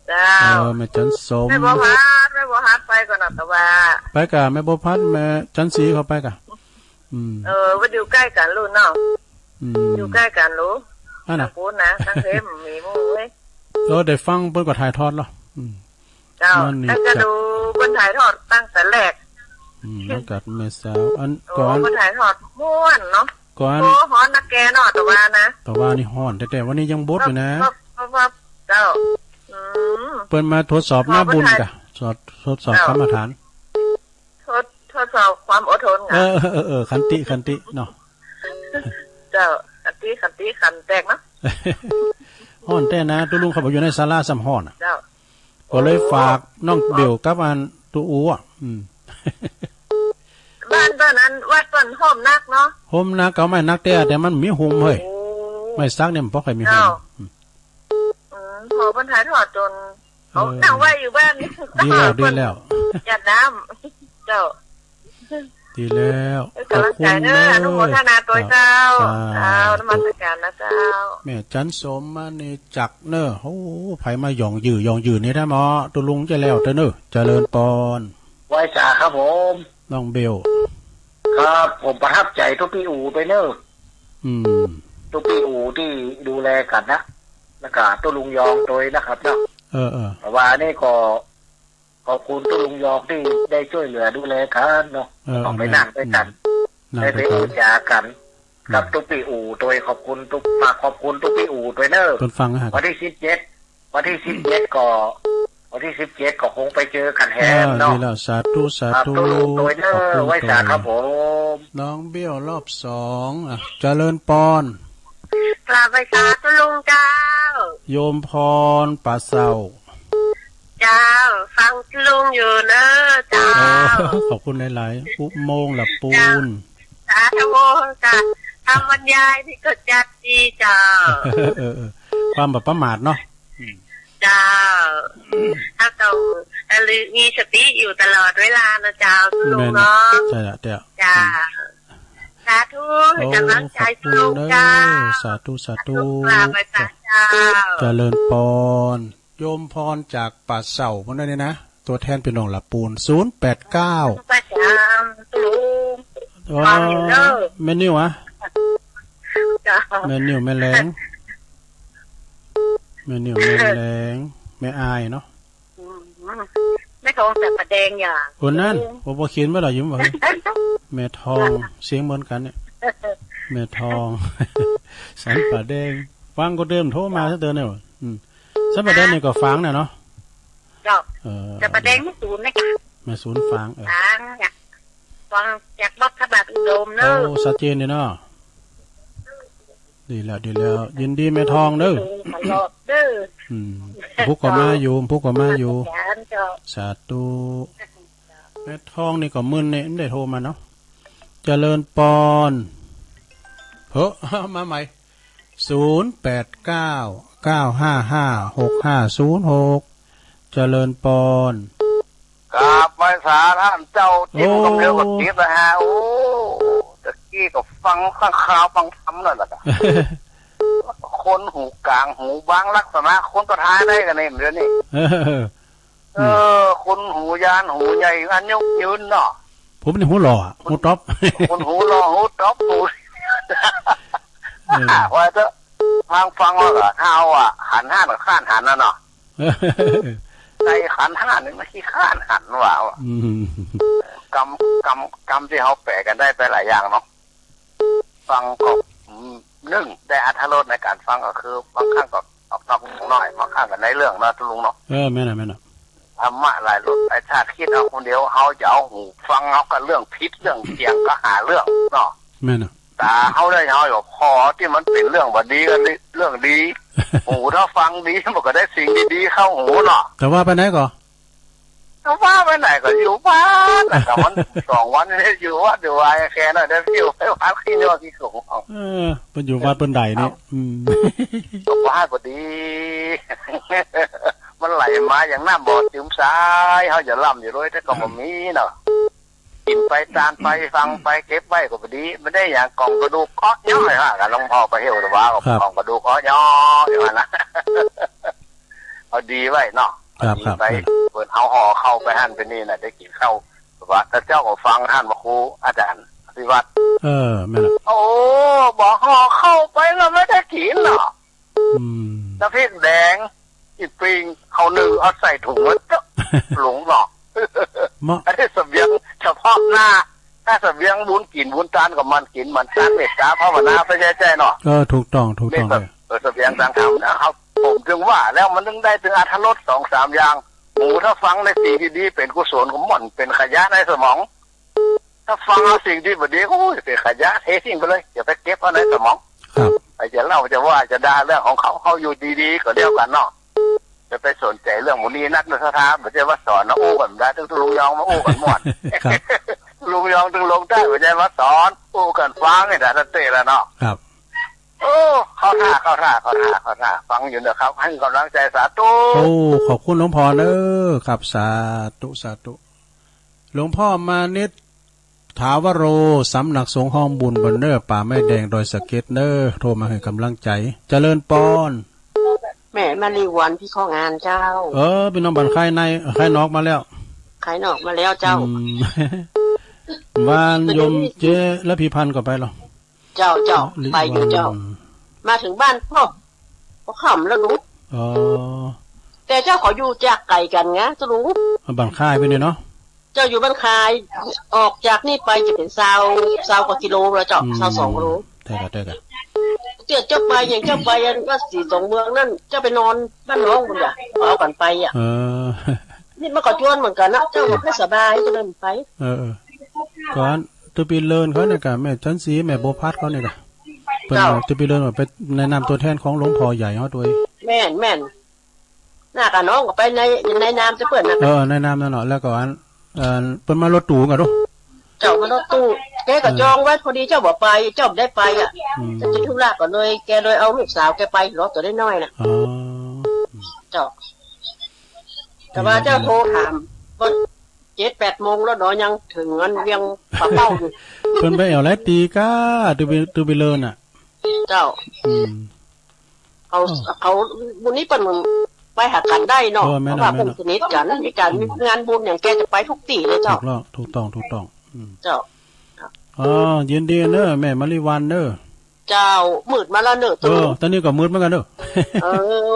เจ้า เออ แม่จันทร์สม แม่บัวพัด แม่บัวพัดไปก่อนนะ แต่ว่า ไปก่ะ แม่บัวพัด แม่จันทร์ศรีเข้าไปก่ะ อืม เออ ว่าอยู่ใก้กั๋นลูกเนาะ อืม อยู่ใก้กั๋นลูก อันน่ะ ตางปู๊นนะ ตางเทพมีหมู่เว้ย เออ ได้ฟังเปิ้นก็ถ่ายทอดเหรอ อืม เจ้า นั่นนี่ แล้วก็ จ้ะ ดูเปิ้นถ่ายทอดตั้งแต่แรก อืม แล้วก็แม่สาว อัน โอ้ ก่อน เปิ้นถ่ายทอดม่วนเนาะ ก่อน โอ้ ฮ้อนนักแกเนาะ ตะวานะ ตะวานี่ฮ้อนแต๊ๆ วันนี้ยังบดอยู่นะ ครับ ครับ ครับ เจ้า อืม เปิ้นมาตรวจสอบหน้าบุญกะ ตรวจ ตรวจสอบ เจ้า กรรมฐาน ทด ทดสอบความอดทนค่ะ เออ เออ เออ เออ ขันติ ขันติเนาะ เจ้า ขันติ ขันติ ขันแตกเนาะ ฮ้อนแต๊นะ ตุ๊ลุงเขาบอกอยู่ในศาลาซ้ำฮ้อนอะ เจ้า ก็เลยฝากน้องเบลกับอันตุ๊อู๋อะ อืม บ้านเปิ้นอันวัดเปิ้นโฮมนักเนาะ โฮมนัก ก็เอาไม้นักแต๊ แต่มันมีหุมเฮ้ย โอ้ ไม้สักเนี่ยมันบ่ค่อยมีหุม เจ้า อืม อืม พอเปิ้นถ่ายทอดจน เออ เอาตั้งไว้อยู่บ้าน ดีแล้ว ดีแล้ว หยาดน้ำ เจ้า ดีแล้ว เออ ขอบคุณ กำลังใจเนอะ เนอะ อนุโมทนาตวยเจ้า เจ้า เจ้า นมัสการนะเจ้า แม่จันสม มณีจักรเนอะ โอ้ ใผมาหย่องยื้อ หย่องยื้อนี่ได้หมอ ตุ๊ลุงจะแล้วเต้อเนอะ เจริญปอน ไหว้สาครับผม น้องเบล ครับ ผมประทับใจ๋ตุ๊ปี้อู๋ตวยเนอะ อืม ตุ๊ปี้อู๋ตี้ดูแลกั๋นนะ แล้วก็ตุ๊ลุงยองตวยนะครับเนาะ เออ เออ แต่ว่าอันนี้ก็ ขอบคุณตุ๊ลุงยองตี้ได้จ้วยเหลือดูแลกั๋นเนาะ เออ ต้องไป แม่น นั่งตวยกั๋น อืม นั่งตวยกั๋น ได้ไปอู้จ๋ากั๋น อืม กับตุ๊ปี้อู๋ตวย ขอบคุณตุ๊ ฝากขอบคุณตุ๊ปี้อู๋ตวยเนอะ เปิ้นฟังนะฮะ วันตี้สิบเจ็ด วันตี้สิบเจ็ดก็ วันตี้สิบเจ็ดก็คงไปเจอกั๋นแหมเนาะ เออ ดีแล้ว สาธุ สาธุ ครับ ตุ๊ลุงตวยเนอะ ขอบคุณ ไหว้สาครับผม น้องเบลรอบสอง อ่ะ เจริญปอน กราบไหว้สาตุ๊ลุงเจ้า โยมพร ป่าเศร้า เจ้า ฟังตุ๊ลุงอยู่เนอะเจ้า โอ้ ขอบคุณหลายๆ อุโมงค์หลับปูน เจ้า สาธุเจ้า คำบรรยายนี่ก็จัดดีเจ้า เออ เออ ความบ่ประมาทเนาะ อืม เจ้า เฮาต้องระลึกมีสติอยู่ตลอดเวลานะเจ้า ตุ๊ลุงเนาะ แม่น ใจ้ละเจ้า เจ้า อืม สาธุ โอ้ ให้กำลังใจ๋ตุ๊ลุงเจ้า ขอบคุณเนอะ สาธุ สาธุ สาธุ กราบไหว้สาเจ้า เจริญปอน โยมพรจากป่าเศร้า เปิ้นว่านี่นะ ตั๋วแทนปี้น้องหลับปูน ศูนย์แปดเก้า ประจ๋ำตุ๊ลุง อ๋อ ฟังอยู่เนอะ แม่นิวอะ เจ้า แม่นิว แม่แหลง แม่นิว แม่แหลง แม่อายเนาะ อืม แม่ทองสันป่าแดงอย่า คนนั้น ตุ๊ลุง โอ้ บ่เขียนไว้ล่ะ ยืมไว้ แม่ทอง เสียงเหมือนกั๋นเนี่ย แม่ทอง สันป่าแดง ฟังก็เดิมโทรมาซะเตือนเนี่ย อืม สันป่าแดงนี่ก็ฝางน่ะเนาะ เจ้า เออ สันป่าแดงแม่ศูนย์นะจ๊ะ แม่ศูนย์ฝาง เออ ฝางเนี่ย ฟังจากวัดพระบาทอุดมเนอะ โอ้ ชัดเจนดีเนาะ ดีแล้ว ดีแล้ว ยินดีแม่ทองเด้อ ตลอดเด้อ อืม ผู้ก็มาอยู่ ผู้ก็มาอยู่ สาธุ แม่ทองนี่ก็มึนเนี่ย ไม่ได้โทรมาเนาะ เจริญปอน เฮ้อ มาใหม่ ศูนย์แปดเก้า เก้าห้าห้า หกห้าศูนย์หก เจริญปอน กราบไหว้สาต้านเจ้า โอ้ จิ้มกำเดียวก็ติดแล้วฮะ โอ้ ตะกี้ก็ฟังข้างคาวฟังธรรมนั่นแหละ คนหูกลางหูบางลักษณะ คนสุดท้ายได้กันนี่ เดี๋ยวนี้ เออ เออ คนหูยานหูใหญ่ อายุยืนเนาะ ผมนี่หูหล่ออะ หูต๊อป คนหูหล่อ หูต๊อป หู เออ ว่าเถอะ ฟังฟังแล้วก็ ถ้าเอาอะ หันห้านก็ข้านหันนะเนาะ เออ ใส่ขันห้านี่มันขี้ข้านหันว่ะ อืม กำ กำ กำตี้เฮาแปลกั๋นได้ไปหลายอย่างเนาะ ฟังก็ อืม นึ่ง ได้อรรถรสในก๋านฟังก็คือ บางครั้งก็ออกนอกเรื่องหน่อย บางครั้งก็ในเรื่องเนาะ ตุ๊ลุงเนาะ เออ แม่นน่ะ แม่นน่ะ ธรรมะหลายรสหลายชาติ กึ๊ดเอาคนเดียว เฮาจะเอาหูฟัง เฮาก็เรื่องผิด เรื่องเถียง ก็หาเรื่องเนาะ แม่นน่ะ ต๋าเฮาได้ เฮาอยู่ พอตี้มันเป๋นเรื่องบ่ดีก็เรื่องดี หูถ้าฟังดี มันก็ได้สิ่งดีๆ เข้าหูเนาะ แต่ว่าไปไหนก่อ ก็ว่าไปไหนก็อยู่บ้านน่ะ ก็วันสองวันนี่อยู่วัดอยู่วาแค่นั้น ได้อยู่ไปวัดขี้ยอดขี้โขง เออ เปิ้นอยู่วัดเปิ้นใดนี่ อืม ก็ว่าบ่ดี มันไหลมาอย่างน้ำบ่อจืมสาย เฮาจะล่ำอยู่ด้วย แต่ก็บ่มีเนาะ กิ๋นไป ตานไป ฟังไป เก็บไว้ก็บ่ดี บ่ได้อย่าง ก๋องกระดูกเคาะย้อยฮะ กับหลวงพ่อประเฮวตะวาก็ ครับ ก๋องกระดูกเคาะย้อยอยู่หั่นนะ เอาดีไว้เนาะ ครับ เอาดีไป ครับ เปิ้นเอาห่อข้าวไปหั่นไปนี่น่ะ ได้กิ๋นข้าว ว่าแต่เจ้าก็ฟังหั่น พระครูอาจารย์อภิวัตร เออ แม่นละ โอ้ บ่ห่อข้าวไปก็ไม่ได้กิ๋นเนาะ อืม น้ำพริกแดง อีกปิ้ง ข้าวนึ่ง เอาใส่ถุงไว้เจ้า หลวงเนาะ เมาะ อันนี้เสบียงเฉพาะหน้า ถ้าเสบียงบุญกิ๋นบุญตานก็หมั่นกิ๋นหมั่นตานเมตต๋าภาวนาไปแจ้ๆ เนาะ เออ ถูกต้อง ถูกต้อง เมตต๋า เลย เออ เสบียงตางธรรมนะ เขา ผมจึงว่าแล้วมันจึงได้ตึงอรรถรสสองสามอย่าง หมู่ถ้าฟังในสิ่งดีๆ เป๋นกุศลก็หม่อนเป๋นขยะในสมอง ถ้าฟังเอาสิ่งตี้บ่ดี โอ้ย เป๋นขยะ เททิ้งไปเลย อย่าไปเก็บเอาในสมอง ครับ ใผจะเล่าจะว่าจะด่าเรื่องของเขา เขาอยู่ดีๆ ก็แล้วกั๋นเนาะ จะไปสนใจ๋เรื่องหมู่นี้นัก เรื่องศรัทธา บ่ใจ้ว่าสอนนะ อู้กั๋นได้ ตึงตุ๊ลุงยองมาอู้กั๋นหมด ครับ ลุงยองตึงลงใต้ บ่ใจ้ว่าสอน อู้กั๋นฟังนี่นะ สันติแล้วเนาะ ครับ โอ้ เข้าท่า เข้าท่า เข้าท่า เข้าท่า ฟังอยู่เนาะครับ หื้อก๋ำลังใจ๋ สาธุ โอ้ ขอบคุณหลวงพ่อเน้อ ครับ สาธุ สาธุ หลวงพ่อมานิต ถาวโร สำนักสงฆ์ห้องบุญบ่อนเน้อ ป่าไม้แดงดอยสะเก็ดเน้อ โทรมาหื้อก๋ำลังใจ๋ เจริญปอน แม่มาลีวัน พี่ข้องานเจ้า เออ ปี้น้องบ้านคายใน คายนอกมาแล้ว คายนอกมาแล้วเจ้า อืม บ้านโยมเจ๊ระพีพันธ์ก็ไปเหรอ เจ้า เจ้า ลิวัน ไปอยู่เจ้า มาเถิงบ้านพ่อ พ่อค่ำแล้วหนู อ๋อ แต่เจ้าเขาอยู่จากไก๋กั๋นไงเจ้าหลวง บ้านคายไปเนี่ยเนาะ เจ้าอยู่บ้านคาย ออกจากนี่ไปจะเป๋นซาว ซาวกว่ากิโลแล้วเจ้า อืม ซาวสองกิโล ใจ้ก่ะ ใจ้ก่ะ เจ้า เจ้าไปอย่างเจ้าไปอันวัดศรีสองเมืองนั่น เจ้าไปนอนบ้านน้องปุ้นจ้ะ เอากั๋นไปอ่ะ เออ นี่มันก็จวนเหมือนกั๋นนะ เจ้าก็บ่สบายก็เลยไป เออ เออ ก่อน ตุ๊ปีเลินเขาเนี่ยก่ะ แม่จันสี แม่บัวพัดเขาเนี่ยก่ะ เปิ้น เจ้า ตุ๊ปีเลินว่าไปแนะนำตั๋วแทนของหลวงพ่อใหญ่เขาตวย แม่น แม่น น้ากับน้องก็ไปใน ในนามเจ้าเปิ้นนะ เออ ในนามนั่นเนาะ แล้วก็อัน เอ่อ เปิ้นมารถตู้ก่ะดู เจ้ามารถตู้ แกก็ เออ จองไว้พอดี เจ้าบ่ไป เจ้าบ่ได้ไปอ่ะ อืม เจ้าติดธุระก่อนเลย แกเลยเอาลูกสาวแกไป รถตั๋วน้อยๆ น่ะ อ๋อ เจ้า แต่ว่าเจ้าโทรถาม ก็เจ็ดแปดโมงแล้วเนาะ ยังเถิงอันเวียงป่าเป้าอยู่ เปิ้นไปแอ่วหลายตีก้า ตุ๊ปี ตุ๊ปีเลินน่ะ เจ้า อืม เขา อ๋อ เขา บุญนี้เปิ้นไปหากั๋นได้เนาะ เออ แม่น เพราะว่า แม่น เปิ้นสนิทกั๋น มีก๋าน อืม มีงานบุญอย่างแกจะไปกู้ตี้เลยเจ้า ถูกแล้ว ถูกต้อง ถูกต้อง อืม เจ้า อ๋อ ยินดีเน้อ แม่มาลีวันเน้อ เจ้า มืดมาแล้วเน้อ เออ ตอนนี้ก็มืดเหมือนกั๋นเน้อ เอ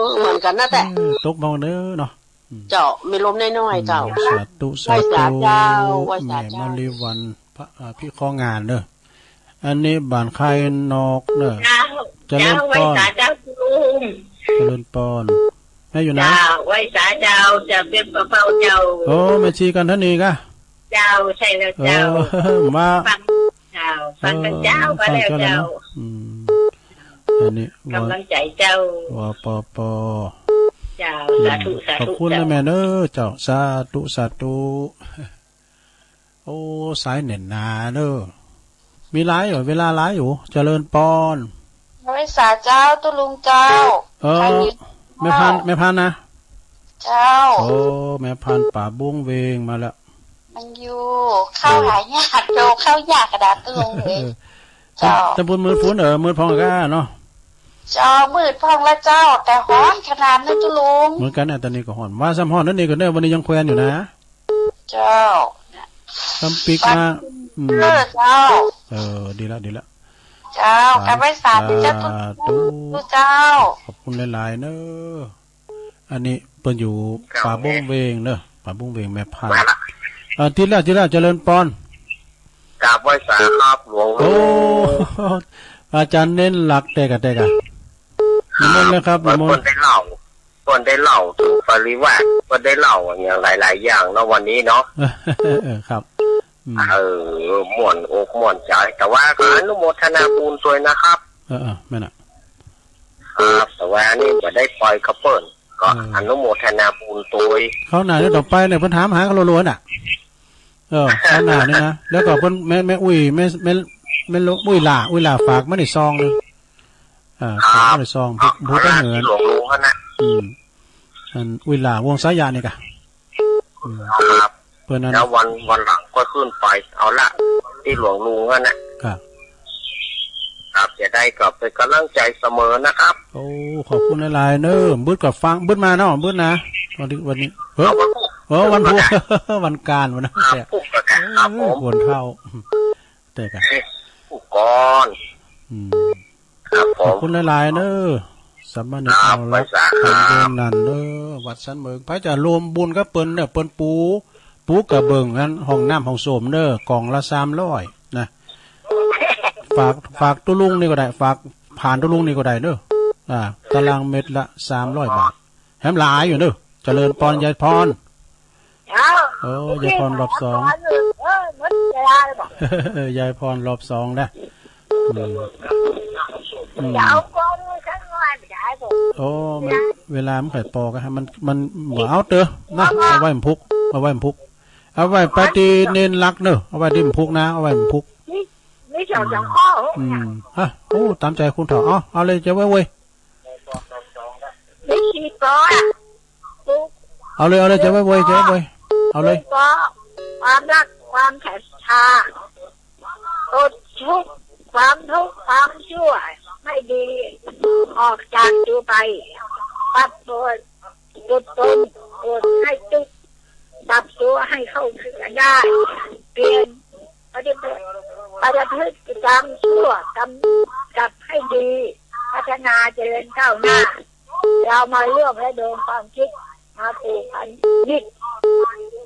อ เหมือนกั๋นนะแต่ เออ ตกเบาเน้อเนาะ อืม เจ้า มีลมน้อยๆ เจ้า อืม สาธุ ไหว้สาเจ้า สาธุ ไหว้สาเจ้า แม่มาลีวัน พระ อ่า พี่ข้องานเน้อ อันนี้บ้านคายนอกเน้อ เจ้า เจริญปอน เจ้า ไหว้สาเจ้าคุณลุง เจริญปอน แม่อยู่ไหน เจ้า ไหว้สาเจ้า จะเป๋นป่าเป้าเจ้า โอ้ แม่ชีกันทนีก่ะ เจ้า ใจ้แล้วเจ้า เออ มา ฟัง เจ้า ฟังกั๋นเจ้า เออ มาแล้ว ฟังเจ้าแล้ว เจ้า เนาะ อืม อันนี้ ก๋ำลังใจ๋เจ้า ว ป ป เจ้า อืม สาธุ สาธุ ขอบคุณนะ เจ้า แม่เน้อ เจ้า สาธุ สาธุ โอ้ สายแน่นหนาเน้อ มีหลายอยู่ เวลาหลายอยู่ เจริญปอน ไหว้สาเจ้าตุ๊ลุงเจ้า เออ ใครอยู่ แม่พัน แม่พันนะ เจ้า โอ้ แม่พันป่าบุ้งเวงมาแล้ว มันอยู่ เข้าหายาก เออ โย เข้ายากกระดาษตุ๊ลุงเอ้ย เออ เจ้า ตำบลมืดฝน เออ มืดพองก้าเนาะ เจ้า มืดพองแล้วเจ้า แต่ฮ้อนขนาดนั้นตุ๊ลุง เหมือนกั๋นนะ ตอนนี้ก็ฮ้อน ว่าซ้ำฮ้อนนั่นเองก็ได้ วันนี้ยังแควนอยู่นะ เจ้า ซ้ำปิ๊กมา อืม เออ เจ้า เออ ดีละ ดีละ เจ้า สา กลับไหว้สาเจ้าตุ๊ลุง สาธุ เจ้า ขอบคุณหลายๆ เน้อ อันนี้เปิ้นอยู่ เจ้า ป่าบุ้งเวงเน้อ ป่าบุ้งเวงแม่พัน มาละ เออ ติดแล้ว ติดแล้ว เจริญปอน กราบไหว้สาครับหลวง โอ้ อาจารย์เน้นหลัก แต่กะ แต่กะ นิมนต์เลยครับ นิมนต์ เปิ้นได้เล่า เปิ้นได้เล่าเถิงปริวาส เปิ้นได้เล่าอย่างหลายๆ อย่างเนาะ วันนี้เนาะ เออ ครับ อืม เออ ม่วนอกม่วนใจ๋ แต่ว่าก็อนุโมทนาบุญตวยนะครับ เออ เออ แม่นน่ะ ครับ แต่ว่านี่บ่ได้ไปกับเปิ้น ก็ เออ อนุโมทนาบุญตวย คราวหน้าเดี๋ยวต่อไปเนี่ย เปิ้นถามหากันรัวๆ น่ะ เออ คราวหน้านี่นะ แล้วก็เปิ้น แม่ แม่อุ้ย แม่ แม่ แม่อุ้ยหล้า อุ้ยหล้าฝากมานี่ซองหนึ่ง อ่า ครับ ฝากมานี่ซอง ผู้ ผู้ไปเหิน ที่หลวงลุงหั้นนะ อืม อันอุ้ยหล้าวงสายะนี่กะ อืม ครับ เปิ้นอัน แล้ววัน วันหลังก็ขึ้นไป เอาละ ที่หลวงลุงหั้นนะ ครับ ครับ จะได้ก็เป๋นก๋ำลังใจ๋เสมอนะครับ โอ้ ขอบคุณหลายๆ เน้อ บึดก็ฟัง บึดมาเนาะ บึดนะ วันนี้ วันนี้ เออ เอาวันพุธ เออ วันพุธ วันกาญ วันนั้น ครับ แต่ พุธก็ได้ครับผม เออ ควรเท่า แต่กะ พุธก่อน อืม ครับผม ขอบคุณหลายๆ เน้อ สามเณร ครับ เอาละ ไหว้สาครับ เปิ้นเดินนั่นเน้อ วัดสันเมิง ไปจะรวมบุญกับเปิ้นเนี่ย เปิ้นปู ปูกระเบื้องหั้น ห้องน้ำห้องส้วมเน่อ ก่องละสามร้อยนะ ฝาก ฝากตุ๊ลุงนี่ก็ได้ ฝากผ่านตุ๊ลุงนี่ก็ได้เน่อ อ่า ตารางเมตรละสามร้อยบาท แหมหลายอยู่เน่อ เจริญปอน ยายพร เจ้า โอ้ ยายพรรอบสอง เออ มันจะได้บ่ ยายพรรอบสองนะ อืม อืม จะเอาก่อนสักหน่อยบ่ได้บ่ โอ้ มัน เวลามันค่อยปอกั๋น มัน มันบ่เอาเต๊อะนะ เอาไว้มันพุก เอาไว้มันพุก เอาไว้ไปตี้เณรหลักเน่อ เอาไว้ตี้มันพุกนะ เอาไว้มันพุก มี มีสอง สองข้อ อืม ฮะ โอ้ ต๋ามใจ๋คนเฒ่า เอา เอาเลย จะไว้เว้ย มีสี่ข้อ เอาเลย เอาเลย จะไว้เว้ย จะไว้เว้ย เอาเลย สี่ข้อ ความรัก ความศรัทธา อดทุกข์ ความทุกข์ ความชั่ว ให้ดี ออกจากตัวไป ปรับตัว อดทน อดให้ทุกข์ ปรับตัวให้เข้าถึงกันได้ เปลี่ยน ปฏิบัติ ประพฤติกรรมชั่ว กรรม กลับให้ดี พัฒนาเจริญก้าวหน้า เรามาร่วมระดมความคิด มาผูกพัน ยึด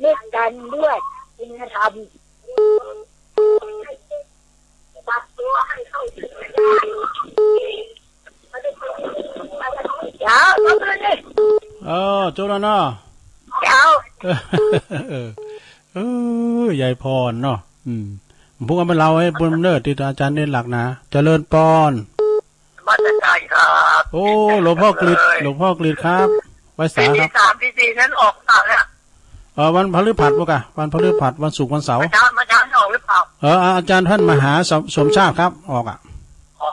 ยึดกันด้วยคุณธรรม เจ้า เออ จบแล้วเนาะ เจ้า เออ เออ ยายพรเนาะ อืม ผมก็มาเล่าให้เปิ้นเน่อ ตี้อาจ๋ารย์เณรหลักนะ เจริญปอน นมัสการครับ โอ้ หลวงพ่อกฤษ หลวงพ่อกฤษครับ ไหว้สาครับ ตี้สามตี้สี่นั้นออกเปล่าเนี่ย เออ วันพฤหัสบ่กะ วันพฤหัส วันศุกร์ วันเสาร์ เมื่อเช้า เมื่อเช้าออกหรือเปล่า เออ อาจ๋ารย์ต้านมหาสม สมชาติครับ ออกอะ อ๋อ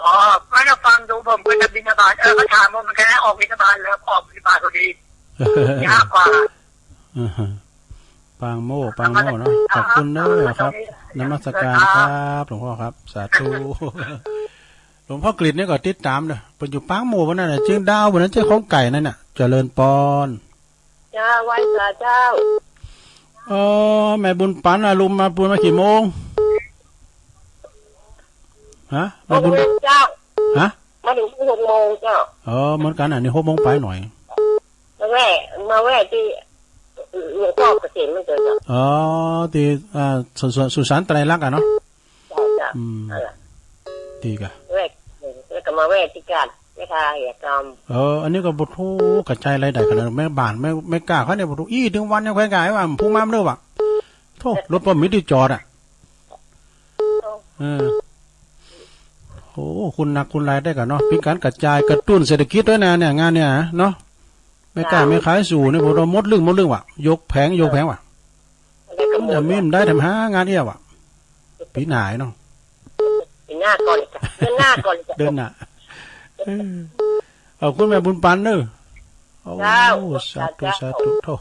ไม่ได้ฟังดู ผมก็จะบิณฑบาต เออ ก็ถามว่ามันแค่ออกบิณฑบาตแล้ว ออกบิณฑบาตพอดี ยากกว่า ปางโมกข์ ปางโมกข์เนาะ ขอบคุณเน่อครับ นมัสการครับ หลวงพ่อครับ สาธุ หลวงพ่อกฤษนี่ก็ติดต๋ามเน่อ เปิ้นอยู่ปางโมกข์วันนั้นน่ะ เจียงดาววันนั้น เจ้าของไก่นั่นน่ะ เจริญปอน เจ้า ไหว้สาเจ้า เออ แม่บุญปั๋นอะ ลุงมาบุญมากี่โมง ฮะ แม่บุญ หกโมงเจ้า ฮะ มาถึงหกโมงเจ้า เออ เหมือนกั๋น อันนี้หกโมงป๋ายหน่อย มาแว่ มาแว่ตี้หลวงพ่อเกษมมันเกิดเจ้า อ๋อ ตี้ อ่า สุ สุ สุสานไตรลักษณ์อะเนาะ เจ้า เจ้า อืม นั่นแหละ ตี้กะ แว่ แล้วก็มาแว่ตี้กาด แม่ค้าเหียกำ เออ อันนี้ก็บ่ฮู้กระจายรายได้ขนาด แม่บ้าน แม่ แม่ก๊าเขาเนี่ยบ่ฮู้ อี้ เถิงวันยังแขวนก๋ายว่า ผู้มาเมื่อวะ โธ่ รถบ่มีตี้จอดอะ เออ โอ้ คุณหนักคุณหลายได้ก่ะเนาะ เป๋นก๋านกระจายกระตุ้นเศรษฐกิจตวยนะเนี่ย งานเนี่ยเนาะ แม่ก๊าแม่ขายสู่เนี่ย ผมว่าหมดเรื่องหมดเรื่องว่ะ ยกแผงยกแผงว่ะ มันจะมีมันได้ทำหางานเอี้ยว่ะ ปี๋หน้าเนาะ ปี๋หน้าก่อนเลยจ้ะ เดือนหน้าก่อนเลยจ้ะ เดือนหน้า เออ เอาคุณแม่บุญปั๋นเน่อ โอ้ เจ้า สาธุ สาธุ โธ่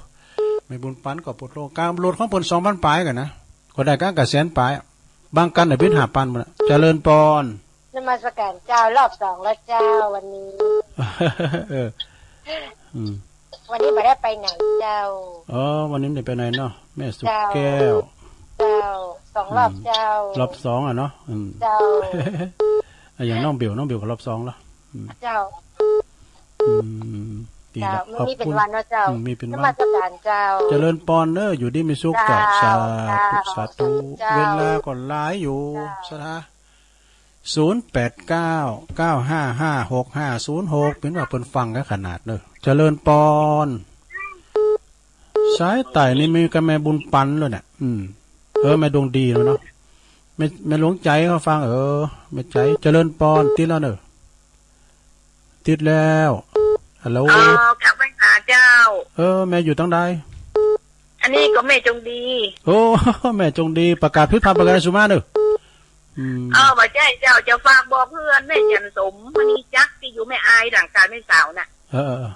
แม่บุญปั๋นก็ปวดโลก ก๋านโหลดของเปิ้นสองปันป๋ายก่อนนะ ก็ได้ก๋านกะแสนป๋ายอะ บางกั๋นน่ะเป๋นห้าปันหมดอะ เจริญปอน นมัสการเจ้า รอบสองแล้วเจ้า วันนี้ เออ อืม วันนี้บ่ได้ไปไหนเจ้า อ๋อ วันนี้บ่ได้ไปไหนเนาะ แม่สุขแก้ว เจ้า สองรอบเจ้า อืม รอบสองอะเนาะ อืม เจ้า อะ อย่างน้องบิ๋ว น้องบิ๋วก็รอบสองแล้ว อืม เจ้า อืม ดีละ เจ้า ขอบคุณ มีเป๋นวันเนาะเจ้า อืม มีเป๋นวัน นมัสการเจ้า เจริญปอนเน่อ อยู่ดีมีสุขเจ้า เจ้า สาธุ เจ้า สาธุ สาธุเจ้า เวลาก็หลายอยู่ เจ้า สาธุ ศูนย์แปดเก้า เก้าห้าห้า หกห้าศูนย์หก เป๋นว่าเปิ้นฟังกั๋นขนาดเน่อ เจริญปอน สายใต้นี่มีกะแม่บุญปั๋นเลยเนี่ย อืม เออ แม่ดวงดีแล้วเนาะ แม่ แม่หลวงใจ๋เขาฟัง เออ แม่ใจ๋ เจริญปอน ติดแล้วเน่อ ติดแล้ว ฮัลโหล อ๋อ กราบไหว้สาเจ้า เออ แม่อยู่ตางใด อันนี้ก็แม่จงดี โอ้ แม่จงดี ประกาศผิดพลาดประการใดสุมาเน่อ อืม เออ บ่ใจ้เจ้า จะฝากบอกเพื่อนแม่จันสม มณีจักร ตี้อยู่แม่อาย หลังกาดแม่สาวน่ะ เออ เออ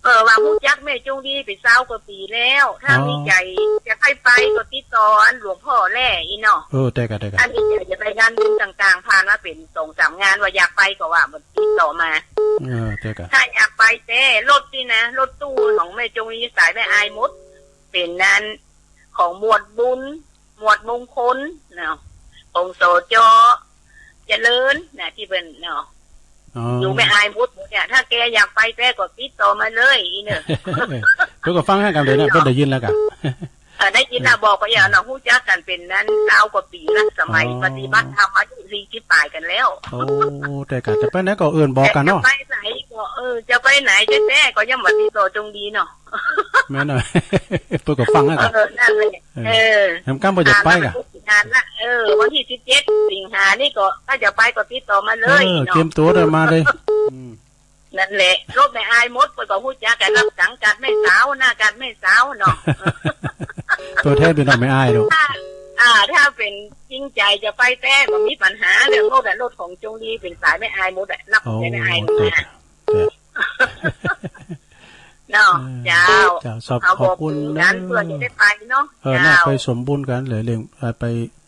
เออ ว่าฮู้จักแม่จงดีเป๋นซาวกว่าปี๋แล้ว ถ้า อ๋อ มีใจ๋จะใค่ไปก็ติดต่ออันหลวงพ่อแล่อี้เนาะ เออ ได้ก่ะ ได้ก่ะ ถ้ามีใจ๋จะไปงานบุญต่างๆ ผ่านมาเป๋นสองสามงาน ว่าอยากไปก็ว่ามันติดต่อมา เออ ได้ก่ะ ถ้าอยากไปแต๊ รถนี่นะ รถตู้ของแม่จงดีสายแม่อายหมด เป๋นนั้นของหมวดบุญ หมวดมงคลเนาะ ของ สจ. เจริญนะ ตี้เปิ้นเนาะ อ๋อ อยู่แม่อายหมดเนี่ย ถ้าแกอยากไปแต๊ก็ติดต่อมาเลยอี้เน่อ เปิ้นก็ฟังหื้อกั๋นเลยนะ เปิ้นได้ยินแล้วก่ะ ออ ได้ยินนะ บอกไปอย่างเนาะ ฮู้จักกั๋นเป๋นนั้นซาวกว่าปี๋ละ สมัย อ๋อ ปฏิบัติธรรมอายุสี่สิบป๋ายกั๋นแล้ว โอ้ แต่กะจะไปไหนก็เอิ้นบอกกั๋นเนาะ จะไปไหนก็ เออ จะไปไหนแต๊ๆ ก็ยังบ่ติดต่อจงดีเนาะ แม่นเนาะ เปิ้นก็ฟังนะกะ เออ นั่นแหละ เออ เออ แหมก้ำบ่อยากไปกะ อ่า งานละ เออ วันตี้สิบเจ็ดสิงหานี่ก็ ถ้าจะไปก็ติดต่อมาเลย เออ เนาะ เตรียมตั๋วเดินมาเลย อืม นั่นแหละ รถแม่อายหมด เปิ้นก็ฮู้จักกั๋น รับสังกัดแม่สาว หน้ากัดแม่สาวเนาะ ตั๋วแทนเป๋นน้องแม่อายเนาะ ถ้า อ่า ถ้าเป๋นจริงใจ๋จะไปแต๊บ่มีปัญหา เรื่องรถอะ รถของจงดีเป๋นสายแม่อายหมดอะ นับ โอ้ แต่แม่อายมา เจ้า เนาะ เออ เจ้า เจ้า ขอบ ขอบคุณ ขอบคุณกั๋น นะ เปื้อจะได้ไปเนาะ เออ เจ้า น่าไปสมบุญกั๋นเลย เรื่อง เอ่อ ไป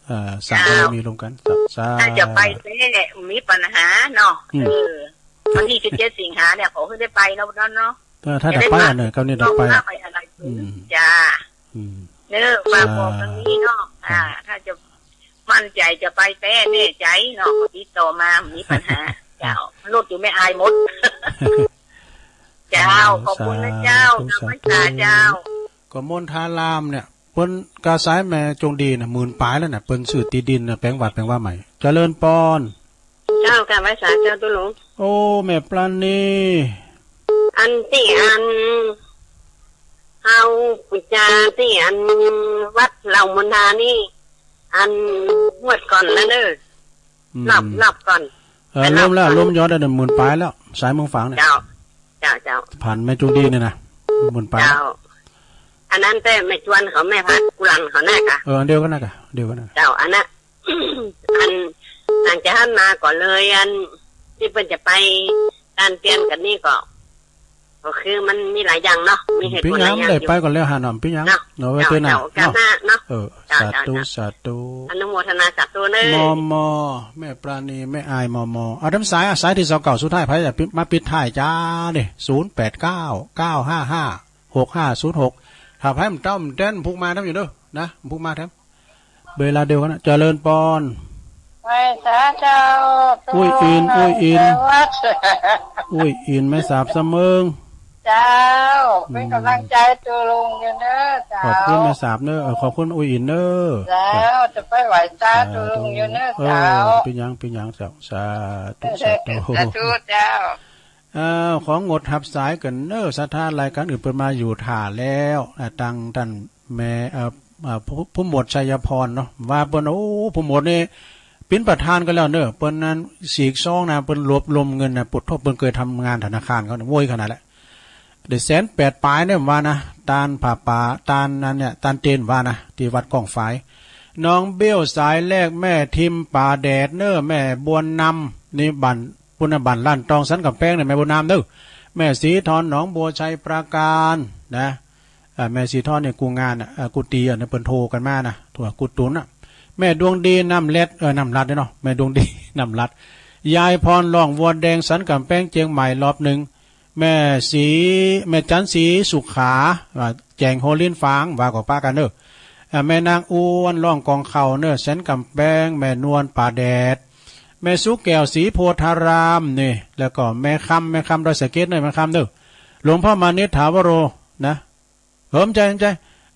เอ่อ สร้าง เจ้า บารมีร่วมกั๋น สาธุ สาธุ ถ้าจะไปแต๊มีปัญหาเนาะ อืม เออ วันตี้สิบเจ็ดสิงหาเนี่ย ขอหื้อได้ไปเนาะ เนาะ เนาะ เออ ถ้าจะไป จะได้ อันเนี่ย คราวนี้จะไป ลองพาไปอะไร อืม จ้า อืม เนอะ ฝากบอกตรงนี้เนาะ สาธุ อ่า ถ้าจะมั่นใจ๋จะไปแต๊แน่ใจ๋เนาะ ก็ติดต่อมา มีปัญหา เจ้า รถอยู่แม่อายหมด เจ้า สาธุ ขอบคุณนะเจ้า สาธุ นมัสการเจ้า สาธุ ก็มณฑารามเนี่ย เปิ้นกาสายแม่จงดีน่ะ หมื่นป๋ายแล้วน่ะ เปิ้นซื้อตี้ดินน่ะ แป๋งวัดแป๋งวาใหม่ เจริญปอน เจ้า กราบไหว้สาเจ้าตุ๊ลุง โอ้ แม่ปราณี อันตี้อัน เฮาปู๋จาตี้อันวัดเหล่ามณฑานี่ อันงวดก่อนแล้วเนอะ อืม รอบ รอบก่อน เออ รวมแล้ว รวมยอดแล้วเนี่ย หมื่นป๋ายแล้ว สายเมืองฝางเนี่ย เจ้า เจ้า เจ้า ผ่านแม่จงดีเนี่ยนะ หมื่นป๋าย เจ้า อันนั้นแต๊แม่จวนเขา แม่พัดกุลันเขาแน่กะ เออ อันเดียวกั๋นนะกะ เดียวกั๋นนะ เจ้า อันนั้น อัน หลังจากหั้นมาก็เลย อันตี้เปิ้นจะไปตานเตียนกั๋นนี่ก็ ก็คือมันมีหลายอย่างเนาะ มีเหตุผลหลายอย่างอยู่ เปิ้นยังได้ไปก่อนแล้วหาหน่อม เปิ้นยัง เนาะ เนาะ ไว้เจอหน้า เจ้า โอกาสหน้าเนาะ เนาะ เออ เจ้า สาธุ เจ้า สาธุ อนุโมทนาสาธุเนอะ มม แม่ปราณี แม่อาย มม เอาตามสาย อ่ะ สายตี้สองเก้าสุดท้าย ใผจะปิด มาปิดท้ายจ้านี่ ศูนย์แปดเก้า เก้าห้าห้า หกห้าศูนย์หก ถ้าใผมันเต้ามันแต๊น ผูกมาแถมอยู่เด้อ นะ ผูกมาแถม เวลาเดียวกั๋นนะ เจริญปอน ไหว้สาเจ้า อุ้ยอิน ตุ๊ลุง อุ้ยอิน เจ้าวัด อุ้ยอิน แม่สาบเสมิง เจ้า อืม เป๋นก๋ำลังใจ๋ตุ๊ลุงอยู่เนอะเจ้า ขอบคุณแม่สาบเนอะ เออ ขอบคุณอุ้ยอินเนอะ เจ้า จะไปไหว้สาตุ๊ลุงอยู่เนอะ สาธุ เจ้า เออ เป๋นยัง เป๋นยังเจ้า สาธุ สาธุ สาธุเจ้า อ้าว ของงดฮับสายกั๋นเนอะ ศรัทธารายก๋านอื่นเปิ้นมาอยู่ถ่าแล้ว อ่า ตังต้านแม่ เอ่อ เอ่อ ผู้ ผู้หมวดชัยพรเนาะ ว่าเปิ้น โอ้ ผู้หมวดนี่เป๋นประธานกั๋นแล้วเนอะ เปิ้นนั้นฉีกซองนะ เปิ้นรวบรวมเงินนะ ปุดโธ่ เปิ้นเกยทำงานธนาคารเขาเนี่ย โว้ยขนาดแหละ ได้แสนแปดป๋ายเนี่ยว่านะ ต้านผ้าป่า ต้านนั้นเนี่ย ต้านเตนว่านะ ตี้วัดก้องฝาย น้องเบี้ยวสายแรก แม่ทิมป่าแดดเนอะ แม่บัวนำ นี่บ้าน ปุ้นน่ะบ้านล้านตองสันก๋ำแปงเนี่ย แม่บุญนามเนอะ แม่ศรีทอนหนองบัวชัยปราการนะ อ่า แม่ศรีทอนเนี่ยกู้งานน่ะ อ่า กู้ตี๋อ่ะเนี่ย เปิ้นโทรกั๋นมานะ โทรกู้ตั๋วน่ะ แม่ดวงดีน้ำแลด เออ น้ำลัดเนี่ยเนาะ แม่ดวงดี น้ำลัด ยายพรล่องวัวแดงสันก๋ำแปงเจียงใหม่รอบนึ่ง แม่ศรี แม่จันทร์ศรีสุขา อ่า แจ๋งโฮลิ้นฟาง ว่าก็ปะกั๋นเนอะ อ่า แม่นางอ้วนล่องกองข้าวเนอะ สันก๋ำแปง แม่นวลป่าแดด แม่สุแก้วศรีโพธารามนี่ แล้วก็แม่คำ แม่คำดอยสะเก็ดเนอะ แม่คำเนอะ หลวงพ่อมานิษฐาวโรนะ เหิมใจ๋ ใจ๋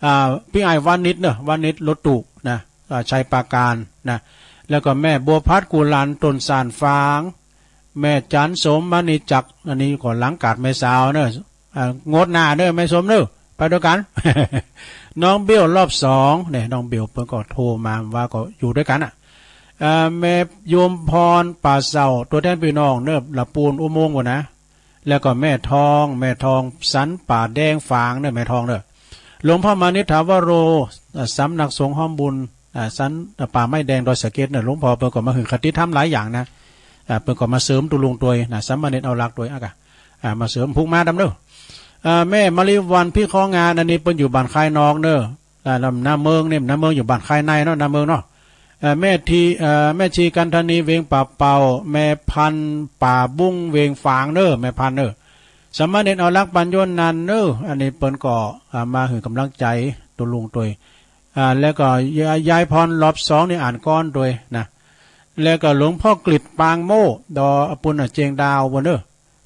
อ่า ปี้อ้ายวานิชเนอะ วานิชรถตู้นะ อ่า ชัยปราการนะ แล้วก็แม่บัวพัดกุหลาบต้นสานฟาง แม่จันทร์สมมณีจักร อันนี้ก็หลังกาดแม่สาวเนอะ อ่า งดหน้าเนอะ แม่สมเนอะ ไปด้วยกั๋น น้องเบี้ยวรอบสองเนี่ย น้องเบี้ยวเปิ้นก็โทรมาว่าก็อยู่ด้วยกั๋นน่ะ อ่า แม่โยมพรป่าเสา ตั๋วแทนปี้น้องเนอะ ละปูนอุโมงค์บ่นะ แล้วก็แม่ทอง แม่ทองสันป่าแดงฝางเนอะ แม่ทองเนอะ หลวงพ่อมานิษฐาวโร อ่า สำนักสงฆ์ฮ้อมบุญ อ่า สัน อ่า ป่าไม้แดงดอยสะเก็ดเนอะ หลวงพ่อเปิ้นก็มาหื้อคติธรรมหลายอย่างนะ อ่า เปิ้นก็มาเสริมตุ๊ลุงตวยนะ สามเณรเอาลักษณ์ตวยอะกะ อ่า มาเสริมผูกมาดำเนอะ อ่า แม่มะลิวัลย์พิเคราะห์งาน อันนี้เปิ้นอยู่บ้านคายนอกเนอะ อ่า นาเมิงเนี่ย นาเมิงอยู่บ้านคายในเนาะ นาเมิงเนาะ เอ่อ แม่ที เอ่อ แม่ชีกันธนีเวียงป่าเป่า แม่พันธุ์ป่าบุ้งเวียงฝางเนอะ แม่พันธุ์เนอะ สามเณรเอาลักษณ์ปัญโญนันท์เนอะ อันนี้เปิ้นก็ อ่า มาหื้อกำลังใจ๋ตุ๊ลุงตวย อ่า แล้วก็ยาย ยายพรรอบสองนี่อ่านกลอนตวยนะ แล้วก็หลวงพ่อกฤษปางโม่ ดอปุณณะเจียงดาวปุ้นเนอะ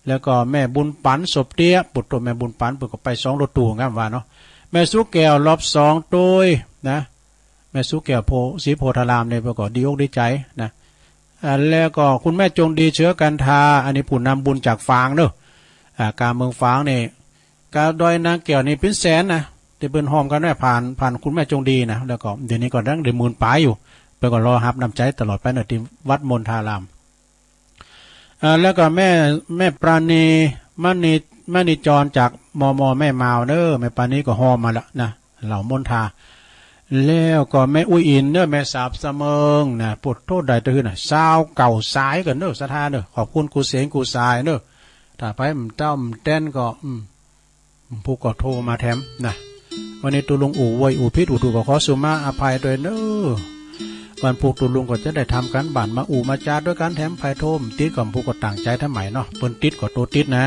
แล้วก็แม่บุญปั๋นศพเตี้ย ปุตโตแม่บุญปั๋น เปิ้นก็ไปสองรถตู้งามว่าเนาะ แม่สุแก้วรอบสองตวยนะ แม่สุแก้วโพ ศรีโพธารามเนี่ย เปิ้นก็ดีอกดีใจ๋นะ อ่า แล้วก็คุณแม่จงดี เชื้อกันทา อันนี้ผู้นำบุญจากฝางเนาะ อ่า กาเมืองฝางนี่ กาดอยนางแก้วนี่เป๋นแสนนะ ตี้เปิ้นฮ่อมกั๋นไว้ผ่าน ผ่านคุณแม่จงดีนะ แล้วก็เดี๋ยวนี้ก็ยังได้หมื่นป๋ายอยู่ เปิ้นก็รอฮับน้ำใจ๋ตลอดไปเนาะ ตี้วัดมณฑาราม อ่า แล้วก็แม่ แม่ปราณี มณี มณีจรจาก มม แม่มาวเนาะ แม่ปราณีก็ฮ่อมมาละนะ เหล่ามณฑา แล้วก็แม่อุ๊ยอิ๋นเนาะ แม่สาบสะเมิงนะ โผดโธ่ ได้ตะหื้อนะ ซาวเก่าสายกั๋นเนาะ ศรัทธาเนาะ ขอบคุณกู้เสงกู้สายเนาะ ถ้าใผบ่เต้าบ่แตนก็ อืม ผู้ก็โทรมาแถมนะ วันนี้ตุ๊ลุงอู้โวยอู้ผิดอู้ถูกก็ขอสุมาอภัยตวยเนาะ วันพุธตุ๊ลุงก็จะได้ทำก๋านบ้านมาอู้มาจ๋าตวยกั๋นแถม ใผโทรบ่ติดก็ผู้ก็ตั้งใจ๋ทำใหม่เนาะ เปิ้นติดก็โตติดนะ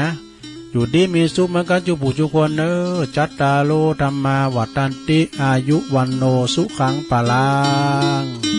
อยู่ดีมีสุขเหมือนกั๋นจุผู้จุคนเนาะ จัตตาโร ธัมมา วัฑฒันติ อายุ วัณโณ สุขัง พลัง